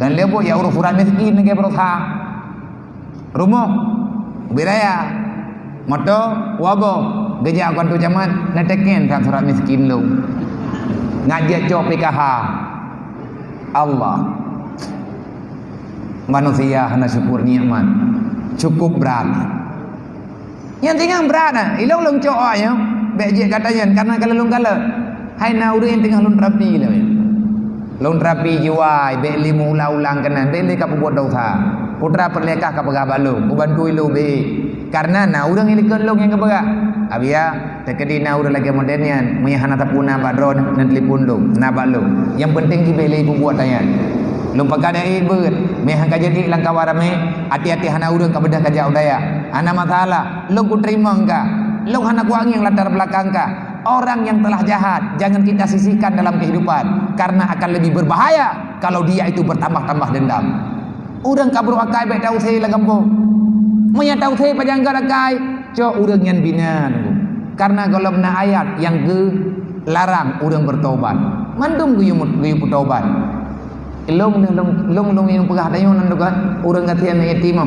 Kan lé buet ya ureuëng furan miskin lagée beurasa. Rumoh, ubé raya, moto, waboh, geujak u kanto camat, neuteken that surat miskin lôn. Ngajak cok P K H. Allah. Manusia hana syukur nikmat. Cukup brat. Nyang tinggai brat na, ilong lôn cok awak nyoe, bék jeuet gata nyan, karena ka lôn kalon. Hai na ureuëng nyang teungoh lôn terapi lom. Lôn terapi jiwai, bék lé meuulang-ulang keunan, bék lé ka peubuet desya. Putra peureulée kah ka peugah bak lôn, kubantu ilong bék. Karena na ureuëng nyang likot lôn nyang geupeugah, "Abiya, teukeudi na ureuëng lagée model nyan, meunyo hana tapuna bak droe, neutelepon lôn, na bak lôn. Nyang penting jih bék lé peubuet nyan." Lôn pakat ék beuet, meuhan ka jeuet ék lam kawan ramé, até-até hana ureuëng ka beudôh ka jak u dayah. Hana masalah, lôn kuteurimong ka. Lôn hana kuangieng latar belakang ka. Orang yang telah jahat, jangan kita sisihkan dalam kehidupan, karena akan lebih berbahaya kalau dia itu bertambah-tambah dendam. Ureuëng ka brok akai bék tausé lam gampông. Meunyo tausé pajan göt akai, cok ureuëng nyan bina teungku. Karena gohlom na ayat nyang geularang ureuëng bertobat. Mandum geuyue mut-, geuyue peutobat. Lông, lông, lông, lông nyang peugah tanyoe nan teuka, ureuëng gasien aneuk yatim.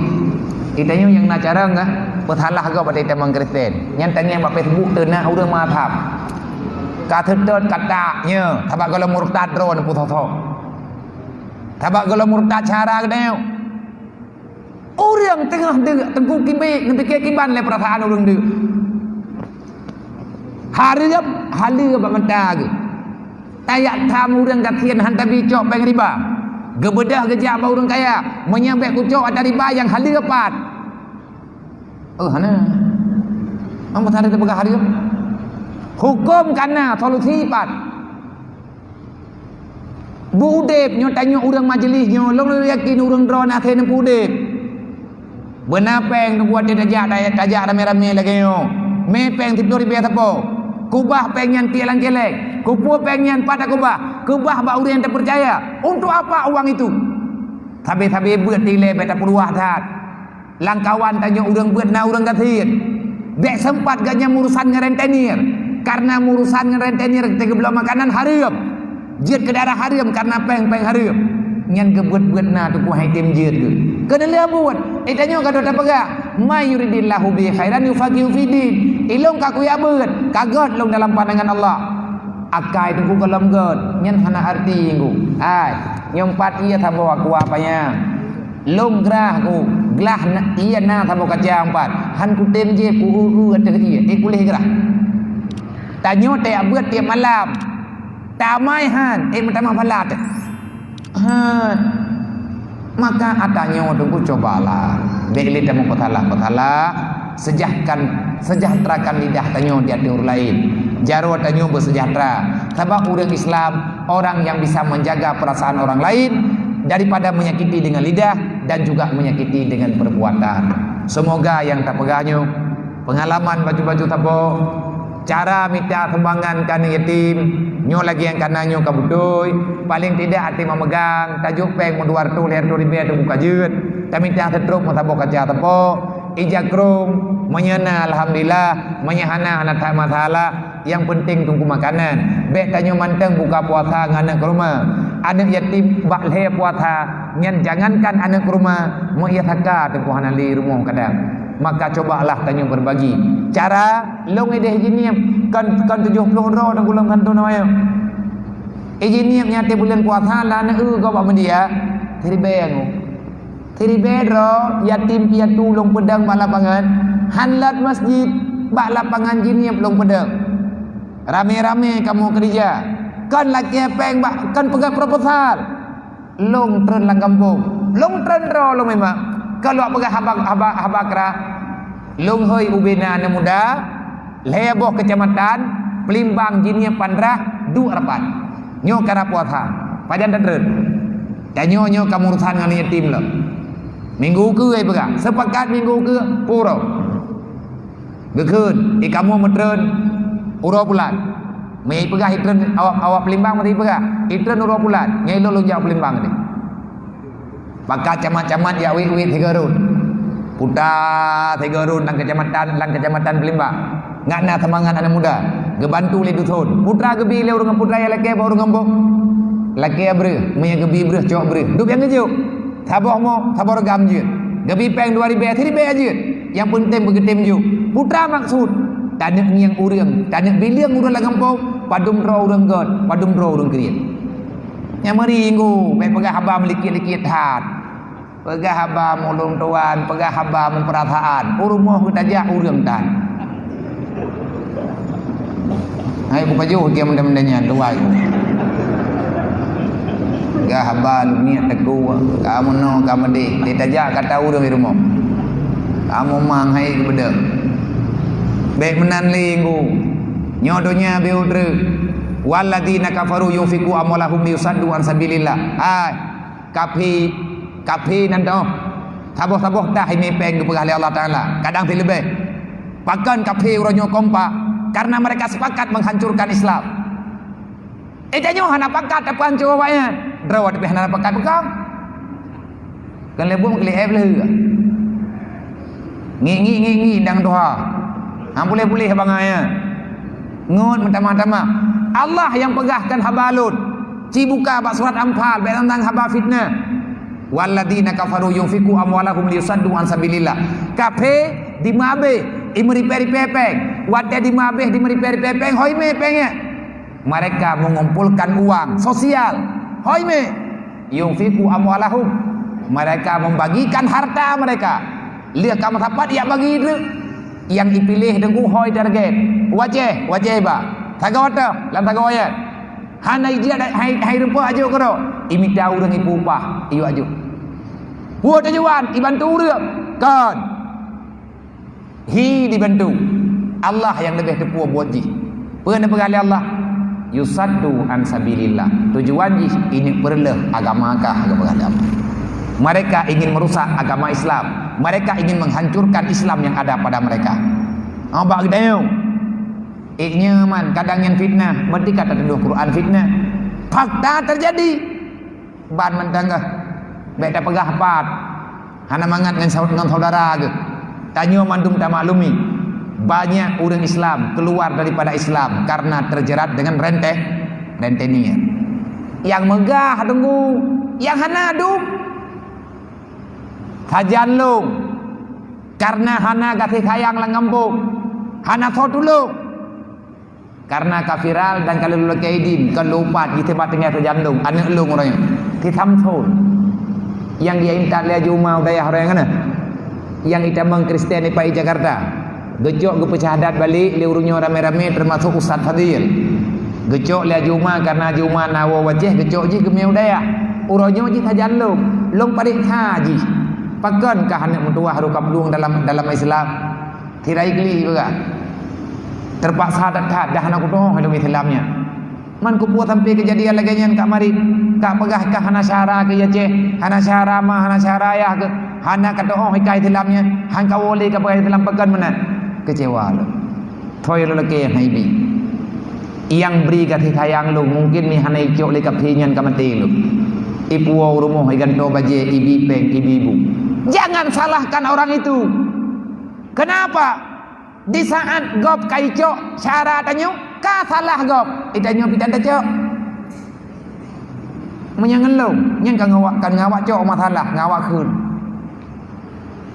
Di tanyoe nyang na carông ka, peusalah gob bak teumang Kristen. Nyan tangieng bak Facebook teuna ureuëng meuazab. Ka seutôt kata nyoe, sabab gohlom murtad droe neupeusoe-soe. Sabab gohlom murtad cara geutanyoe. Ureuëng teungoh deuk teungku kibék, neupike kiban lé peurasaan ureuëng deuk. Hareuem haleue bak mata geuh. Tajak tham ureuëng gasien han tabi cok péng riba. Geubeudôh geujak bak ureuëng kaya, meunyoe bék kucok ata riba nyang haleue pat. Oh, hana. Ambo tadi teupeugah hareuem. Huköm kana solusi pat. Beu udeb nyoe tanyoe ureuëng majeulis nyoe, lôn yakin ureuëng droe na asai neupeu udeb. Beuna péng neubuet tajak, tajak ramé-ramé lagée nyoe. Mé péng siplôh ribée sapo. Kubah péng nyan tiek lam céléng. Kupeue péng nyan pat takubah. Kubah bak ureuëng nyang tapeucaya. Untuk apa uang itu? Sabe-sabe beuet dilée bék tapeuruwah that. Lam kawan tanyoe ureuëng beuet na ureuëng gasien. Bék seumpat geuhnyan meurusan ngon rentenir. Karena meurusan ngon rentenir teugeubloe makanan hareuem. Jeuet keu darah hareuem karena péng-péng hareuem. Nyan geubeuet-beuet na teungku hai tem jeuet geuh. Keuneulheueh buet, eh tanyoe ka dota peugah, "May yuridillahu bihi khairan yufaqihu fiddin." Ilong ka kuyak beuet, ka gét lông dalam pandangan Allah. Akai teungku gohlom gét, nyan hana arti teungku. Hai, nyoe pat ié saboh aku apa nyan. Lông grah ku, glah na, ié na saboh kaca empat. Han kutem jép ku u-u ateueh ié, eh kuléh grah. Tanyoe tajak beuet tiep malam. Tamai han, eh meutamah balat. Han. Maka atanyoe teungku cobalah. Bék lé tameupeutalah-peutalah. Sejahkan, sejahterakan lidah tanyoe di ateueh ureuëng laén. Jaroe tanyoe beusejahtera. Sabab ureuëng Islam orang yang bisa menjaga perasaan orang lain daripada menyakiti dengan lidah dan juga menyakiti dengan perbuatan. Semoga nyang tapeugah nyoe, pengalaman baju-baju saboh, cara mita sumbangan keu aneuk yatim, nyoe lagée nyang kana nyoe ka beutôi, paling tidak até memegang, tajok péng meudua reutôh lhée reutôh ribée teungku ka jeuet, tamita seutrok meusaboh kaca sapo, ija krong, meunyoe na alhamdulillah, meunyoe hana hana that masalah. Nyang penting teungku makanan. Bék tanyoe mantong buka puasa ngon aneuk keuruma. Aneuk yatim bak lhée puasa, nyan jangankan aneuk keuruma, meu ie saka teungku hana lé rumoh kadang. Maka cobalah tanyoe berbagi. Cara lông ideh jiniep kon, kon tujoh ploh droe teungku lông kantô na wayang. Ijiniep nyan até buleuen puasa la aneuk eu gob bak media. Siribée ngu. Siribée droe yatim piatu lông peudong bak lapangan, han lôt masjid, bak lapangan jiniep lông peudong. Ramé-ramé kamoe keurija, kon lakée péng bak, kon peugah proposal. Lông treun lam gampông, lông treun droe lông memang. Kon lôn peugah haba, haba, haba kra. Lông hôi ubena aneuk muda, lhée boh keucamatan, Peulimbang, jiniep, Pandrah, duek rapat. Nyoe karab puasa. Pajan tatreun. Tanyoe nyoe ka meurusan ngon yatim lom. Minggu keue ai peugah, sepakat minggu keue puro. Geukheun, "Eh, kamoe meutreun uroe pulan." Meuipeugah itreun awak, awak Palembang meuipeugah, "Itreun uroe pulan." Nyan ilôn lôn jak Palembang tadi. Pakat camat-camat jak wét-wét sigoe rot. Puta sigoe rot lam keucamatan, lam keucamatan Palembang. Ngat na seumangat aneuk muda. Geubantu lé dusun. Putra geubi lé ureuëng putra nyang lakée bak ureuëng gampông. Lakée breueh, meunyo geubi breueh, cok breueh. Duek nyang geujok. Saboh mo, saboh reugam jeuet. Geubi péng dua ribée, siribée jeuet. Nyang peunteng beugeutem jok. Putra maksud, taneuk ngieng ureuëng, taneuk bileueng ureuëng lam gampông, padum droe ureuëng gét, padum droe ureuëng kriet. Nyang meuri inggu, bék peugah haba meulikit-likit that. Peugah haba meulôn tuan, peugah haba meupeurasaan. U rumoh geutajak ureuëng tan. Hai bukajoh dia muda-muda nyan, luwai. Peugah haba lumiek teku, kamoe no, kamoe deh. Dia tajak kata ureuëng di rumoh. Kamoe mang hai keubeude. Bék meunan lé inggu. Nyoe donya beu treuk. Walladzina kafaru yunfiqu amwalahum liyusaddu an sabilillah. Hai, kafé, kafé nan toh. Saboh-saboh tah imé péng geupeugah lé Allah Taala. Kadang pih leubeh. Pakon kafé uroe nyoe kompak? Karena mereka sepakat menghancurkan Islam. Eh, tanyoe hana pakat tapeuhanco awaknyan. Droe tapi hana pakat peukong. Kan lebong keu lé F lé. Ngi, ngi, ngi, ngi, dang tuha. Hang puléh-puléh bangai nyan. Ngon meutamah-tamah. Allah nyang peugahkan haba lôn. Ci buka bak surat Anfal, bék tantang haba fitnah. Walladzina kafaru yunfiqu amwalahum liyusaddu an sabilillah. Kafé dimeubeh, imeuripée-ripée péng. Watée dimeubeh, dimeuripée-ripée péng, hôi mé péng nyan. Mereka mengumpulkan uang sosial. Hôi mé, yunfiqu amwalahum. Mereka membagikan harta mereka. Lheueh ka meusapat yak bagi treuk. Nyang ipiléh teungku hôi target. Wajéh, wajéh ba. Sagoe teuh, lam sagoe ayat. Hana ijak hai, hai rumpok ajuk keudroe. Imita ureuëng ipeupah, iyue ajuk. Peue tujuan? Ibantu ureuëng. Kon. Hi dibantu. Allah nyang leubeh teupeue buet jih. Peue neupeugah lé Allah? Yusaddu an sabilillah. Tujuan jih ini peureuloh agama kah geupeugah lé Allah. Mereka ingin merusak agama Islam. Mereka ingin menghancurkan Islam yang ada pada mereka. Oh, bak geudayong. Eh, nyoe man, kadang nyan fitnah, berarti ka tatudoh Quran fitnah. Fakta terjadi. Ban mantong geuh. Bék tapeugah pat. Hana mangat ngon sau-, ngon saudara geuh. Tanyoe mandum tamaklumi. Banyak ureuëng Islam keluar daripada Islam karena terjerat dengan renteh, rentenir. Nyang meugah deungoe, nyang hana dum. Sajan lôn. Karena hana gaséh sayang lam gampông. Hana soe tulông. Karena ka viral dan ka lheueh lakée idin, ka lheueh upat, jiteubat tinggai sajan lôn, aneuk lôn uroe nyoe. Si Samson. Nyang dia intat lé Aju Uma u dayah uroe nyoe. Nyang itamong Kristen ipai Jakarta. Geucok geupeucahadat balek lé ureuëng nyoe ramé-ramé, teumasok Ustaz Fadil. Geucok lé Aju Uma karena Aju Uma na woe u Aceh, geucok jih geumé u dayah. Uroe nyoe jih sajan lôn. Lôn pareksa jih. Pakon kah aneuk meutuwah rôh ka plueng dalam, dalam Islam? Tirai geli peugah. Teupaksa that-that dah hana kutu'oh ilmu Islam nyan. Man kupeue sampai keujadian lagée nyan ka marit, ka peugah kah hana syara keu Aceh, hana syara ma, hana syara yah keu, hana katu'oh ikai Islam nyan, han kawoe lé ka peugah Islam pakon meunan. Keucewa lôn. Thoi lôn lakée hai bi. Nyang bri gaséh sayang lôn, mungkin mi hana icok lé kafé nyan ka maté lôn. Ipuwoe u rumoh, igantoe bajée, ibi péng, ibi bu. Jangan salahkan orang itu. Kenapa? Di saat gob ka icok syara tanyoe, ka salah gob, i tanyoe pih tan tacok. Meunyoe ngon lôn, nyan ka ngawak, ka ngawak cok masalah, ngawak kheun.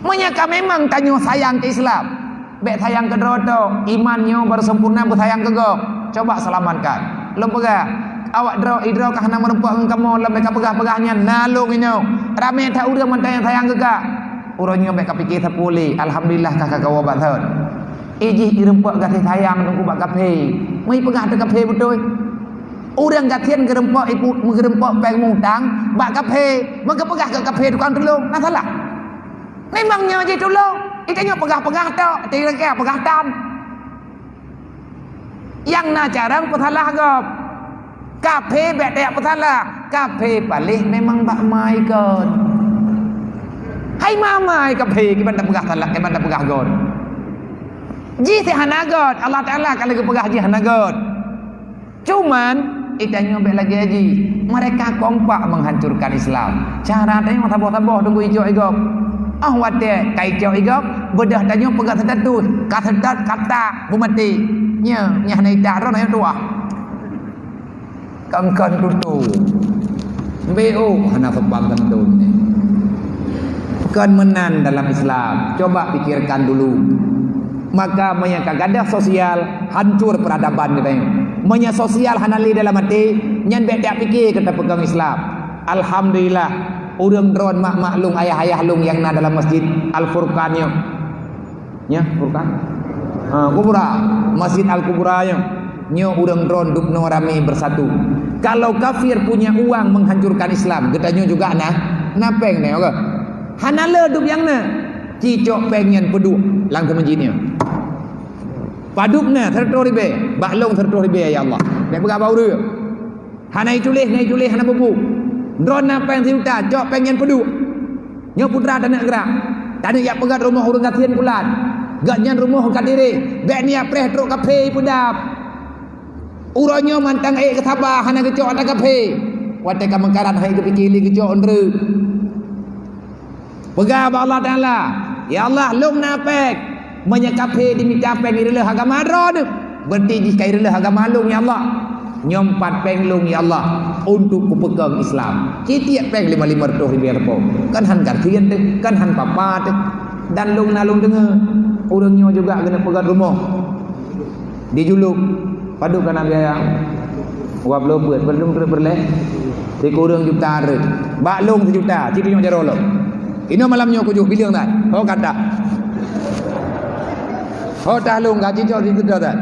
Meunyoe ka memang tanyoe sayang keu Islam, bék sayang keu droe tok, iman nyoe baru sempurna beusayang keu gob. Coba selamatkan. Lôn peugah, awak droe, idroe ka hana meureumpok ngon kamoe lom bék ka peugah-peugah nyan, na lôn inoe. Ramé that ureuëng mantong nyang sayang keu kah. Uroe nyoe bék ka pike sapeue lé, alhamdulillah kah ka kawoe bak thon. Ijih ireumpeuk gaséh sayang teungku bak kafé. Meuipeugah teu kafé beutôi. Ureuëng gasien geureumpok ipu-, meugeureumpok péng mutang bak kafé. Meugeupeugah keu kafé tukang tulông, na salah? Memang nyoe jitulông, itanyoe peugah-peugah tok, tiraka peugah tan. Nyang na carông peusalah gob. Kafé bék tajak peusalah. Kafé paléh memang bak ma ikon. Hai ma-ma kafé kiban tapeugah salah, kiban tapeugah gon. Jih teuh hana göt, Allah Taala ka lheueh geupeugah jih hana göt. Cuman, geutanyoe bèk lagèe jih. Mereka kompak menghancurkan Islam. Cara tanyoe saboh-saboh teungku icok i gob. Óh watèe ka icok i gob, beudôh tanyoe peugah status, ka seutôt, ka tak, beumaté. Nyoe, nyoe hana itak droe, nyoe tuah. Kon-kon tutoe. Mbe oh, hana sopan kantô nyoe. Kon meunan dalam Islam. Coba pikirkan dulu. Maka meunyoe ka gadôh sosial, hancur peradaban geutanyoe. Meunyoe sosial hana lé dalam até, nyan bèk tapike keu tapeukong Islam. Alhamdulillah, ureueng droen mak-mak lôn, ayah-ayah lôn nyang na dalam Masjid Al-Furqan nyoe. Nyoe, Furqan. Ha, Kubra. Masjid Al-Kubra nyoe. Nyoe ureueng droen dubnoe ramé beusatu. Kalau kafir punya uang menghancurkan Islam, geutanyoe juga na, na péng nyoe, oke? Hana le dub nyang na. Ci cok péng nyan peuduek lam keumeujid nyoe. Padub na seratus ribèe, bak lôn seratus ribèe, ya Allah. Bèk peugah bak ureueng. Hana ituléh, hana ituléh, hana bubu. Droen na péng sijuta, cok péng nyan peuduek. Nyoe putra taneuk grak. Taneuk jak peugöt rumoh ureueng gasien pulan. Gobnyan rumoh ka tireh. Bèk neujak preh trok kaphé ipeudab. Uroe nyoe mantong ék geusaba hana geucok ata kaphé. Watèe ka meukarat hai geupike lé geucok undreuk. Peugah bak Allah Taala, "Ya Allah, lôn na péng." Meunyoe kaphé jimita péng ireuloh agama droeneuh, berarti jih ka ireuloh agama lôn, ya Allah. Nyoe pat péng lôn, ya Allah, untuk kupeukong Islam. Sitiek péng lima, lima ratus ribèe leupô. Kan han gasien teuh, kan han papa teuh. Dan lôn na lôn deungö, ureueng nyoe juga keuneuk peugöt rumoh. Di Juluk, padub ka na biaya? Dua ploh peuet, padub keu peureulèe? Sikureueng juta reuet. Bak lôn sijuta, ci tunyok jaroe lom. Inoe malam nyoe kujok bileueng that. Ho ka tah. Ho tah lôn ka ci cok sijuta that.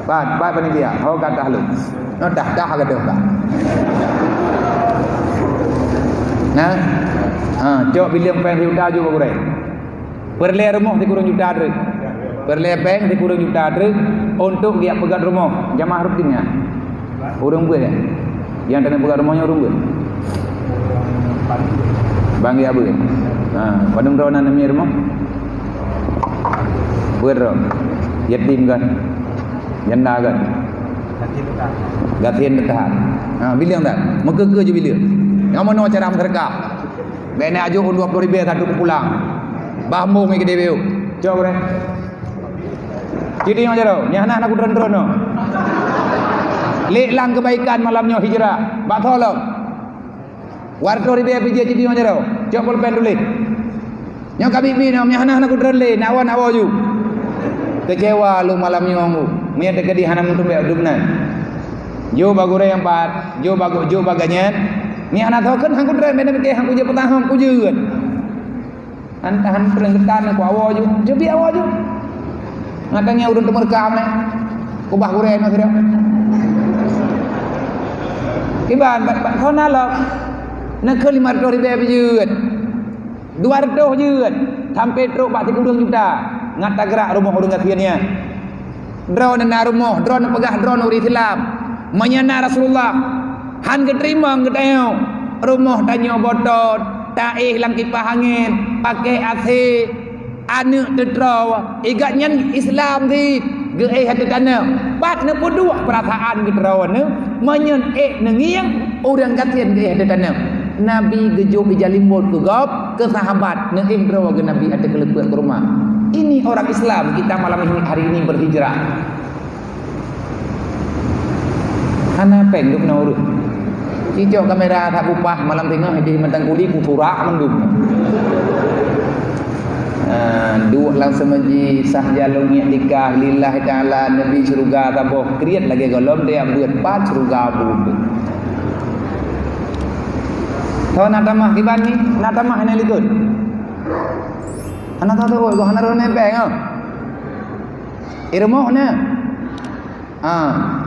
Pat, pat panitia. Ho ka tah lôn. Nyoe tah-tah ka teuh ka. Nah. Ha, cok bileueng péng sijuta ju bak gurèe. Peureulèe rumoh sikureueng juta treuk. Peureulèe péng sikureueng juta treuk untuk geujak peugöt rumoh. Jamaah rutin nyan. Ureueng beuet nyan. Nyang teungoh peugöt rumoh nyan ureueng beuet. Bang ya beuet. Ha, padum droe na neumi rumoh? Beuet droe. Yatim kan? Janda kan? Gasien teuh that. Ha, bileueng that. Meukeue-keue ju bileueng. Nyang meunoe cara meuseudeukah. Bèk neujok dua ploh ribèe satu pulang. Bah mong ngon keudéh beuh. Cok gurèe. Ci tunyok jaroe, nyan hana, hana kudroe-droe nyoe. Lé lam keubaikan malam nyoe hijrah. Bak tho lom. Dua ratus ribèe pih jeuet ci tunyok jaroe. Cok pulpen tuléh. Nyoe ka biet-biet nyoe, nyan hana, hana kudroe lé, nak woe, nak woe ju. Keucewa lôn malam nyoe ngon u. Meunyoe teukeudi hana meuteumèe udeup nan. Jok bak gurèe nyang pat, jok bak, jok bak gobnyan. Nyan hana tho kheun han kudroe, bèk neupike han kujeuet peutahong, kujeuet. Han, han peureulèe geutan ku awoe ju, jeuet pih awoe ju. Ngat tangieng ureueng teumeureuka meunan. Kubah gurèe nyoe sidroe. Kiban, bak, bak kona lom. Neukheun lima ratus ribèe pih jeuet. Dua ratus jeuet. Sampoe trok bak sikureueng juta. Ngat tagrak rumoh ureueng gasien nyan. Droeneuh na rumoh, droeneuh peugah droeneuh ureueng Islam. Meunyoe na Rasulullah, han geuteurimong geutanyoe. Rumoh tanyoe botôt, taéh lam kipah angén, paké A C, aneuk teutroe, i gobnyan Islam cit, geuéh ateueh tanoh. Pat neupeuduek peurasaan geuh droeneuh, meunyoe ék neungieng, ureueng gasien geuéh ateueh tanoh. Nabi geujok ija limbot keu gob, keu sahabat, neuéh droe geuh Nabi ateueh keuleupeuet keureuma. Ini orang Islam kita malam ini, hari ini berhijrah. Hana péng dum na ureueng. Cicok kamera that bupah malam teungoh di mantong kuli kusurak mandum. Ah, duek langsung ji sah jalong iktikaf lillahi taala, neubi syeuruga saboh kriet lagèe gohlom, dia buet pat syeuruga buet. Tho na tamah kiban ni, na tamah hana likot. Hana tho teuôt, hana roh nepeng ah. I rumoh na. Ha,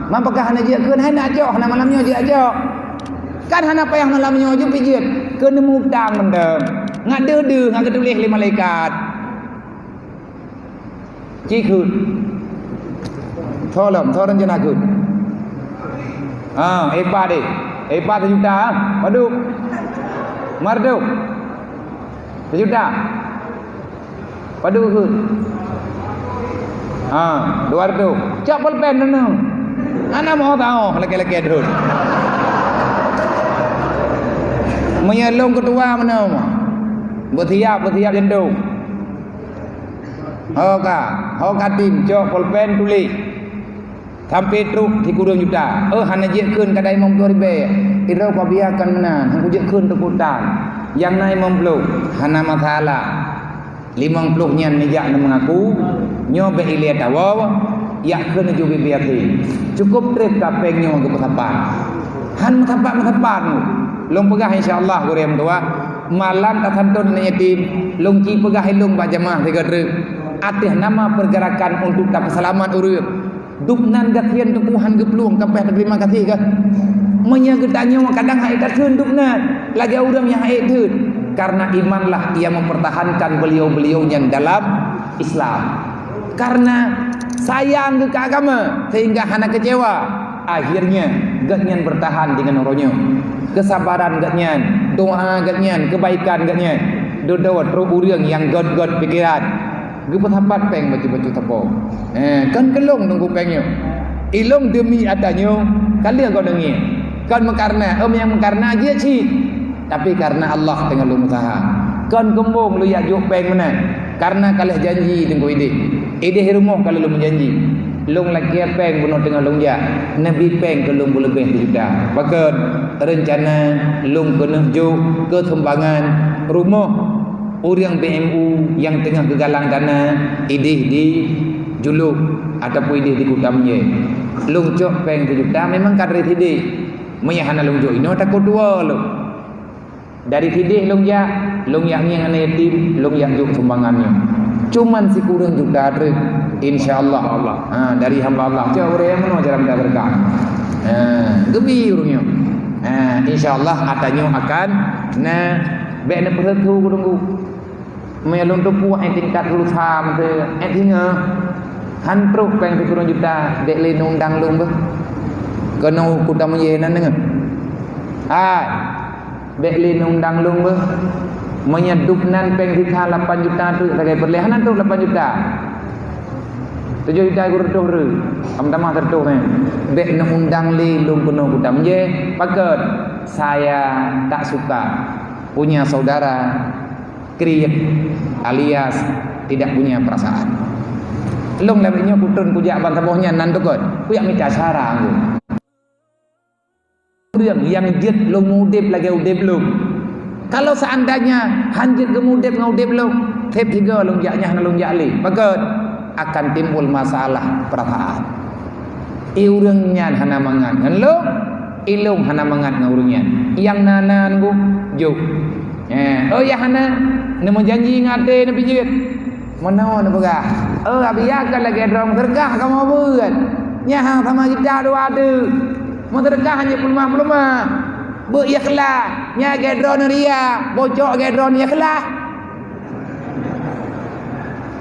man pakon hana jeuet kheun, hai nak jok, hana malam nyoe jeuet jok. Kan hana payah malam nyoe jeuet pih jeuet. Keu neumutang mantong. Ngat deuh-deuh ngat geutuléh lé malaikat. Ci kheun. Tho lom, tho rencana kheun. Ha, épa deh. Épa sijuta, ha? Padum? Marduk. Sijuta. Padub kheun? Ha, dua reutôh. Cok pulpen neuneu. Hana meu'oh taoh lakée-lakée deuh. Meunyoe lôn keutua meunoe, beusiap, beusiap jandong. Ho ka, ho ka tim, cok pulpen tuléh. Sampoe trok sikureueng juta. Oh, hana jeuet kheun kadang limong ploh ribée. Idroe pabiakan meunan, han kujeuet kheun teukutan. Nyang na limong ploh, hana masalah. Limong ploh nyan neujak neumeungaku, nyoe bék ilée tawoe, yak kheun ju bibiaté. Cukôp trép ka péng nyoe geupeusapat. Han meusapat-meusapat. Lôn peugah insya Allah gurée meutuwah, malam tasantôn aneuk yatim, lôn ci peugah ilôn bak jamaah sigoe treuk. Ateueh nama pergerakan untuk tapeuseulamat ureuëng. Dubnan gasien teungku han geuplueng, ka payah teuterima gaséh kah? Meunyoe geutanyoe kadang han ék takheun dubnan, lagée ureuëng nyang han ék theun. Karena imanlah yang mempertahankan beliau-beliau nyan dalam Islam. Karena sayang geuh keu agama, sehingga hana kecewa. Akhirnya, gobnyan bertahan dengan uroe nyoe. Kesabaran gobnyan, doa gobnyan, kebaikan gobnyan, dudoe trok ureuëng nyang gét-gét pikeran. Geupeusapat péng bacut-bacut sapo. Eh, kon keu lôn teungku péng nyoe. Ilôn demi ata nyoe, ka lheueh goe deungoe. Kon meukarna, ém nyang meukarna jeuet cit. Tapi karna Allah teungoh lôn useuha. Kon keumbong lôn yak jok péng meunan. Karna ka lheueh janji teungku idéh. Idéh rumoh ka lheueh lôn meujanji. Lôn lakée péng bunoe teungoh lôn jak. Neubi péng keu lôn beuleubeh sijuta. Pakon reuncana lôn keuneuk jok keu sumbangan rumoh ureuëng B M U nyang teungoh geugalang dana idéh di Juluk ataupun idéh di Kuta Meunjée. Lôn cok péng sijuta memang ka dari sidéh. Meunyoe hana lôn jok inoe takot tuwoe lôn. Dari sidéh lôn jak, lôn jak ngieng aneuk yatim, lôn jak jok sumbangan nyoe. Cuman sikureueng juta treuk, insya Allah. Ha, dari hamba Allah. Cok ureuëng meunoe jalan dah berkah. Ha, geubi ureuëng nyoe. Ha, insya Allah ata nyoe akan na bék na peureutu gurunggu. Meunyoe lôn teupeue ék tingkat lulusan teuh, ék singoh, han trok péng sikureueng juta, bék lé neuundang lôn beuh. Keunoe Kuta Meunjée nan deungoe. Hai, bék lé neuundang lôn beuh. Meunyoe dubnan péng sisa lapan juta treuk sagai peureulée, hana trok lapan juta. Tujoh juta sikureueng reutôh reue, am tamah sireutôh nyan. Bék neuundang lé lôn keunoe Kuta Meunjée, pakon? Saya tak suka punya saudara kriet alias tidak punya perasaan. Lôn lagée nyoe kutreun kujak ban saboh nyan nan teugon, kujak mita cara anggô. Ureuëng nyang jeuet lôn udeb lagée udeb lôn. Kalau seandainya han jeuet geumudeb ngon udeb lôn, seb sigoe lôn jak nyan hana lôn jak lé. Pakon? Akan timbul masalah perasaan. I ureuëng nyan hana mangat ngon lôn, i lôn hana mangat ngon ureuëng nyan. Nyang na-na nunggu jok. Eh, oh ya hana, neumeujanji ngon até neupijeut. Meunoe neupeugah, "Oh, abiya ka lagée droe meuseudeukah kamoe beuet. Nyan hana sama jita dua deuh. Meuseudeukah hana peuleumah-peuleumah. Beuet ikhlas. Nyan lagée droe neuria, bocok lagée droe ikhlas."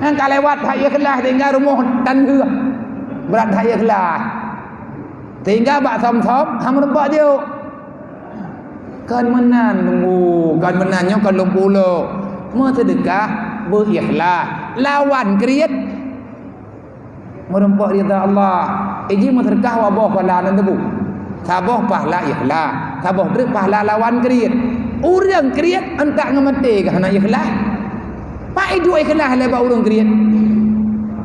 Nyan ka lewat that ikhlas tinggai rumoh tan geuh. Brat that ikhlas. Sehingga bak som-som han meurumpok jok. Kon meunan, oh, kon meunan nyoe kon lôn pulok. Meuseudeukah beu ikhlas lawan kriet. Meurumpok ridha Allah. Iji meuseudeukah waboh pahala nan teubuk. Saboh pahala ikhlas, saboh treuk pahala lawan kriet. Ureuëng kriet antak ngon maté geuh hana ikhlas. Pak iduek ikhlas lé bak ureuëng kriet.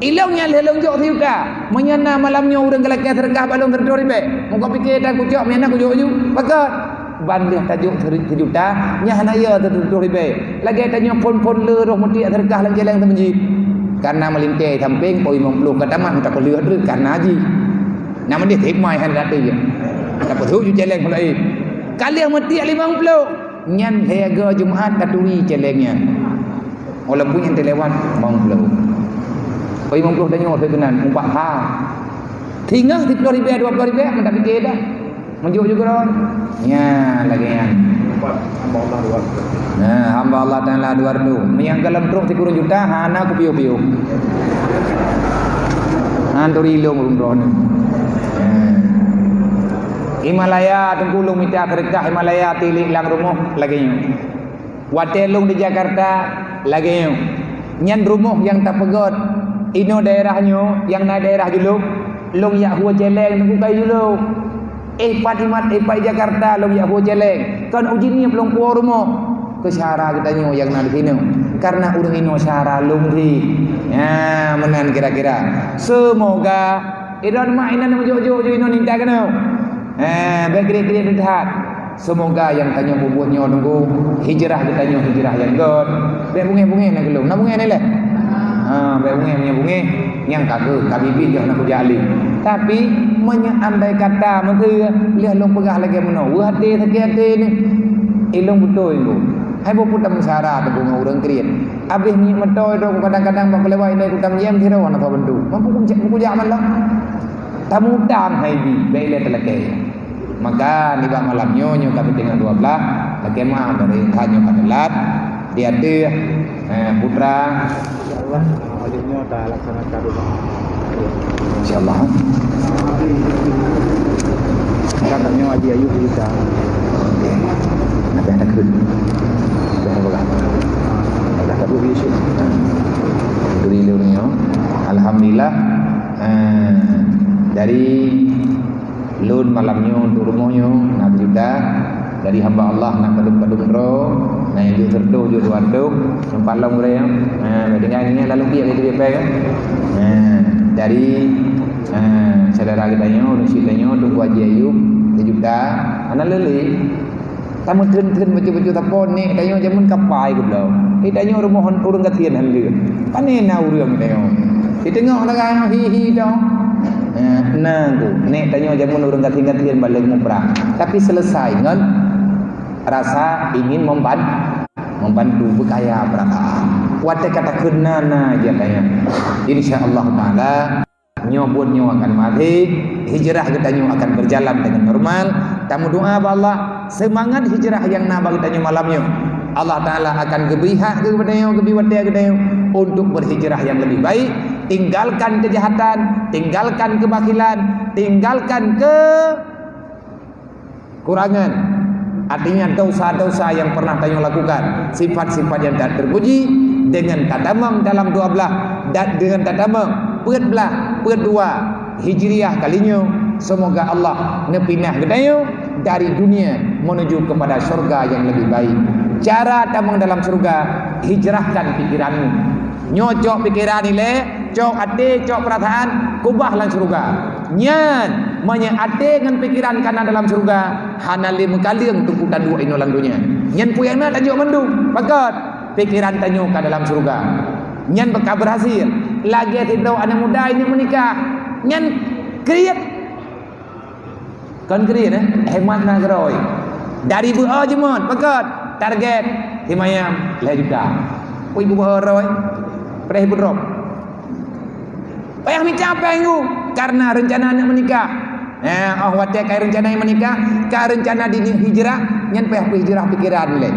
Ilong nyang lheueh lôn jok sijuta. Meunyoe na malam nyoe ureuëng geulakée seudeukah bak lôn sireutôh ribée. Meuko pike dan kucok meunyoe na kujok ju. Pakon? Ban lheueh tajok seri-, sijuta, nyan hana yo sireutôh ribée. Lagée tanyoe phon-phon le roh meutiek seudeukah lam jalan teumeuji. Karena meulintée sampéng po limong ploh ka tamat meutakon lheueh treuk karena haji. Nama dia hikmah yang datang je. Tapi tu ju jalan mulai. Ka lheueh meutiek limong ploh. Nyan lhée go Jumat ka turi céléng nyan. Walaupun nyang teulewat limong ploh. Oi, limong ploh tanyoe lheueh keunan, mubah ha. Singoh siploh ribée, dua ploh ribée, meudak pike dah. Meujok juga ron. Nya, lagée nyan. Hamba Allah dua ratus. Nah, hamba Allah Taala dua ratus. Meunyoe goh lom trok sikureueng juta, hana kupiôh-piôh. Han turi ilong ureuëng droeneuh. Nah. Himalaya, teungku lôn mita seudeukah Himalaya tilik lam rumoh lagée nyoe. Watée lôn di Jakarta lagée nyoe. Nyan rumoh nyang tapeugöt inoe daerah nyoe, nyang na daerah Juluk, lôn jak Hue Céléng Teungku, ka i Juluk. Eh, pat imat, eh, pat i Jakarta, lôn jak Hue Céléng. Kon uji niet lôn puwoe rumoh. Keu syedara geutanyoe nyang na di sinoe. Karena ureuëng inoe syedara lôn cit. Nyan, meunan kira-kira. Seumoga Idon mak inan meujok-jok ju inoe nintai keunoe. Eh, bék kriet-kriet that. Seumoga nyang tanyoe peubuet nyoe Teungku, hijrah geutanyoe hijrah nyang göt. Bék bungéh-bungéh na keu lôn. Na bungéh nilai? Ha, bék bungéh, meunyoe bungéh, nyang ka keu, ka biet-biet yoh na kujak lé. Tapi, meunyoe andai kata meuteue, lheueh lôn peugah lagée meunoe, weueh até sakét até nyoe. Eh, lôn beutôi Teungku. Hai boh peue tameusara Teungku ngon ureuëng kriet. Abéh ngiek meutoe droe kadang-kadang bak keulewat inan kutam jem sidroe hana saban tu. Mampu kujak, kujak man lom. Tamu utang hai bi, bék ilée talakée. Maka nibak malam nyoe, nyoe ka teungoh dua belas, lakée meuah dari kha nyoe ka teulat. Di ateueh, eh, putra. Insyaallah, malam nyoe ta laksanakan dulu. Insyaallah. Katanya Haji Ayub cerita. Okey. Nabi ada keu. Nabi ada pegang. Nabi ada keu Yusuf. Duri dulu nyoe. Alhamdulillah. Eh, dari lôn malam nyoe untuk rumoh nyoe na cerita. Dari hamba Allah na padum-padum droe, na nyang jeuet sireutoh, jeuet dua reutôh, nyang palong gurée nyan. Ha, tinggai nyan lalu piek lagi piek péng. Ha, dari, ha, syedara geutanyoe, ureuëng syiek tanyoe, Teungku Haji Ayub, sejuta. Hana lé-lé. Tameutheun-theun bacut-bacut sapo, nek tanyoe jameun kapai geubloe. Eh, tanyoe rumoh ureuëng gasien han lé. Pane na ureuëng tanyoe. Di teungoh dagang hi-hi dong. Eh, na ku, nek tanyoe jameun ureuëng gasien-gasien bak lheueh muprang. Tapi selesai ngon rasa ingin memban-, membantu, beukaya perasaan. Watée ka takheun na, na jak tanyoe. Insya Allah Taala, nyoe buet nyoe akan maté, hijrah geutanyoe akan berjalan dengan normal. Tameudoa bak Allah, seumangat hijrah nyang na bak geutanyoe malam nyoe, Allah Taala akan geubri hak keu geutanyoe, geubri watée geutanyoe untuk berhijrah yang lebih baik, tinggalkan kejahatan, tinggalkan kebakhilan, tinggalkan ke- kurangan, artinya dosa-dosa yang pernah tanyoe lakukan, sifat-sifat yang tak terpuji, dengan tatamong dalam dua belas, dan dengan tatamong peuet blaih, peuet dua Hijriah kali nyoe, semoga Allah neupinah geutanyoe dari dunia menuju kepada syurga yang lebih baik. Cara tamong dalam syurga, hijrahkan pikiranmu. Nyoe cok pikiran ilée, cok até, cok perasaan, keubah lam syeuruga. Nyan, meunyoe até ngon pikiran ka na dalam syeuruga, hana lé meukaleueng teungku taduek inoe lam donya. Nyan peue nyang na tajok mandum, pakon? Pikiran tanyoe ka dalam syeuruga. Nyan beuka beurhasil. Lagée sidroe aneuëk muda inyoe meunikah. Nyan kriet. Kon kriet, eh? Hemat na keurôi. Dari beuo jeuet, pakon? Target simayam lhée juta. Ui, beuo rôi. Preh beudrop. Payah mita péng, karena rencana aneuëk meunikah. Eh, oh watée ka rencana meunikah, ka rencana di hijrah, nyan payah hijrah pikiran lé.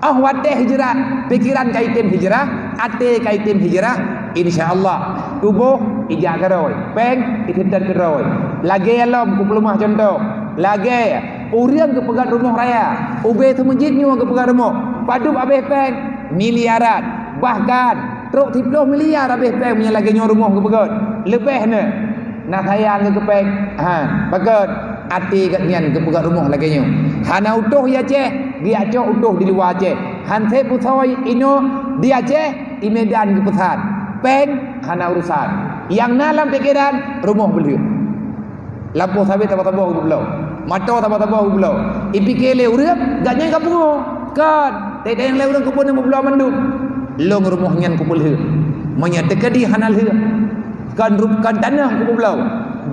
Oh watée hijrah, pikiran ka item hijrah, até ka item hijrah, insya Allah tuboh ijak keurôi, péng iteutet keurôi. Lagée lom kupeuleumah cuntoh, lagée ureuëng geupeugét rumoh raya, ubé seumeujid nyoe geupeugét rumoh, padub abéh péng, miliaran, bahkan trok siploh miliar abéh péng meunyoe lagée nyoe rumoh geupeugét, leubeh na. Na sayang keu péng, ha, pakon? Até gobnyan geupeugét rumoh lagée nyoe. Hana utoh i Aceh, geujak cok utoh di luwa Aceh. Han sép pusoe inoe di Aceh, i Medan geupeusan. Péng hana urusan. Nyang na lam pikiran, rumoh beulheueh. Lampôh sabé saboh-saboh geubloe. Moto saboh-saboh geubloe. Ipike lé ureuëng, gobnyan ka pungo. Kon, teuntang lé ureuëng keupeue neubloe mandum. Lôn rumoh nyan kupeulheueh. Meunyoe teukeudi hana lheueh. Kon rup-, kon tanoh kupeubloe,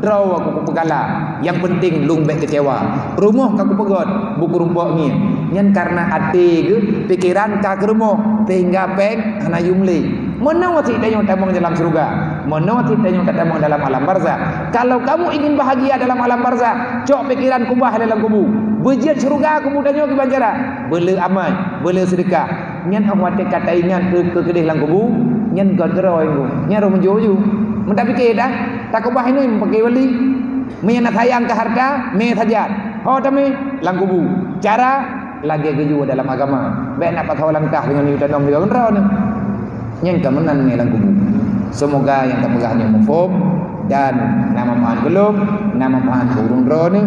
droe kupeugalak. Nyang penting lôn bék keucewa. Rumoh ka kupeugét, bukeurumpok ngieng. Nyan karena até geuh, pikiran ka keu rumoh, sehingga péng hana yum lé. Meunoe cit tanyoe tamong dalam syeuruga. Meunoe cit tanyoe tatamong dalam alam barzakh. Kalau kamu ingin bahagia dalam alam barzakh, cok pikiran keubah dalam kubu. Beujeuet syeuruga kubu tanyoe kiban cara. Beuleu amai, beuleu seudeukah. Nyan óh watée ka taingat keu, keu keudeh lam kubu, nyan gét keudroe nyan, nyan roh meujôk-jôk. Meutapike dah, takeubah inoe meupaké wali. Meunyan na sayang keu hareuta, mé sajan. Ho tamé lam kubu. Cara lagée geuyue dalam agama. Bék na pasoe langkah deungon yue tanom lé droeneuh. Nyang ka meunan mé lam kubu. Semoga nyang tapeugah nyoe muphom dan na manfaat keu lôn, na manfaat keu ureuëng droeneuh.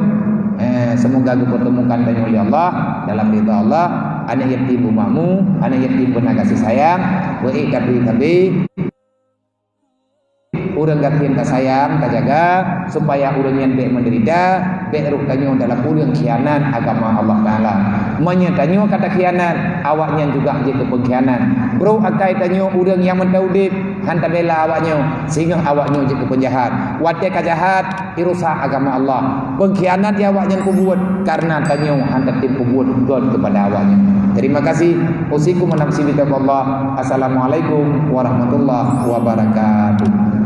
Eh, semoga geupeutemukan tanyoe lé Allah dalam ridha Allah. Aneuk yatim beumakmu, aneuk yatim beuna kasih sayang, beuék tabri-tabri. Ureuëng gasien tasayang, tajaga, supaya ureuëng nyan bék meudeurita, bék rôh tanyoe dalam ureuëng khianat agama Allah Taala. Meunyoe tanyoe ka takhianat, awaknyan juga jeuet keu peungkhianat. Brok akai tanyoe ureuëng nyang meuta udeb, han tabela awaknyoe, singoh awaknyoe jeuet keu peunjahat. Watée ka jahat, irusak agama Allah. Peungkhianat nyang awaknyan peubuet, kareuna tanyoe han tatem peubuet göt keupada awaknyan. Terima kasih. Usikum wa nafsi bitaqwallah. Assalamualaikum warahmatullahi wabarakatuh.